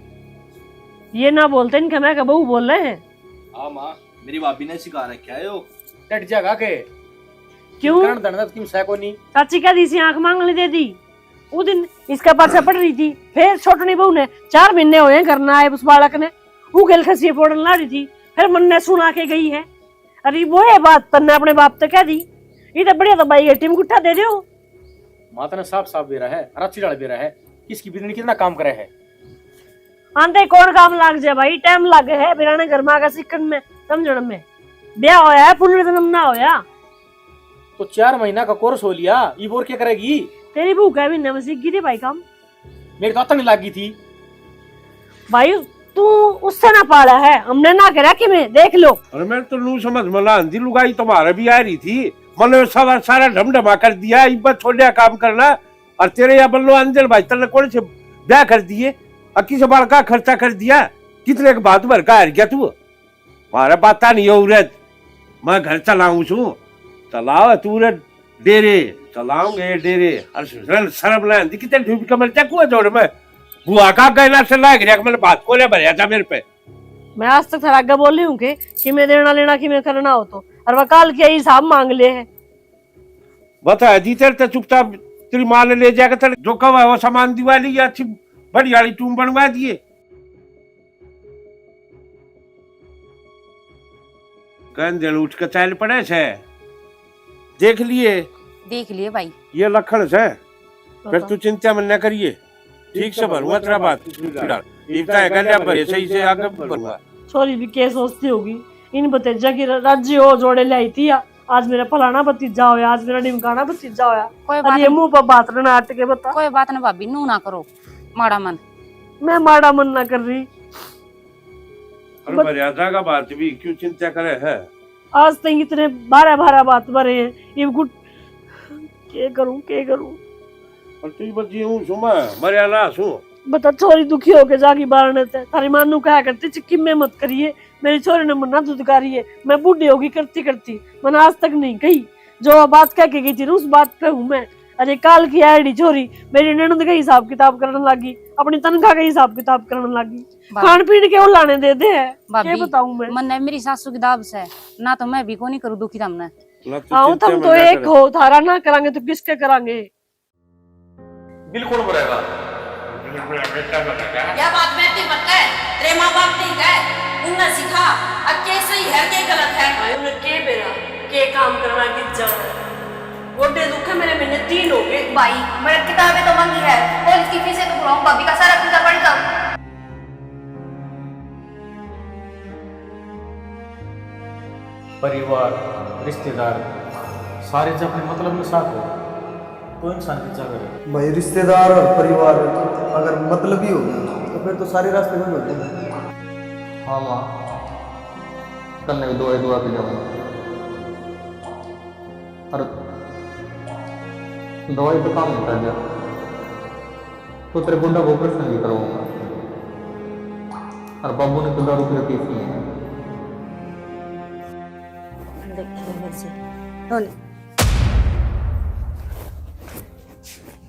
ये ना बोलते, इनके मैं के बहू बोल रहे हैं। हाँ माँ, मेरी भाभी ने सिखा रखा है यो। डट जाएगा के? क्यों? करण धन क्यों सै कोनी? चाची कह दी सी आंख मांगने दे दी। वो दिन इसके पाछे पड़ रही थी, फिर छोटनी बहू ने, चार महीने हुए हैं घर ना आए उस बालक ने, वो गेल खसी फोड़न ला रही थी, फिर मन ने सुना के गई है। अरे वो ये बात तन्ने अपने बाप तो कह दी, ये तो बढ़िया तो भाई गेटी में गुट्ठा दे दो। माता ने साफ साफ बेरा है, राची लाल बेरा है, किसकी बिरनी कितना काम करे है। आंदे कौन काम लाग जाए भाई, टाइम लागे है, बिराने घर में आके सीखण में, समझण में। ब्याह होया है, पुनर्जन्म ना होया। तो चार महीना का कोर्स हो लिया, इब और क्या करेगी? तेरी बहू का भी नव सीख गई थी भाई काम। मेरी तो आतन लाग गई थी। भाई, तू उससे ना पाला है, हमने ना करा कि मैं, देख लो। अरे मैं तो नू समझ में ना आंदी, लुगाई तुम्हारे भी आ रही थी, मतलब सारा, सारा ढमढमा कर दिया, इब छोड़िया काम करना। और तेरे या बल्लो अंजल भाई तन्ने कौन से ब्याह कर दिए, और किस बार का खर्चा कर दिया, कितने के बात भर का हार गया तू? म्हारे बाता नहीं हो उरत, मैं घर चलाऊं छू। चलाओ तू रे डेरे, चलाऊंगे डेरे। और शर्म, शर्म ना आंदी कितने ढूंढ के मर जा कुआ जोड़ में। बुआ का गहना से लाग रहा, मैंने बात को ले भरया था मेरे पे। मैं आज तक थारा आगे बोली हूँ कि, कि मैं देना लेना कि मैं करना हो तो, और वह काल किया हिसाब मांग ले है। बता दी तेरे ते चुपचाप तेरी माँ ने ले जाकर तेरे जो कहा वो सामान दिवा ली, अच्छी बड़ी वाली टूम बनवा दिए। कहन दिन उठ के चाल पड़े से। देख लिए? देख लिए भाई। ये लखन से। फिर तू चिंता मन न करिए, ठीक से भरूंगा तेरा बात। इतना है गल्या भरे सही से आगे भरूंगा। छोरी भी के सोचती होगी, इन भतीजा की राजी हो जोड़े ले आई थी या आज मेरा फलाना भतीजा होया, आज मेरा ढिमकाना भतीजा होया। कोई बात अरे, नहीं। मुंह पर बात ना अटके, बता। कोई बात ना भाभी, नू ना करो माड़ा मन। मैं माड़ा मन ना कर रही। अरे बत- मर्यादा का बात भी क्यों चिंता करे है? आज तक इतने बारह बारह बात भरे हैं, ये गुट के करूं, के करूं? और तू बस यूं सुमा, मर्यादा सु। बता, छोरी दुखी होके जागी बारने ते, थारी मां नू कहा करती, चिक्की में मत करिए, मेरी छोरी ने मन्ना दुदकारी है, मैं बूढ़ी होगी करती करती, मैंने आज तक नहीं कही। जो बात कह के गई थी ना, उस बात पे हूँ मैं। अरे काल की आड़ी छोरी मेरी ननद का हिसाब किताब करने लगी, अपनी तनख्वाह का हिसाब किताब करने लगी, भाभी। खान पीन के उलाने दे दे है, भाभी, के बताऊं मैं? मन्ने मेरी सासू की दाब से, ना तो मैं भी को नहीं करूँ दुखी थमने। आओ, थम तो एक हो, थारा ना करांगे तो किसके करांगे? बिल कौन भरेगा? बिल मेरा बेटा भरेगा। या बात बेटी मत कह, तेरे माँ बाप ठीक है, उनने सिखा, अब के सही है, के गलत है। भाई, उन्हें के बेरा, के काम करना, कित जाना। गोडे दुखे मेरे, महीने तीन हो गए। भाई, मेरे किताबें तो मांगी है, कॉलेज की फीसें तो भराऊं, भाभी का सारा खर्चा पानी तो। परिवार, रिश्तेदार, सारे जब अपने मतलब में साथ हो, तो इंसान की क्या करे? भाई, रिश्तेदार और परिवार अगर मतलबी हो गए, तो फिर तो सारे रास्ते बंद हो जाएंगे। हाँ माँ, कल भी दुआ दुआ के जाऊँगा। और दवाई तो काम नहीं कर दिया। तो तेरे गुंडा को ऑपरेशन भी करवाऊंगा। और बाबू ने तो दारू पी रखी थी। देखिए, वैसे।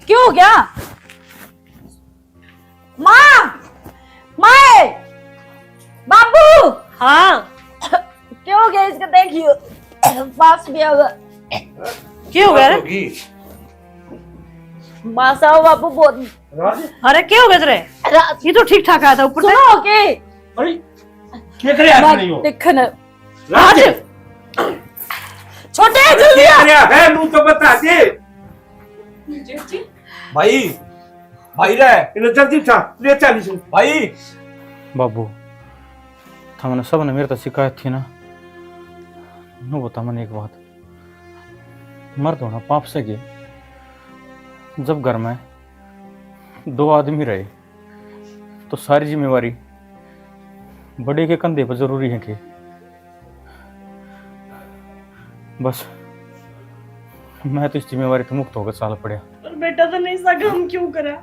क्यों हो गया? माँ! माए! बाबू! हाँ। क्यों हो गया इसका? देखियो, पास भी होगा। क्या हो गया रे? मासा हो बाबू, बहुत। राज? अरे, क्या हो गया तेरे? राज। ये तो ठीक ठाक आया था ऊपर से। सुनो के? अरे, क्या करे आप नहीं हो? देख ना। राज! छोटे, अरे, जल्दी क्या आ। करे है? मुंह तो बता दे। भाई, भाई रे। इन्हें जल्दी उठा, ले चालीस। भाई। बाबू, थमने सब ने मेरे तक शिकायत थी ना, नु बता मने एक बात, मर्द होना पाप से के? जब घर में दो आदमी रहे, तो सारी जिम्मेवारी बड़े के कंधे पर जरूरी है के? बस, मैं तो इस जिम्मेवारी तो मुक्त होकर चाल पड़ा। पर बेटा, तो नहीं सा काम क्यों करा?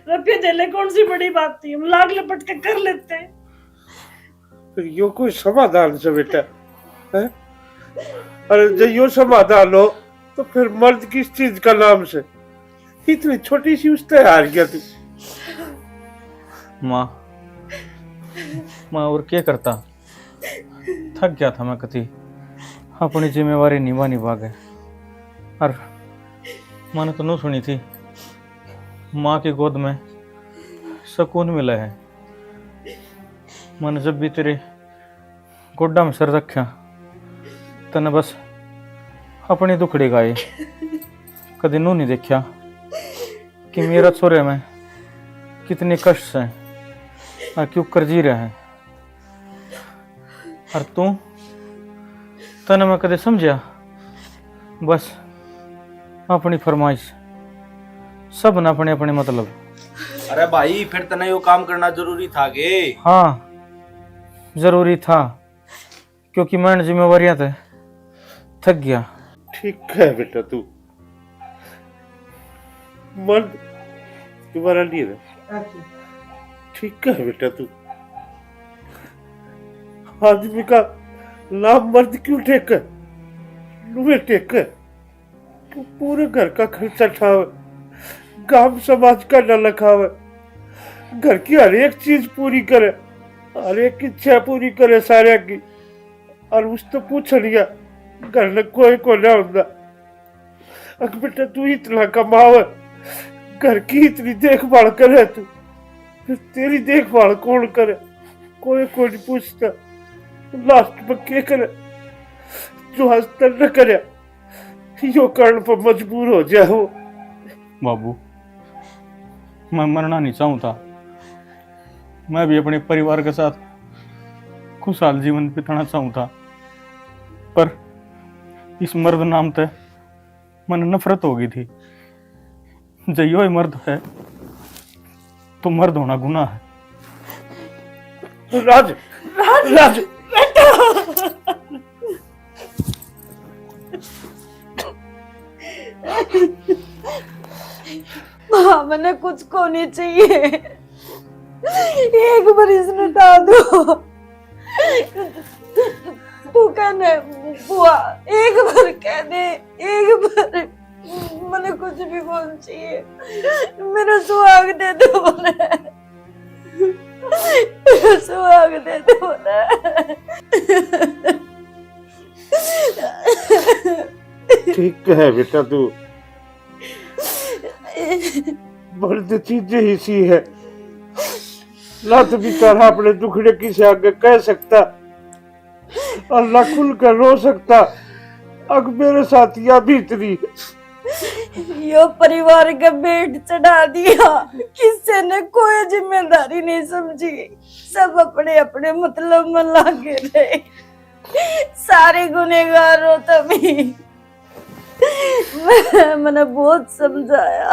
रुपये दे ले, कौन सी बड़ी बात थी, हम लाग लपट के कर लेते। फिर यो कोई समाधान से बेटा, हैं? अरे, जब यो समाधान हो, तो फिर मर्द किस चीज का नाम से? इतनी छोटी सी उससे हार गया तू। माँ, माँ, और क्या करता? थक गया था मैं कति अपनी जिम्मेवारी निभा निभा के। और मैंने तो नू सुनी थी, माँ की गोद में सुकून मिला है। मैंने जब भी तेरे गोड्डा में सर रख्या, तने बस अपने दुखड़े गाए। कदे नू नहीं देखा कि मेरा छोरे में कितने कष्ट से और क्यों कर जी रहा है। और तू, तने मैं कदे समझा? बस अपनी फरमाइश, सब ना अपने अपने मतलब। अरे भाई, फिर तने यो काम करना जरूरी था के? हाँ, जरूरी था, क्योंकि मैं इन जिम्मेवारियां ते थक गया। ठीक है बेटा, तू मर्द दोबारा नहीं रह। ठीक है बेटा, तू आदमी का नाम मर्द क्यों टेक, नुए टेक। तू पूरे घर का खर्चा ठावे, गांव समाज का ना लखावे, घर की हर एक चीज पूरी करे, हर एक इच्छा पूरी करे सारे की। और उस तो पूछ लिया, घर में कोई को ना होता। अक बेटा, तू इतना कमावे, घर की इतनी देखभाल करे तू, फिर तेरी देखभाल कौन करे? कोई कोई नहीं पूछता। लास्ट में के करे? जो आज तन्ने करे, यो करण पर मजबूर हो जाए हो। बाबू, मैं मरना नहीं चाहूँ था। मैं भी अपने परिवार के साथ खुशहाल जीवन बिताना चाहूँ था, पर इस मर्द नाम ते मन नफरत हो गई थी। जो यो ही मर्द है, तो मर्द होना गुनाह है। राज, राज, राज। माँ, मने कुछ को नहीं चाहिए। एक बार इसने हटा दो। तू कहने बुआ, एक बार कह दे, एक बार। मने कुछ भी बोल चाहिए, मेरा सुहाग दे दो मने, मेरा सुहाग दे दो मने। ठीक है बेटा, तू मर्द चीज ही सी है, ना तो बेचारा अपने दुखड़े किसे आगे कह सकता, और ना खुल कर रो सकता। अक मेरे साथ या भीतरी। यो परिवार के बेट चढ़ा दिया, किसी ने कोई जिम्मेदारी नहीं समझी, सब अपने अपने मतलब में लागे रहे। सारे गुनेगार हो तभी। मैं, मैंने बहुत समझाया।